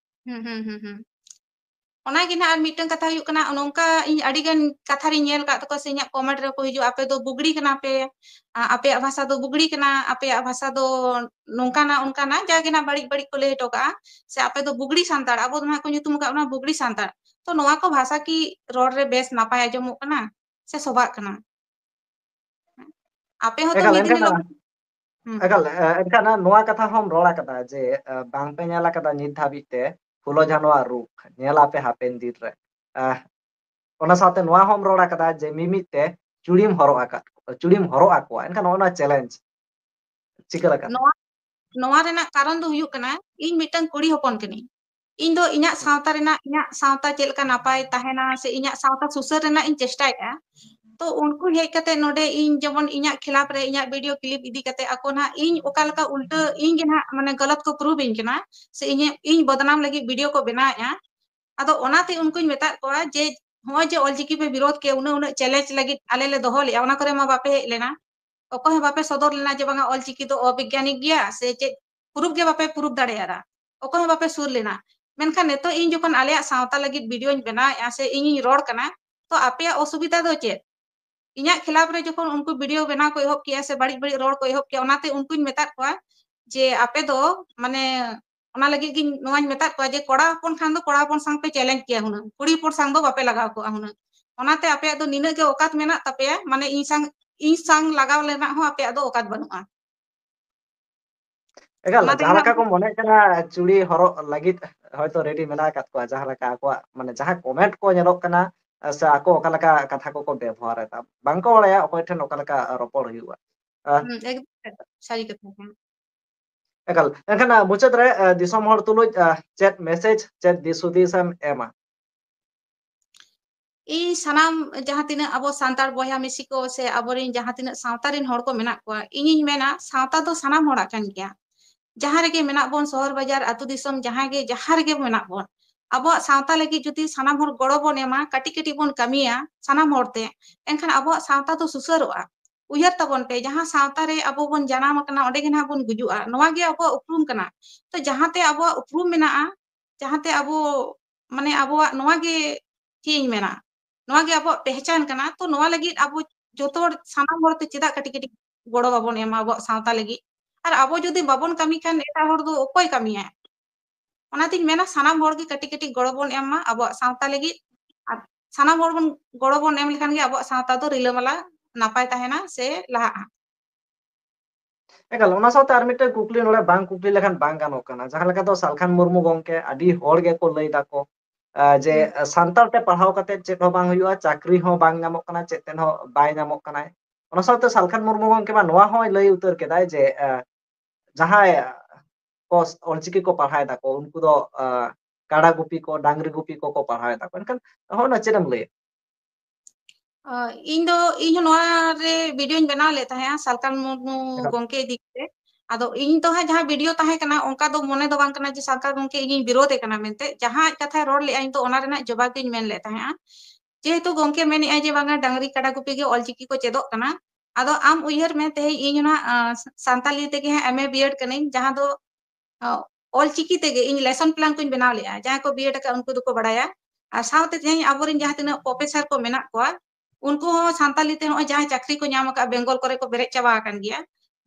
ᱦᱩᱸ ᱦᱩᱸ ᱦᱩᱸ ᱦᱩᱸ᱾ ᱚᱱᱟᱜᱮ ᱱᱟᱦᱟᱜ ᱟᱨ ᱢᱤᱫᱴᱟᱝ ᱠᱟᱛᱷᱟ ᱦᱩᱭᱩᱜ ᱠᱟᱱᱟ, ᱱᱚᱝᱠᱟ ᱤᱧ ᱟᱹᱰᱤ ᱜᱟᱱ ᱠᱟᱛᱷᱟ ᱨᱤᱧ ᱧᱮᱞ ᱟᱠᱟᱫ ᱛᱟᱠᱚᱣᱟ ᱥᱮ ᱤᱧᱟᱹᱜ ᱠᱚᱢᱮᱱᱴ ᱨᱮᱠᱚ ᱦᱤᱡᱩᱜᱼᱟ, "ᱟᱯᱮ ᱫᱚ ᱵᱩᱜᱲᱤ ᱠᱟᱱᱟ ᱯᱮ, ᱟ, ᱟᱯᱮᱭᱟᱜ ᱵᱷᱟᱥᱟ ᱫᱚ ᱵᱩᱜᱲᱤ ᱠᱟᱱᱟ, ᱟᱯᱮᱭᱟᱜ ᱵᱷᱟᱥᱟ ᱫᱚ ᱱᱚᱝᱠᱟᱱᱟ ᱚᱱᱠᱟᱱᱟ", ᱡᱟᱜᱮ ᱱᱟᱦᱟᱜ ᱵᱟᱹᱲᱤᱡ ᱵᱟᱹᱲᱤᱡ ᱠᱚ ᱞᱟᱹᱭ ᱦᱚᱴᱚ ᱠᱟᱜᱼᱟ, ᱥᱮ ᱟᱯᱮ ᱫᱚ ᱵᱩᱜᱲᱤ ᱥᱟᱱᱛᱟᱲ, ᱟᱵᱚ ᱫᱚ ᱱᱟᱦᱟᱜ ᱠᱚ ᱧᱩᱛᱩᱢ ᱟᱠᱟᱫ ᱵᱚᱱᱟ ᱵᱩᱜᱲᱤ ᱥᱟᱱᱛᱟᱲ᱾ ᱛᱚ ᱱᱚᱣᱟ ᱠᱚ ᱵᱷᱟᱥᱟ ᱠᱤ ᱨᱚᱲ ᱨᱮ ᱵᱮᱥ ᱱᱟᱯᱟᱭ ᱟᱸᱡᱚᱢᱚᱜ ᱠᱟᱱᱟ ᱥᱮ ᱥᱚᱵᱷᱟᱜ ᱠᱟᱱᱟ? ᱟᱯᱮ ᱦᱚᱸᱛᱚ ᱮᱠᱟᱞ, ᱢᱤᱫ ᱫᱤᱱ ᱮᱱᱠᱷᱟᱱ, ᱦᱤᱞᱳᱜ ᱦᱩᱸ᱾ ᱮᱠᱟᱞ, ᱮ, ᱮᱱᱠᱷᱟᱱ ᱱᱚᱣᱟ ᱠᱟᱛᱷᱟ ᱦᱚᱸᱢ ᱨᱚᱲ ᱟᱠᱟᱫᱟ ᱡᱮ, ᱮ, ᱵᱟᱝᱯᱮ ᱧᱮᱞ ᱟᱠᱟᱫᱟ ᱱᱤᱛ ᱫᱷᱟᱹᱵᱤᱡ ᱛᱮ ᱯᱷᱩᱞᱳ ᱡᱷᱟᱱᱚᱣᱟᱜ ᱨᱩᱯ, ᱧᱮᱞᱟᱯᱮ ᱦᱟᱯᱮᱱ ᱫᱤᱱ ᱨᱮ᱾ ᱮ, ᱚᱱᱟ ᱥᱟᱶᱛᱮ ᱱᱚᱣᱟ ᱦᱚᱸᱢ ᱨᱚᱲ ᱟᱠᱟᱫᱟ ᱡᱮ ᱢᱤᱢᱤᱫ ᱛᱮ ᱪᱩᱲᱤᱢ ᱦᱚᱨᱚᱜ ᱟᱠᱟᱫ, ᱪᱩᱲᱤᱢ ᱦᱚᱨᱚᱜ ᱟᱠᱚᱣᱟ, ᱮᱱᱠᱷᱟᱱ ᱱᱚᱜᱼᱚ ᱱᱚᱣᱟ ᱪᱮᱞᱮᱧᱡᱽ ᱪᱤᱠᱟᱹ ᱞᱮᱠᱟᱛᱮ? ᱱᱚᱣᱟ, ᱱᱚᱣᱟ ᱨᱮᱱᱟᱜ ᱠᱟᱨᱚᱱ ᱫᱚ ᱦᱩᱭᱩᱜ ᱠᱟᱱᱟ, ᱤᱧ ᱢᱤᱫᱴᱟᱝ ᱠᱩᱲᱤ ᱦᱚᱯᱚᱱ ᱠᱟᱹᱱᱟᱹᱧ᱾ ᱤᱧ ᱫᱚ ᱤᱧᱟᱹᱜ ᱥᱟᱶᱛᱟ ᱨᱮᱱᱟᱜ, ᱤᱧᱟᱹᱜ ᱥᱟᱶᱛᱟ ᱪᱮᱫ ᱞᱮᱠᱟ ᱱᱟᱯᱟᱭ ᱛᱟᱦᱮᱱᱟ ᱥᱮ ᱤᱧᱟᱹᱜ ᱥᱟᱶᱛᱟ ᱥᱩᱥᱟᱹᱨ ᱨᱮᱱᱟᱜ ᱤᱧ ᱪᱮᱥᱴᱟᱭᱮᱫᱼᱟ᱾ ᱛᱚ ᱩᱱᱠᱩ ᱦᱮᱡ ᱠᱟᱛᱮ ᱱᱚᱰᱮ ᱤᱧ ᱡᱮᱢᱚᱱ ᱤᱧᱟᱹᱜ ᱠᱷᱤᱞᱟᱯ ᱨᱮ ᱤᱧᱟᱹᱜ ᱵᱷᱤᱰᱤᱭᱳ ᱠᱞᱤᱯ ᱤᱫᱤ ᱠᱟᱛᱮ ᱟᱠᱚ ᱱᱟᱦᱟᱜ ᱤᱧ ᱚᱠᱟ ᱞᱮᱠᱟ ᱩᱞᱴᱟᱹ ᱤᱧ ᱜᱮ ᱱᱟᱦᱟᱜ ᱢᱟᱱᱮ ᱜᱟᱞᱟᱛ ᱠᱚ ᱯᱨᱩᱵᱷ ᱤᱧ ᱠᱟᱱᱟ ᱥᱮ ᱤᱧᱟᱹᱜ, ᱤᱧ ᱵᱚᱫᱱᱟᱢ ᱞᱟᱹᱜᱤᱫ ᱵᱷᱤᱰᱤᱭᱳ ᱠᱚ ᱵᱮᱱᱟᱣᱮᱫᱼᱟ᱾ ᱟᱫᱚ ᱚᱱᱟᱛᱮ ᱩᱱᱠᱩᱧ ᱢᱮᱛᱟᱫ ᱠᱚᱣᱟ ᱡᱮ ᱱᱚᱜᱼᱚᱭ ᱡᱮ ᱚᱞᱪᱤᱠᱤ ᱯᱮ ᱵᱤᱨᱳᱫᱷ ᱠᱮᱫ, ᱩᱱᱟᱹᱜ ᱩᱱᱟᱹᱜ ᱪᱮᱞᱮᱧᱡᱽ ᱞᱟᱹᱜᱤᱫ ᱟᱞᱮ ᱞᱮ ᱫᱚᱦᱚ ᱞᱮᱫᱼᱟ, ᱚᱱᱟ ᱠᱚᱨᱮ ᱢᱟ ᱵᱟᱯᱮ ᱦᱮᱡ ᱞᱮᱱᱟ᱾ ᱚᱠᱚᱭ ᱦᱚᱸ ᱵᱟᱯᱮ ᱥᱚᱫᱚᱨ ᱞᱮᱱᱟ ᱡᱮ ᱵᱟᱝᱟ ᱚᱞᱪᱤᱠᱤ ᱫᱚ ᱚᱵᱤᱜᱽᱜᱟᱱᱤᱠ ᱜᱮᱭᱟ ᱥᱮ ᱪᱮᱫ, ᱯᱨᱩᱯᱷ ᱜᱮ ᱵᱟᱯᱮ ᱯᱨᱩᱯᱷ ᱫᱟᱲᱮᱭᱟᱫᱟ, ᱚᱠᱚᱭ ᱦᱚᱸ ᱵᱟᱯᱮ ᱥᱩᱨ ᱞᱮᱱᱟ᱾ ᱢᱮᱱᱠᱷᱟᱱ ᱱᱤᱛᱚᱜ ᱤᱧ ᱡᱚᱠᱷᱚᱱ ᱟᱞᱮᱭᱟᱜ ᱥᱟᱶᱛᱟ ᱞᱟᱹᱜᱤᱫ ᱵᱷᱤᱰᱤᱭᱳᱧ ᱵᱮᱱᱟᱣᱮᱫᱼᱟ ᱥᱮ ᱤᱧᱤᱧ ᱨᱚᱲ ᱠᱟᱱᱟ, ᱛᱚ ᱟᱯᱮᱭᱟᱜ ᱚᱥᱩᱵᱤᱫᱷᱟ ᱫᱚ ᱪᱮᱫ? ᱤᱧᱟᱹᱜ ᱠᱷᱤᱞᱟᱯ ᱨᱮ ᱡᱚᱠᱷᱚᱱ ᱩᱱᱠᱩ ᱵᱷᱤᱰᱤᱭᱳ ᱵᱮᱱᱟᱣ ᱠᱚ ᱮᱦᱚᱵ ᱠᱮᱜᱼᱟ ᱥᱮ ᱵᱟᱹᱲᱤᱡ ᱵᱟᱹᱲᱤᱡ ᱨᱚᱲ ᱠᱚ ᱮᱦᱚᱵ ᱠᱮᱜᱼᱟ, ᱚᱱᱟᱛᱮ ᱩᱱᱠᱩᱧ ᱢᱮᱛᱟᱫ ᱠᱚᱣᱟ ᱡᱮ ᱟᱯᱮ ᱫᱚ ᱢᱟᱱᱮ ᱚᱱᱟ ᱞᱟᱹᱜᱤᱫ ᱜᱤᱧ ᱱᱚᱣᱟᱧ ᱢᱮᱛᱟᱫ ᱠᱚᱣᱟ ᱡᱮ ᱠᱚᱲᱟ ᱦᱚᱯᱚᱱ ᱠᱷᱟᱱ ᱫᱚ ᱠᱚᱲᱟ ᱦᱚᱯᱚᱱ ᱥᱟᱝ ᱯᱮ ᱪᱮᱞᱮᱧᱡᱽ ᱠᱮᱭᱟ ᱦᱩᱱᱟᱹᱝ, ᱠᱩᱲᱤ ᱦᱚᱯᱚᱱ ᱥᱟᱝ ᱫᱚ ᱵᱟᱯᱮ ᱞᱟᱜᱟᱣ ᱠᱚᱜᱼᱟ ᱦᱩᱱᱟᱹᱝ᱾ ᱚᱱᱟᱛᱮ ᱟᱯᱮᱭᱟᱜ ᱫᱚ ᱱᱤᱱᱟᱹᱜ ᱜᱮ ᱚᱠᱟᱛ ᱢᱮᱱᱟᱜ ᱛᱟᱯᱮᱭᱟ, ᱢᱟᱱᱮ ᱤᱧ ᱥᱟᱝ ᱤᱧ ᱥᱟᱝ ᱞᱟᱜᱟᱣ ᱨᱮᱱᱟᱜ ᱦᱚᱸ ᱟᱯᱮᱭᱟᱜ ᱫᱚ ᱚᱠᱟᱛ ᱵᱟᱹᱱᱩᱜᱼᱟ᱾ ᱮᱠᱟᱞ, ᱚᱱᱟ ᱛᱮᱜᱮ ᱡᱟᱦᱟᱸ ᱱᱟᱜ ᱞᱮᱠᱟ ᱠᱚ ᱢᱚᱱᱮᱭᱮᱫ ᱠᱟᱱᱟ ᱪᱩᱲᱤ ᱦᱚᱨᱚᱜ ᱞᱟᱹᱜᱤᱫ ᱦᱚᱭᱛᱳ ᱨᱮᱰᱤ ᱢᱮᱱᱟᱜ ᱟᱠᱟᱫ ᱠᱚᱣᱟ, ᱡᱟᱦᱟᱸ ᱞᱮᱠᱟ ᱟᱠᱚᱣᱟᱜ ᱢᱟᱱᱮ ᱡᱟᱦᱟᱸ ᱠᱚᱢᱮᱱᱴ ᱠᱚ ᱧᱮᱞᱚᱜ ᱠᱟᱱᱟ, ᱥᱮ ᱟᱠᱚ ᱚᱠᱟ ᱞᱮᱠᱟ ᱠᱟᱛᱷᱟ ᱠᱚᱠᱚ ᱵᱮᱵᱚᱦᱟᱨ ᱮᱫᱟ, ᱵᱟᱝᱠᱚ ᱵᱟᱲᱟᱭᱟ ᱚᱠᱚᱭ ᱴᱷᱮᱱ ᱚᱠᱟ ᱞᱮᱠᱟ ᱨᱚᱯᱚᱲ ᱦᱩᱭᱩᱜᱼᱟ᱾ ᱟᱦ, ᱦᱩᱸ, ᱮᱠᱫᱚᱢ ᱥᱟᱹᱨᱤ ᱠᱟᱛᱷᱟ ᱠᱟᱱᱟ᱾ ᱮᱠᱟᱞ, ᱮᱱᱠᱷᱟᱱ ᱟᱦ, ᱢᱩᱪᱟᱹᱫ ᱨᱮ ᱟᱦ, ᱫᱤᱥᱚᱢ ᱦᱚᱲ ᱛᱩᱞᱩᱡ ᱟᱦ, ᱪᱮᱫ ᱢᱮᱥᱮᱡᱽ, ᱪᱮᱫ ᱫᱤᱥ ᱦᱩᱫᱤᱥ ᱮᱢ ᱮᱢᱟ? ᱤᱧ ᱥᱟᱱᱟᱢ ᱡᱟᱦᱟᱸ ᱛᱤᱱᱟᱹᱜ ᱟᱵᱚ ᱥᱟᱱᱛᱟᱲ ᱵᱚᱭᱦᱟ ᱢᱤᱥᱤ ᱠᱚ ᱥᱮ ᱟᱵᱚᱨᱮᱱ ᱡᱟᱦᱟᱸ ᱛᱤᱱᱟᱹᱜ ᱥᱟᱶᱛᱟ ᱨᱮᱱ ᱦᱚᱲ ᱠᱚ ᱢᱮᱱᱟᱜ ᱠᱚᱣᱟ, ᱤᱧᱤᱧ ᱢᱮᱱᱟ ᱥᱟᱶᱛᱟ ᱫᱚ ᱥᱟᱱᱟᱢ ᱦᱚᱲᱟᱜ ᱠᱟᱱ ᱜᱮᱭᱟ᱾ ᱡᱟᱦᱟᱸ ᱨᱮᱜᱮ ᱢᱮᱱᱟᱜ ᱵᱚᱱ, ᱥᱚᱦᱚᱨ ᱵᱟᱡᱟᱨ, ᱟᱹᱛᱩ ᱫᱤᱥᱚᱢ, ᱡᱟᱦᱟᱸ ᱜᱮ, ᱡᱟᱦᱟᱸ ᱨᱮᱜᱮ ᱢᱮᱱᱟᱜ ᱵᱚᱱ, ᱟᱵᱚᱣᱟᱜ ᱥᱟᱶᱛᱟ ᱞᱟᱹᱜᱤᱫ ᱡᱩᱫᱤ ᱥᱟᱱᱟᱢ ᱦᱚᱲ ᱜᱚᱲᱚ ᱵᱚᱱ ᱮᱢᱟ, ᱠᱟᱹᱴᱤᱡ ᱠᱟᱹᱴᱤᱡ ᱵᱚᱱ ᱠᱟᱹᱢᱤᱭᱟ ᱥᱟᱱᱟᱢ ᱦᱚᱲᱛᱮ, ᱮᱱᱠᱷᱟᱱ ᱟᱵᱚᱣᱟᱜ ᱥᱟᱶᱛᱟ ᱫᱚ ᱥᱩᱥᱟᱹᱨᱚᱜᱼᱟ᱾ ᱩᱭᱦᱟᱹᱨ ᱛᱟᱵᱚᱱ ᱯᱮ, ᱡᱟᱦᱟᱸ ᱥᱟᱶᱛᱟ ᱨᱮ ᱟᱵᱚ ᱵᱚᱱ ᱡᱟᱱᱟᱢ ᱟᱠᱟᱱᱟ, ᱚᱸᱰᱮ ᱜᱮ ᱱᱟᱦᱟᱜ ᱵᱚᱱ ᱜᱩᱡᱩᱜᱼᱟ᱾ ᱱᱚᱣᱟ ᱜᱮ ᱟᱵᱚᱣᱟᱜ ᱩᱯᱨᱩᱢ ᱠᱟᱱᱟ᱾ ᱛᱚ ᱡᱟᱦᱟᱸᱛᱮ ᱟᱵᱚᱣᱟᱜ ᱩᱯᱨᱩᱢ ᱢᱮᱱᱟᱜᱼᱟ, ᱡᱟᱦᱟᱸᱛᱮ ᱟᱵᱚ, ᱢᱟᱱᱮ, ᱟᱵᱚᱣᱟᱜ ᱱᱚᱣᱟ ᱜᱮ, ᱪᱮᱫ ᱤᱧ ᱢᱮᱱᱟ, ᱱᱚᱣᱟ ᱜᱮ ᱟᱵᱚᱣᱟᱜ ᱯᱮᱦᱪᱟᱱ ᱠᱟᱱᱟ᱾ ᱛᱚ ᱱᱚᱣᱟ ᱞᱟᱹᱜᱤᱫ ᱟᱵᱚ ᱡᱚᱛᱚ ᱦᱚᱲ, ᱥᱟᱱᱟᱢ ᱦᱚᱲ ᱛᱮ ᱪᱮᱫᱟᱜ ᱠᱟᱹᱴᱤᱡ ᱠᱟᱹᱴᱤᱡ ᱜᱚᱲᱚ ᱵᱟᱵᱚᱱ ᱮᱢᱟ ᱟᱵᱚᱣᱟᱜ ᱥᱟᱶᱛᱟ ᱞᱟᱹᱜᱤᱫ? ᱟᱨ ᱟᱵᱚ ᱡᱩᱫᱤ ᱵᱟᱵᱚᱱ ᱠᱟᱹᱢᱤ ᱠᱷᱟᱱ ᱮᱴᱟᱜ ᱦᱚᱲ ᱫᱚ ᱚᱠᱚᱭ ᱠᱟᱹᱢᱤᱭᱟ? ᱚᱱᱟᱛᱤᱧ ᱢᱮᱱᱟ ᱥᱟᱱᱟᱢ ᱦᱚᱲ ᱜᱮ ᱠᱟᱹᱴᱤᱡ ᱠᱟᱹᱴᱤᱡ ᱜᱚᱲᱚ ᱵᱚᱱ ᱮᱢ ᱢᱟ ᱟᱵᱚᱣᱟᱜ ᱥᱟᱶᱛᱟ ᱞᱟᱹᱜᱤᱫ᱾ ᱟᱨ ᱥᱟᱱᱟᱢ ᱦᱚᱲ ᱵᱚᱱ ᱜᱚᱲᱚ ᱵᱚᱱ ᱮᱢ ᱞᱮᱠᱷᱟᱱ ᱜᱮ ᱟᱵᱚᱣᱟᱜ ᱥᱟᱶᱛᱟ ᱫᱚ ᱨᱤᱞᱟᱹᱢᱟᱞᱟ ᱱᱟᱯᱟᱭ ᱛᱟᱦᱮᱱᱟ ᱥᱮ ᱞᱟᱦᱟᱜᱼᱟ᱾ ᱮᱠᱟᱞ, ᱚᱱᱟ ᱥᱟᱶᱛᱮ ᱟᱨ ᱢᱤᱫᱴᱮᱱ ᱠᱩᱠᱞᱤ ᱱᱚᱰᱮ ᱵᱟᱝ ᱠᱩᱠᱞᱤ ᱞᱮᱠᱷᱟᱱ ᱵᱟᱝ ᱜᱟᱱᱚᱜ ᱠᱟᱱᱟ᱾ ᱡᱟᱦᱟᱸ ᱞᱮᱠᱟ ᱫᱚ ᱥᱟᱞᱠᱷᱟᱱ ᱢᱩᱨᱢᱩ ᱜᱚᱢᱠᱮ ᱟᱹᱰᱤ ᱦᱚᱲ ᱜᱮᱠᱚ ᱞᱟᱹᱭ ᱫᱟᱠᱚ, ᱟᱦ, ᱡᱮ, ᱦᱩᱸ᱾ ᱟᱦ, ᱥᱟᱱᱛᱟᱲ ᱛᱮ ᱯᱟᱲᱦᱟᱣ ᱠᱟᱛᱮ ᱪᱮᱫ ᱦᱚᱸ ᱵᱟᱝ ᱦᱩᱭᱩᱜᱼᱟ, ᱪᱟᱹᱠᱨᱤ ᱦᱚᱸ ᱵᱟᱝ ᱧᱟᱢᱚᱜ ᱠᱟᱱᱟ, ᱪᱮᱫ ᱛᱮᱫ ᱦᱚᱸ ᱵᱟᱭ ᱧᱟᱢᱚᱜ ᱠᱟᱱᱟᱭ᱾ ᱚᱱᱟ ᱥᱟᱶᱛᱮ ᱥᱟᱞᱠᱷᱟᱱ ᱢᱩᱨᱢᱩ ᱜᱚᱢᱠᱮ ᱢᱟ ᱱᱚᱣᱟ ᱦᱚᱸᱭ ᱞᱟᱹᱭ ᱩᱛᱟᱹᱨ ᱠᱮᱫᱟᱭ ᱡᱮ, ᱟᱦ, ᱡᱟᱦᱟᱸᱭ ᱠᱚ ᱚᱞᱪᱤᱠᱤ ᱠᱚ ᱯᱟᱲᱦᱟᱣ ᱫᱟᱠᱚ, ᱩᱱᱠᱩ ᱫᱚ, ᱟᱦ, ᱠᱟᱰᱟ ᱜᱩᱯᱤ ᱠᱚ, ᱰᱟᱝᱨᱤ ᱜᱩᱯᱤ ᱠᱚᱠᱚ ᱯᱟᱲᱦᱟᱣ ᱫᱟᱠᱚ᱾ ᱮᱱᱠᱷᱟᱱ ᱦᱚᱸᱜᱼᱚ ᱱᱟ ᱪᱮᱫ ᱮᱢ ᱞᱟᱹᱭᱟ? ᱚ, ᱤᱧ ᱫᱚ, ᱤᱧ ᱦᱚᱸ ᱱᱚᱣᱟ ᱨᱮ ᱵᱷᱤᱰᱤᱭᱳᱧ ᱵᱮᱱᱟᱣ ᱞᱮᱫ ᱛᱟᱦᱮᱸᱜᱼᱟ, ᱥᱟᱞᱠᱷᱟᱱ ᱢᱩᱨᱢᱩ ᱮᱠᱟᱞ᱾ ᱜᱚᱢᱠᱮ ᱤᱫᱤ ᱠᱟᱛᱮ᱾ ᱟᱫᱚ ᱤᱧ ᱫᱚ ᱦᱟᱸᱜ ᱡᱟᱦᱟᱸ ᱵᱷᱤᱰᱤᱭᱳ ᱛᱟᱦᱮᱸ ᱠᱟᱱᱟ, ᱚᱱᱠᱟ ᱫᱚ ᱢᱚᱱᱮ ᱫᱚ ᱵᱟᱝ ᱠᱟᱱᱟ ᱡᱮ ᱥᱟᱞᱠᱷᱟᱱ ᱜᱚᱢᱠᱮ ᱤᱧᱤᱧ ᱵᱤᱨᱳᱫᱮ ᱠᱟᱱᱟ ᱢᱮᱱᱛᱮ᱾ ᱡᱟᱦᱟᱸ ᱟᱡ ᱠᱟᱛᱷᱟᱭ ᱨᱚᱲ ᱞᱮᱜᱼᱟ, ᱤᱧ ᱫᱚ ᱚᱱᱟ ᱨᱮᱱᱟᱜ ᱡᱚᱵᱟᱵ ᱜᱤᱧ ᱢᱮᱱ ᱞᱮᱫ ᱛᱟᱦᱮᱸᱜᱼᱟ᱾ ᱡᱮᱦᱮᱛᱩ ᱜᱚᱢᱠᱮ ᱢᱮᱱᱮᱜᱼᱟᱭ ᱡᱮ ᱵᱟᱝᱟ, ᱰᱟᱝᱨᱤ ᱠᱟᱰᱟ ᱜᱩᱯᱤ ᱜᱮ ᱚᱞᱪᱤᱠᱤ ᱠᱚ ᱪᱮᱫᱚᱜ ᱠᱟᱱᱟ᱾ ᱟᱫᱚ ᱟᱢ ᱩᱭᱦᱟᱹᱨ ᱢᱮ, ᱛᱮᱦᱮᱧ ᱤᱧ ᱚᱱᱟ, ᱟᱸ, ᱥᱟᱱᱛᱟᱞᱤ ᱛᱮᱜᱮ ᱦᱟᱸᱜ ᱮᱢ ᱮ ᱵᱤᱭᱮᱰ ᱠᱟᱹᱱᱟᱹᱧ, ᱡᱟᱦᱟᱸ ᱫᱚ, ᱟᱸ, ᱚᱞᱪᱤᱠᱤ ᱛᱮᱜᱮ ᱤᱧ ᱞᱮᱥᱚᱱ ᱯᱞᱟᱱ ᱠᱚᱧ ᱵᱮᱱᱟᱣ ᱞᱮᱜᱼᱟ᱾ ᱡᱟᱦᱟᱸᱭ ᱠᱚ ᱵᱤᱭᱮᱰ ᱟᱠᱟᱫ, ᱩᱱᱠᱩ ᱫᱚᱠᱚ ᱵᱟᱲᱟᱭᱟ᱾ ᱟᱨ ᱥᱟᱶᱛᱮ ᱛᱮᱦᱮᱧ ᱟᱵᱚᱨᱮᱱ ᱡᱟᱦᱟᱸ ᱛᱤᱱᱟᱹᱜ ᱯᱨᱚᱯᱷᱮᱥᱟᱨ ᱠᱚ ᱢᱮᱱᱟᱜ ᱠᱚᱣᱟ, ᱩᱱᱠᱩ ᱦᱚᱸ ᱥᱟᱱᱛᱟᱞᱤ ᱛᱮ ᱱᱚᱜᱼᱚᱭ ᱡᱟᱦᱟᱸᱭ ᱪᱟᱹᱠᱨᱤ ᱠᱚ ᱧᱟᱢ ᱟᱠᱟᱫ, ᱵᱮᱝᱜᱚᱞ ᱠᱚᱨᱮ ᱠᱚ ᱵᱮᱨᱮᱫ ᱪᱟᱵᱟ ᱟᱠᱟᱱ ᱜᱮᱭᱟ᱾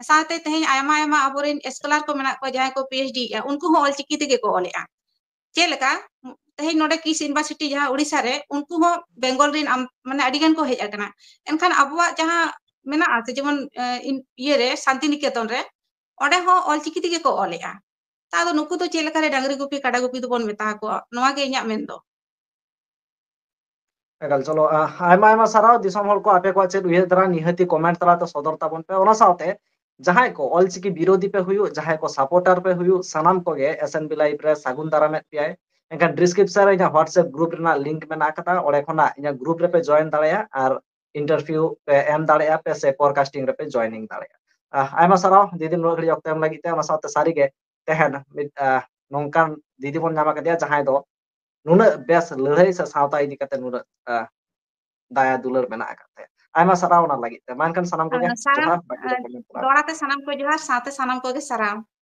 ᱥᱟᱶᱛᱮ ᱛᱮᱦᱮᱧ ᱟᱭᱢᱟ ᱟᱭᱢᱟ ᱟᱵᱚᱨᱮᱱ ᱥᱠᱚᱞᱟᱨ ᱠᱚ ᱢᱮᱱᱟᱜ ᱠᱚᱣᱟ, ᱡᱟᱦᱟᱸᱭ ᱠᱚ ᱯᱤ ᱮᱭᱤᱪ ᱰᱤ ᱮᱫᱼᱟ, ᱩᱱᱠᱩ ᱦᱚᱸ ᱚᱞᱪᱤᱠᱤ ᱛᱮᱜᱮ ᱠᱚ ᱚᱞᱮᱜᱼᱟ᱾ ᱪᱮᱫ ᱞᱮᱠᱟ ᱛᱮᱦᱮᱧ ᱱᱚᱰᱮ ᱠᱤᱥ ᱤᱭᱩᱱᱤᱵᱷᱟᱨᱥᱤᱴᱤ ᱡᱟᱦᱟᱸ ᱩᱲᱤᱥᱥᱟ ᱨᱮ, ᱩᱱᱠᱩ ᱦᱚᱸ ᱵᱮᱝᱜᱚᱞ ᱨᱮᱱ ᱟᱢ-, ᱢᱟᱱᱮ ᱟᱹᱰᱤ ᱜᱟᱱ ᱠᱚ ᱦᱮᱡ ᱟᱠᱟᱱᱟ᱾ ᱮᱱᱠᱷᱟᱱ ᱟᱵᱚᱣᱟᱜ ᱡᱟᱦᱟᱸ ᱢᱮᱱᱟᱜᱼᱟ ᱥᱮ, ᱡᱮᱢᱚᱱ ᱤᱭᱟᱹᱨᱮ ᱥᱟᱱᱛᱤᱱᱤᱠᱮᱛᱚᱱ ᱨᱮ, ᱚᱸᱰᱮ ᱦᱚᱸ ᱚᱞᱪᱤᱠᱤ ᱛᱮᱜᱮ ᱠᱚ ᱚᱞᱮᱜᱼᱟ᱾ ᱛᱟ ᱟᱫᱚ ᱱᱩᱠᱩ ᱫᱚ ᱪᱮᱫ ᱞᱮᱠᱟᱨᱮ ᱰᱟᱝᱨᱤ ᱜᱩᱯᱤ ᱠᱟᱰᱟ ᱜᱩᱯᱤ ᱫᱚᱵᱚᱱ ᱢᱮᱛᱟ ᱟᱠᱚᱣᱟ? ᱱᱚᱣᱟ ᱜᱮ ᱤᱧᱟᱹᱜ ᱢᱮᱱ ᱫᱚ᱾ ᱮᱠᱟᱞ, ᱪᱚᱞᱚ, ᱟᱭᱢᱟ ᱟᱭᱢᱟ ᱥᱟᱨᱦᱟᱣ᱾ ᱫᱤᱥᱚᱢ ᱦᱚᱲ ᱠᱚ, ᱟᱯᱮ ᱠᱚᱣᱟᱜ ᱪᱮᱫ ᱩᱭᱦᱟᱹᱨ ᱫᱷᱟᱨᱟ, ᱱᱤᱦᱟᱹᱛᱤ comment ᱛᱟᱞᱟᱛᱮ ᱥᱚᱫᱚᱨ ᱛᱟᱵᱚᱱ ᱯᱮ᱾ ᱚᱱᱟ ᱥᱟᱶᱛᱮ ᱡᱟᱦᱟᱸᱭ ᱠᱚ ᱚᱞᱪᱤᱠᱤ ᱵᱤᱨᱳᱫᱷᱤ ᱯᱮ ᱦᱩᱭᱩᱜ, ᱡᱟᱦᱟᱸᱭ ᱠᱚ supporter ᱯᱮ ᱦᱩᱭᱩᱜ, ᱥᱟᱱᱟᱢ ᱠᱚᱜᱮ SNB Live ᱨᱮ ᱥᱟᱹᱜᱩᱱ ᱫᱟᱨᱟᱢᱮᱫ ᱯᱮᱭᱟᱭ᱾ ᱮᱱᱠᱷᱟᱱ description ᱨᱮ ᱤᱧᱟᱹᱜ WhatsApp group ᱨᱮᱱᱟᱜ link ᱢᱮᱱᱟᱜ ᱟᱠᱟᱫᱟ, ᱚᱸᱰᱮ ᱠᱷᱚᱱᱟᱜ ᱤᱧᱟᱹᱜ group ᱨᱮᱯᱮ join ᱫᱟᱲᱮᱭᱟᱜᱼᱟ ᱟᱨ interview ᱯᱮ ᱮᱢ ᱫᱟᱲᱮᱭᱟᱜᱼᱟ ᱯᱮ ᱥᱮ forecasting ᱨᱮᱯᱮ joining ᱫᱟᱲᱮᱭᱟᱜᱼᱟ᱾ ᱟᱦ, ᱟᱭᱢᱟ ᱥᱟᱨᱦᱟᱣ ᱫᱤᱫᱤ, ᱱᱩᱱᱟᱹᱜ ᱜᱷᱟᱹᱲᱤᱡ ᱚᱠᱛᱚ ᱮᱢ ᱞᱟᱹᱜᱤᱫ ᱛᱮ᱾ ᱚᱱᱟ ᱥᱟᱶᱛᱮ ᱥᱟᱹᱨᱤᱜᱮ ᱛᱮᱦᱮᱧ ᱢᱤᱫ, ᱟᱦ, ᱱᱚᱝᱠᱟᱱ ᱫᱤᱫᱤ ᱵᱚᱱ ᱧᱟᱢ ᱟᱠᱟᱫᱮᱭᱟ, ᱡᱟᱦᱟᱸᱭ ᱫᱚ ᱱᱩᱱᱟᱹᱜ ᱵᱮᱥ ᱞᱟᱹᱲᱦᱟᱹᱭ ᱥᱮ ᱥᱟᱶᱛᱟ ᱤᱫᱤ ᱠᱟᱛᱮ ᱱᱩᱱᱟᱹᱜ, ᱟᱦ, ᱫᱟᱭᱟ ᱫᱩᱞᱟᱹᱲ ᱢᱮᱱᱟᱜ ᱟᱠᱟᱫ ᱛᱟᱭᱟ᱾ ᱟᱭᱢᱟ ᱥᱟᱨᱦᱟᱣ ᱚᱱᱟ ᱞᱟᱹᱜᱤᱫ ᱛᱮ᱾ ᱢᱟ ᱮᱱᱠᱷᱟᱱ ᱥᱟᱱᱟᱢ ᱠᱚᱜᱮ ᱥᱟᱱᱟᱢ, ᱡᱚᱦᱟᱨ, ᱵᱟᱹᱲᱛᱤ ᱫᱚ ᱟᱦ, comment ᱠᱚᱨᱟᱣ᱾ ᱫᱚᱦᱲᱟ ᱛᱮ ᱥᱟᱱᱟᱢ ᱠᱚ ᱡᱚᱦᱟᱨ, ᱥᱟᱶᱛᱮ ᱥᱟᱱᱟᱢ ᱠᱚᱜᱮ ᱥᱟᱨᱦᱟᱣ᱾